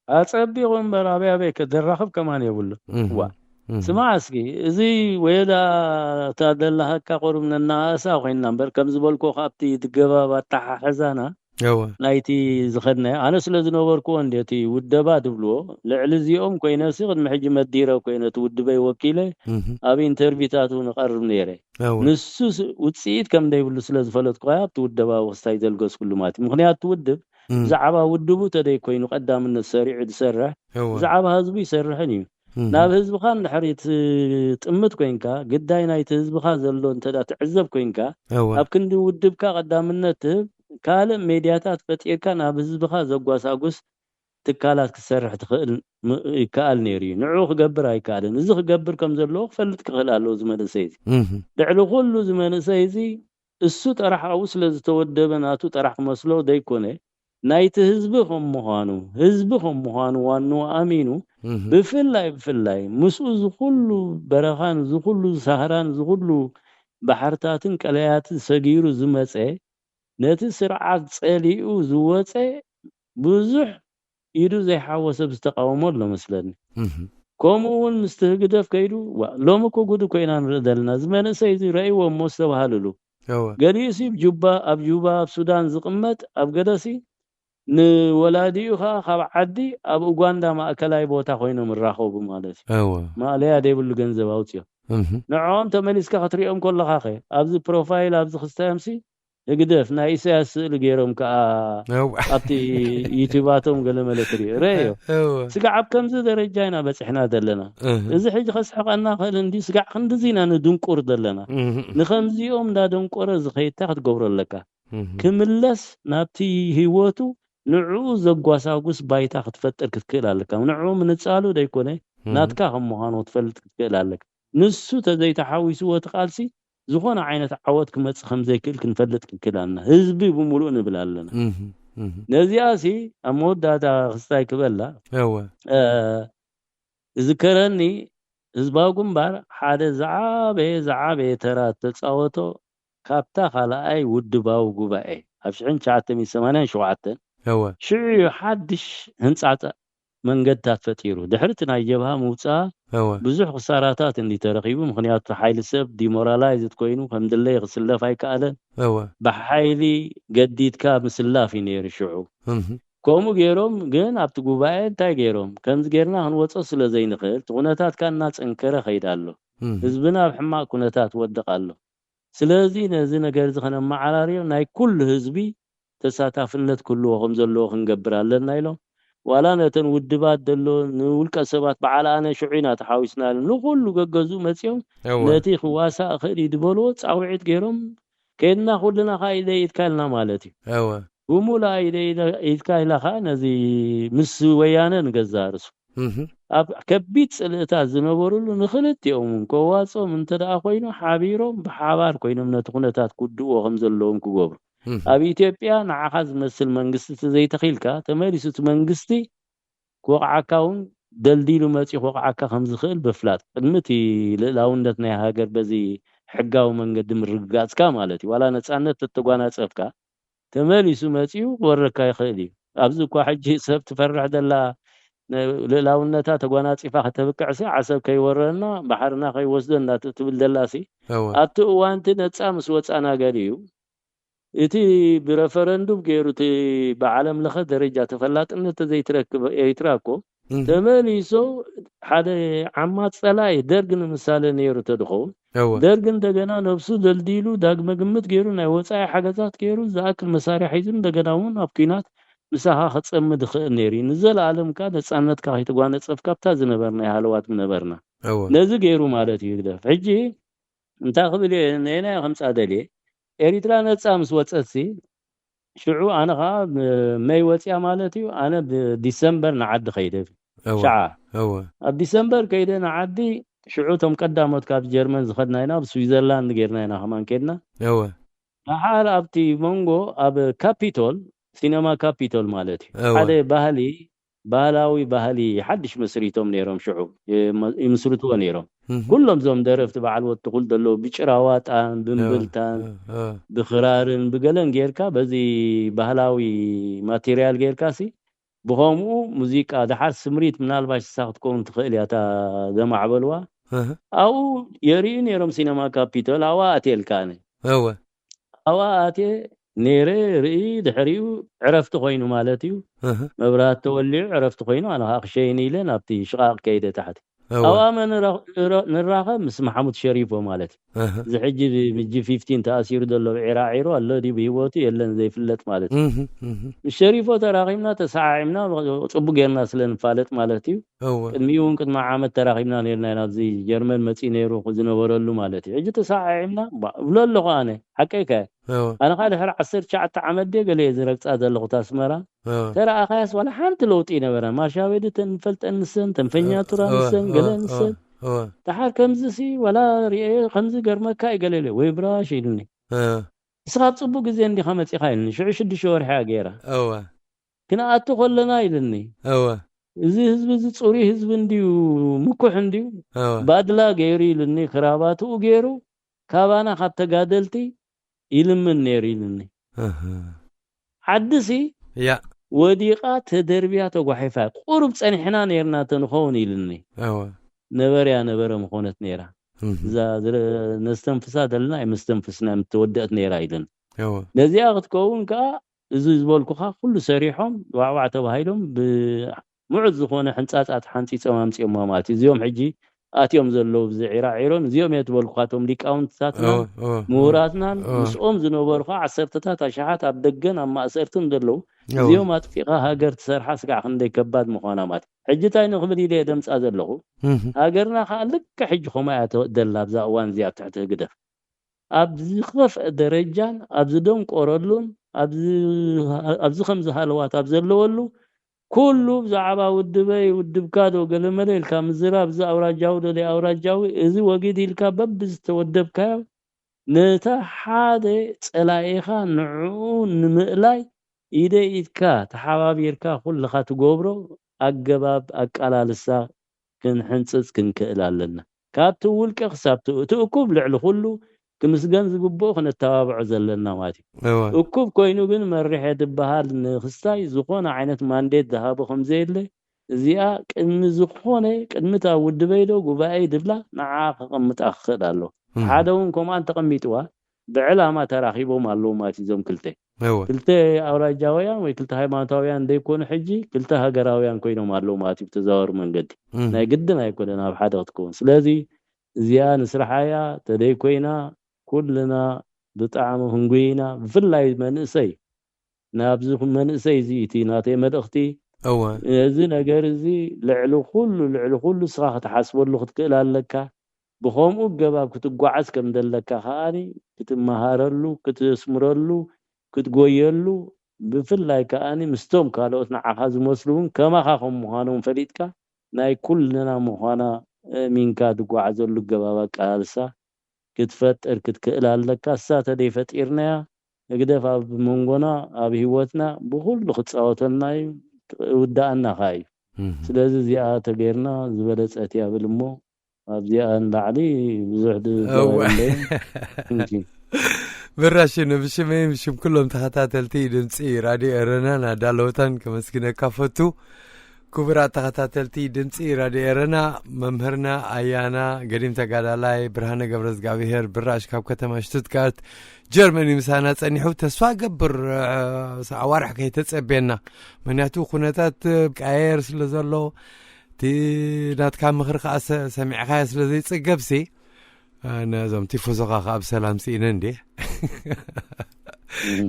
ኣጸቢቑ እምበር ኣበይ ኣበይ ከ- ዘራኽብ ከማን የብሉ። እህ ዋ እህ ስማዕ እስኪ እዚ ወየዳ እታ ደላሃካ ቁሩብ ነናኣእሳ ኮይንና እምበር ከም ዝበልኮ ካብቲ ድገባብ ኣተሓሕዛና እወ ናይቲ ዝኸድናዮ ኣነ ስለ ዝነበርኩዎ እንዲ እቲ ውደባ ድብልዎ ልዕሊ እዚኦም ኮይነ ሲ ቅድሚ ሕጂ መዲረ ኮይነ እቲ ውድበይ ወኪለ እህ ኣብ ኢንተርቪታት እውን እቐርብ ነይረ። እወ ንሱ ስ- ውፅኢት ከም ዘይብሉ ስለ ዝፈለጥኩ ኣብቲ ውደባዊ ክስታይ ዘልገስኩሉ ማለት እዩ። ምክንያቱ ውድብ እም ብዛዕባ ውድቡ ተደይ ኮይኑ ቀዳምነት ሰሪዑ ዝሰርሕ እወ ብዛዕባ ህዝቡ ይሰርሕን እዩ። እህ ናብ ህዝብኻ እንድሕር ትጥምት ኮይንካ ግዳይ ናይቲ ህዝብኻ ዘሎ እንተ ትዕዘብ ኮይንካ እወ ኣብ ክንዲ ውድብካ ቀዳምነት ትህብ ካልእ ሜድያታት ፈጢርካ ናብ ህዝብኻ ዘጓሳጉስ ትካላት ክትሰርሕ ትኽእል ም- ይከኣል ነይሩ እዩ። ንዕኡ ክገብር ኣይከኣልን። እዚ ክገብር ከም ዘለዎ ክፈልጥ ክኽእል ኣለዎ እዚ መንእሰይ እዚ። እህ ልዕሊ ኩሉ እዚ መንእሰይ እዚ እሱ ጥራሕ ኣብኡ ስለ ዝተወደበ ናቱ ጥራሕ ክመስሎ ዘይኮነ ናይቲ ህዝቢ ከም ምዃኑ፣ ህዝቢ ከም ምዃኑ ዋንኡ ኣሚኑ፣ እህ፣ ብፍላይ፣ ብፍላይ ምስኡ ዝኹሉ በረኻን ዝኹሉ ሳህራን ዝኹሉ ባሕርታትን ቀላያትን ሰጊሩ ዝመጸ፣ ነቲ ስርዓት ጸሊኡ ዝወጸ ብዙሕ ኢዱ ዘይሓወሰ ዝተቃወሞ ኣሎ መስለኒ። እህ፣ ከምኡ እውን ምስቲ ህግደፍ ከይዱ፣ ዋ፣ ሎሚ እኮ ጉድ እኮ ኢና ንርኢ ዘለና። እዚ መንእሰይ እዚ ረእይዎ እሞ ዝተባሃልሉ። እወ፣ ገሊኡሲ ብ ጁባ፣ ኣብ ጁባ፣ ኣብ ሱዳን ዝቕመጥ፣ ኣብ ገለሲ ንወላዲኡ ኸዓ ካብ ዓዲ ኣብ ኡጋንዳ ማእከላይ ቦታ ኮይኖም ይራኸቡ ማለት እዩ። እወ፣ ማእለያ ዘይብሉ ገንዘብ ኣውፅኦም። እህ፣ ንዕኦም ተመሊስካ ክትሪኦም ከለኻ ኸ፣ ኣብዚ ፕሮፋይል፣ ኣብዚ ክስታዮምሲ ህግደፍ ናይ ኢሳያስ ስእሊ ገይሮም ከኣ እወ፣ ኣብቲ ዩቲባቶም ገለመለ ትሪኦ። ረእዮ። እወ፣ ስጋዕ ኣብ ከምዚ ደረጃ ኢና በፂሕና ዘለና። እህ፣ እዚ ሕጂ ከስሕቐና ክእል እንዲ ስጋዕ ክንድዚ ኢና ንድንቁር ዘለና። እህ፣ ንኸምዚኦም እንዳደንቆረ ዝኸይድታ ክትገብሮ ኣለካ። እህ፣ ክምለስ ናብቲ ህይወቱ ንዕኡ ዘጓሳጉስ ባይታ ክትፈጥር ክትክእል ኣለካ። ንዕኡ ምንጻሉ ደይኮነ እህ፣ ናትካ ከም ምዃኑ ክትፈልጥ ክትክእል ኣለካ። ንሱ ተዘይተሓዊስዎ እቲ ቃልሲ ዝኾነ ዓይነት ዓወት ክመጽእ ከም ዘይክእል ክንፈልጥ ክንክእል ኣለና። ህዝቢ ብምሉእ ንብል ኣለና። እህ፣ እህ፣ ነዚኣሲ ኣብ መወዳእታ ክስታይ ክበላ እወ፣ እ፣ ዝከረኒ ህዝባዊ ግንባር ሓደ ዝዓበየ ዝዓበየ ተራ ተጻወቶ ካብታ ካልኣይ ውድባዊ ጉባኤ ኣብ ሽሕን ትሽዓተ ሚእትን ሰማንያን ሸውዓተን እወ፣ ሽዑ እዩ ሓድሽ ህንጻጻ መንገድታት ፈጢሩ። ድሕሪ እቲ ናይ ጀብሃ ምውጻእ እወ፣ ብዙሕ ክሳራታት እንዲ ተረኺቡ፣ ምኽንያቱ ሓይሊ ሰብ ዲሞራላይዝድ ኮይኑ ከም ድለየ ክስለፍ ኣይከኣለን። እወ፣ ብሓይሊ ገዲድካ ምስላፍ እዩ ነይሩ ሽዑ። እህ፣ ከምኡ ገይሮም ግን ኣብቲ ጉባኤ እንታይ ገይሮም? ከምዚ ገይርና ክንወጾ ስለ ዘይንኽእል፣ እቲ ኩነታት ከኣ እናጸንከረ ከይድ ኣሎ። እህ፣ ህዝብና ኣብ ሕማቕ ኩነታት ወድቕ ኣሎ። ስለዚ ነዚ ነገር እዚ ከነመዓራርዮ ናይ ኩሉ ህዝቢ ተሳታፍነት ክህልዎ ከም ዘለዎ ክንገብር ኣለና ኢሎም። ዋላ ነተን ውድባት ዘሎ ንውልቀ ሰባት በዓል ኣነ ሽዑ ኢና ተሓዊስና ኢሎም ንኩሉ ገገዝኡ መጺኦም እወ፣ ነቲ ክዋሳእ ክእል እዩ ዝበልዎ ጻውዒት ገይሮም ከይድና ኩልና ከኣ ኢደ ኢድካ ኢልና ማለት እዩ። እወ፣ ብሙሉኣ ኢደ ኢደ ኢድካ ኢላ ከኣ ነዚ ምስ ወያነ ንገዛእ ርእሱ እህ፣ ኣብ ከቢድ ጽልእታት ዝነበሩሉ ንክልቲኦም እውን ከዋጽኦም እንተ ደኣ ኮይኑ ሓቢሮም ብሓባር ኮይኖም ነቲ ኩነታት ክውድእዎ ከም ዘለዎም ክገብሩ። እህ፣ ኣብ ኢትዮጵያ ንዓኻ ዝመስል መንግስቲ እንተዘይተኺልካ ተመሊሱ እቲ መንግስቲ ክወቕዓካ እውን ደልዲሉ መጺኡ ክወቕዓካ ከም ዝኽእል ምፍላጥ። ቅድሚ እቲ ልእላውነት ናይ ሃገር በዚ ሕጋዊ መንገዲ ምርግጋጽካ ማለት እዩ። ዋላ ነጻነት ተተጓናጸፍካ ተመሊሱ መጺኡ ክወረካ ይኽእል እዩ። ኣብዚ እኳ ሕጂ ሰብ ትፈርሕ ዘላ ነ-፣ ልእላውነታ ተጓናጺፋ ከተብቅዕሲ ዓሰብ ከይወረና ባሕርና ከይወስደና ት-፣ ትብል ዘላሲ እወ፣ ኣብቲ እዋንቲ ነጻ ምስ ወጻና ገሊኡ እቲ ብረፈረንዱም ገይሩ እቲ ብዓለም ለኸ ደረጃ ተፈላጥነት ተዘይትረክብ ኤርትራ እኮ እህ፣ ተመሊሶ ሓደ ዓማት ጸላኢ ደርግ ንምሳሌ ነይሩ ተድኸውን እወ፣ ደርግ እንደገና ነብሱ ደልዲሉ ዳግመ ግምት ገይሩ ናይ ወጻኢ ሓገዛት ገይሩ ዝኣክል መሳርያ ሒዙ እንደገና እውን ኣብ ኲናት ምሳኻ ክጸምድ ይኽእል ነይሩ እዩ። ንዘለኣለም ከኣ ነጻነትካ ከይተጓነጸፍካ ኣብታ ዝነበርናዮ ሃለዋት ምነበርና። እወ፣ ነዚ ገይሩ ማለት እዩ ህግደፍ። ሕጂ እንታይ ክብል እየ ነየናዮ ከምጻ ደልየ ኤሪትራ ነጻ ምስ ወጸትሲ ሽዑ ኣነ ኸዓ መይ ወፅያ ማለት እዩ ኣነ ብዲሰምበር ንዓዲ ኸይደ እወ ሸዓ እወ ኣብ ዲሰምበር ከይደ ንዓዲ ሽዑ እቶም ቀዳሞት ካብ ጀርመን ዝኸድና ኢና ብስዊዘርላንድ ጌርና ኢና ከማን ከድና እወ ደሓር ኣብቲ መንጎ ኣብ ካፒቶል ሲነማ ካፒቶል ማለት እዩ እወ ሓደ ባህሊ ባህላዊ ባህሊ ሓድሽ መስሪቶም ነይሮም ሽዑ ይምስርትዎ ነይሮም እህ ኩሎም እዞም ደረፍቲ በዓል ወትኹል ዘለዉ ብጭራዋጣን ብምብልታን እወ ብኽራርን ብገለን ጌርካ በዚ ባህላዊ ማቴርያል ጌርካ ሲ ብኸምኡ ሙዚቃ ደሓር ስምሪት ምናልባሽ እሳ ክትከውን ትኽእል እያ እታ ዘማዕበልዋ እህ ኣብኡ የርእዩ ነይሮም ሲነማ ካፒቶል ኣብኣ ኣትየልካ ኣነ እወ ኣብኣ ኣትየ ነይረ ርኢ ድሕሪኡ ዕረፍቲ ኮይኑ ማለት እዩ እህ መብራት ተወሊዑ ዕረፍቲ ኮይኑ ኣነ ከዓ ክሸይን ኢለ ናብቲ ሽቓቕ ከይደ ታሕቲ እወ ኣብኣ መን ንራኸብ ምስ ማሓሙድ ሸሪፎ ማለት እዩ እህ እዚ ሕጂ ብጂ ፊፍቲን ተኣሲሩ ዘሎ ብዒራዒሩ ኣሎ ድዩ ብህይወቱ የለን ዘይፍለጥ ማለት እዩ እህ እህ ምስ ሸሪፎ ተራኺብና ተሰዓዒምና ፅቡቅ ጌርና ስለ ንፋለጥ ማለት እዩ እወ ቅድሚኡ እውን ቅድሚ ዓመት ተራኺብና ነርና ኢና ኣብዚ ጀርመን መፂኡ ነይሩ ዝነበረሉ ማለት እዩ ሕጂ ተሰዓዒምና ባ- እብሎ ኣለኹ ኣነ ሓቀይካ እወ ኣነ ከዓ ድሕሪ ዓሰርተ ትሽዓተ ዓመት ድየ ገለ እየ ዝረግፃ ዘለኹ እታ ኣስመራ እወ ተረኣኻያስ ዋላ ሓንቲ ለውጢ ይነበረን ማሻቤድተን ንፈልጠን ንሰን ተንፈኛቱራ እወ ንሰን እወ ገለ ንሰን እወ ደሓር ከምዚ ሲ ዋላ ርኤዮ ከምዚ ገርመካ እዩ ገለ ኢለ ወይ ብራሽ ኢሉኒ እወ ንስኻ ኣብ ፅቡቅ ግዜ እንዲኻ መፂኻ ኢሉኒ ሽዑ ሽዱሽተ ወርሒ እያ ገይራ እወ ክንኣቱ ከለና ኢልኒ። እወ እዚ ህዝቢ እዚ ጽሩይ ህዝቢ እንድዩ፣ ምኩሕ እንድዩ፣ እወ ባድላ ገይሩ ኢልኒ፣ ክራባትኡ ገይሩ ካባና ካብ ተጋደልቲ ይልምን ነይሩ ኢልኒ። እህ። ዓድሲ ያ ወዲቓ ተደርብያ ተጓሒፋ፣ ቁሩብ ጸኒሕና ነይርና ተንኸውን ኢልኒ። እወ ነበርያ ነበረ ምኾነት ነይራ። እህ። እዛ ዝረ- ነስተንፍሳ ዘለና ኣይመስተንፍስና የምትወደእት ነይራ ኢልን። እወ ነዚኣ ክትከውን ከዓ እዚ ዝበልኩኻ ኩሉ ሰሪሖም ዋዕዋዕ ተባሂሎም ብምዑት ዝኾነ ሕንፃፃት ሓንፂፆም ኣምፂኦማ ማለት እዩ። እዚኦም ሕጂ ኣትዮም ዘለዉ ብዚ ዒራ ዒሮን እዚኦም እየ ትበልኩኻቶም ሊቃውንትታትና እወ እወ ምሁራትናን እወ ምስኦም ዝነበሩ ከዓ ዓሰርተታት ኣሽሓት ኣብ ደገን ኣብ ማእሰርትን ዘለዉ እወ እዚኦም ኣጥፊኻ ሃገር ትሰርሓ ስጋዕ ክንደይ ከባድ ምዃና ማለት እዩ። ሕጂ እንታይ ንኽብል ኢለ እየ ደምፃ ዘለኹ። እህ። ሃገርና ከዓ ልክዕ ሕጂ ከምኡ እያ ተ- ደላ ኣብዛ እዋን እዚኣ ኣብ ትሕቲ ህግደፍ ኣብ ዝኸፍአ ደረጃን ኣብ ዝደንቆረሉን ኣብዚ ኣብዚ ከም ዝሃለዋት ኣብ ዘለወሉ ኩሉ ብዛዕባ ውድበይ ውድብካ ዶ ገለመለ ኢልካ ምዝራብ እዚ ኣውራጃዊ ዶ ኣውራጃዊ እዚ ወጊድ ኢልካ በብዝተወደብካዮ ነታ ሓደ ጸላኢኻ ንዕኡ ንምእላይ ኢደ ኢድካ ተሓባቢርካ ኩልኻ ትገብሮ ኣገባብ ኣቃላልሳ ክንሕንጽጽ ክንክእል ኣለና። ካብቲ ውልቀ ክሳብ እቲ እቲ እኩብ ልዕሊ ኩሉ ክምስገን ዝግብኦ ክነተባብዖ ዘለና ማለት እዩ። እወ እኩብ ኮይኑ ግን መሪሕ እየ ዝበሃል ንክስታይ ዝኾነ ዓይነት ማንዴት ዝሃቦ ከም ዘየለ እዚኣ ቅድሚ ዝኾነ ቅድሚ እታ ውድበይ ዶ ጉባኤ ድብላ ንዓ ከቐምጣ ክኽእል ኣለዎ። እህ። ሓደ እውን ከምኣን ተቐሚጥዋ ብዕላማ ተራኺቦም ኣለዉ ማለት እዩ። እዞም ክልተ እወ ክልተ ኣውራጃውያን ወይ ክልተ ሃይማኖታውያን ዘይኮኑ ሕጂ ክልተ ሃገራውያን ኮይኖም ኣለዉ ማለት እዩ። ብተዘዋወሪ መንገዲ እህ። ናይ ግድን ኣይኮነን ኣብ ሓደ ክትከውን። ስለዚ እዚኣ ንስርሓያ ተደይ ኮይና ኩልና ብጣዕሚ ህንጉይ ኢና። ብፍላይ መንእሰይ ናብዚ መንእሰይ እዚ እቲ ናተይ መልእኽቲ እወ እዚ ነገር እዚ ልዕሊ ኩሉ ልዕሊ ኩሉ ስኻ ክትሓስበሉ ክትክእል ኣለካ። ብኸምኡ ገባብ ክትጓዓዝ ከም ዘለካ ከኣኒ ክትመሃረሉ ክትስምረሉ ክትጎየሉ ብፍላይ ከኣኒ ምስቶም ካልኦት ንዓኻ ዝመስሉ እውን ከማኻ ከም ምዃኖም ፈሊጥካ ናይ ኩልና ምዃና እሚንካ ትጓዓዘሉ ገባብ ኣቀላልሳ ክትፈጥር ክትክእል ኣለካ። እሳ ተደይ ፈጢርናያ ህግደፍ ኣብ መንጎና ኣብ ህይወትና ብኩሉ ክፃወተልና እዩ። ውዳኣና ከዓ እዩ። እህ። ስለዚ እዚኣ ተገይርና ዝበለፀት እያ ብል እሞ ኣብዚኣ ንላዕሊ ብዙሕ ድ- እወ። ገባር እንደ እንጂ ብራሽኑ ብሽመይ ብሽም ኩሎም ተኸታተልቲ ድምፂ ራድዮ ኤረናን ኣዳለውታን ከመስግነካ ፈቱ። ክቡራት ተኸታተልቲ ድምፂ ራድዮ ኤረና፣ መምህርና ኣያና ገዲም ተጋዳላይ ብርሃነ ገብረ እግዚኣብሔር ብራሽ ካብ ከተማ ሽቱትጋርት ጀርመን እዩ ምሳና ጸኒሑ። ተስፋ ገብር ኣዋርሕ ከይተጸቤና፣ ምክንያቱ ኩነታት ቀየር ስለ ዘሎ እቲ ናትካ ምኽሪ ከዓ ሰ- ሰሚዕኻዮ ስለ ዘይጽገብሲ፣ ነዞም ቲፎዞኻ ከዓ ብሰላም ስኢነ እንዴ።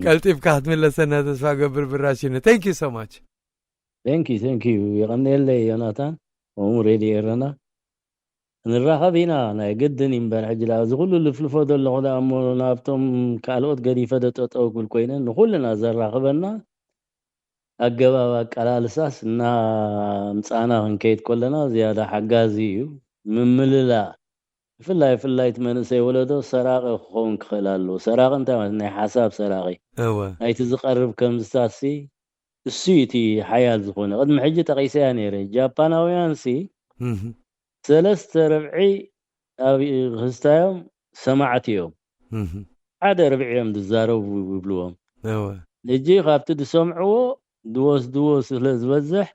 ቀልጢፍካ ክትምለሰና ተስፋ ገብር ብራሽነ። Thank you so much. Thank you, thank you። የቐንየለይ ዮናታን፣ ከምኡ ሬድዮ ኤረና። ንራኸብ ኢና ናይ ግድን እዩ እምበር፣ ሕጂ ላ እዚ ኩሉ ልፍልፎ ዘለኹ ደኣ እሞ ናብቶም ካልኦት ገዲፈ ዶ ጠጠው ክብል ኮይነ፣ ንኹልና ዘራኽበና ኣገባብ ኣቀላልሳስ እናምጻና ክንከይድ ከለና ዝያዳ ሓጋዚ እዩ። ምምልላእ፣ ብፍላይ ብፍላይ እቲ መንእሰይ ወለዶ ሰራቒ ክኸውን ክኽእል ኣለዎ። ሰራቒ እንታይ ማለት? ናይ ሓሳብ ሰራቒ። እወ ናይቲ ዝቐርብ ከምዝታትሲ እሱ እዩ እቲ ሓያል ዝኾነ። ቅድሚ ሕጂ ጠቒሰያ ነይረ። ጃፓናውያን ሲ እህ። ሰለስተ ርብዒ ኣብ ክስታዮም ሰማዕቲ እዮም። እህ። ሓደ ርብዒ እዮም ዝዛረቡ ይብልዎም። እወ ሕጂ ካብቲ ዝሰምዕዎ ድወስ ድወስ ስለ ዝበዝሕ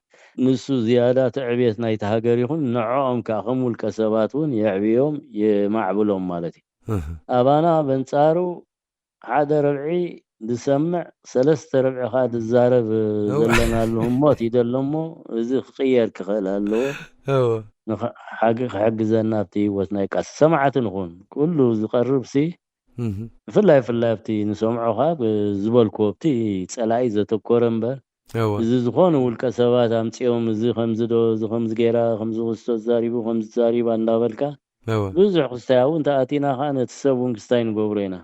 ንሱ ዝያዳ ትዕብየት ናይቲ ሃገር ይኹን ንዕኦም ከዓ ከም ውልቀ ሰባት እውን የዕብዮም የማዕብሎም ማለት እዩ። እህ። ኣባና በንጻሩ ሓደ ርብዒ ዝሰምዕ ሰለስተ ርብዒ ከዓ ዝዛረብ እወ። ዘለናሉ ህሞት እዩ ዘሎ እሞ እዚ ክቕየር ክኽእል ኣለዎ። እወ ንኸ- ሓግ- ክሕግዘና ኣብቲ ህይወት ናይ ቃልሲ ሰማዕቲ ንኹን። ኩሉ ዝቐርብ ሲ እህ። ብፍላይ ብፍላይ ኣብቲ ንሰምዖ ከዓ ብ- ዝበልክዎ ኣብቲ ጸላኢ ዘተኮረ እምበር እወ እዚ ዝኾኑ ውልቀ ሰባት ኣምጺኦም እዚ ከምዚ ዶ እዚ ከምዚ ገይራ ከምዚ ክስቶ ተዛሪቡ ከምዚ ተዛሪባ እንዳበልካ እወ ብዙሕ ክስታይ ኣብኡ እንተኣቲና ከዓ ነቲ ሰብ እውን ክስታይ ንገብሮ ኢና።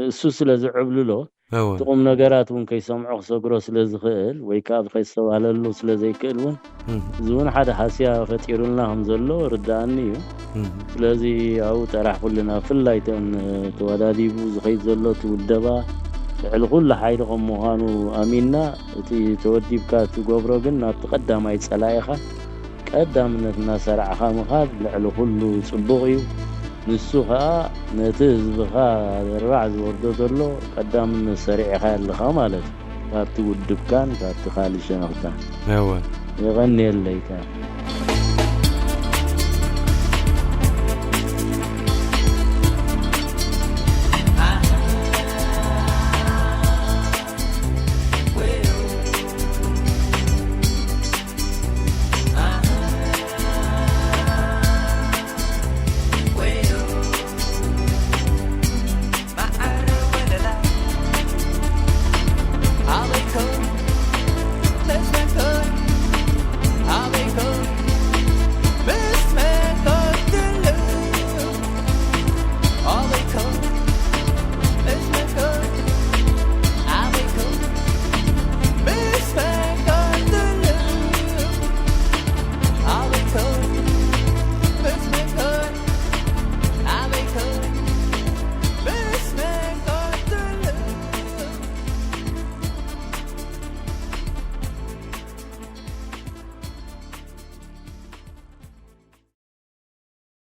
እሱ ስለ ዝዕብልሎ እወ እቲ ቁም ነገራት እውን ከይሰምዖ ክሰግሮ ስለ ዝኽእል ወይ ከዓ ከይስተባህለሉ ስለ ዘይክእል እውን እህ። እዚ እውን ሓደ ሃስያ ፈጢሩልና ከም ዘሎ ርዳኣኒ እዩ። እህ። ስለዚ ኣብኡ ጥራሕ ኩልና ብፍላይ እተን ተወዳዲቡ ዝኸይድ ዘሎ እቲ ውደባ ልዕሊ ኩሉ ሓይሊ ከም ምዃኑ ኣሚንና፣ እቲ ተወዲብካ ትገብሮ ግን ናብቲ ቀዳማይ ጸላኢኻ ቀዳምነት እናሰራዕኻ ምኻድ ልዕሊ ኩሉ ጽቡቕ እዩ። ንሱ ኸኣ ነቲ ህዝብኻ ድርባዕ ዝወርዶ ዘሎ ቀዳምነት ሰሪዕኻ ኣለኻ ማለት እዩ። ካብቲ ውድብካን ካብቲ ካልእ ሸነኽካን። እወ። የቐንየለይካ።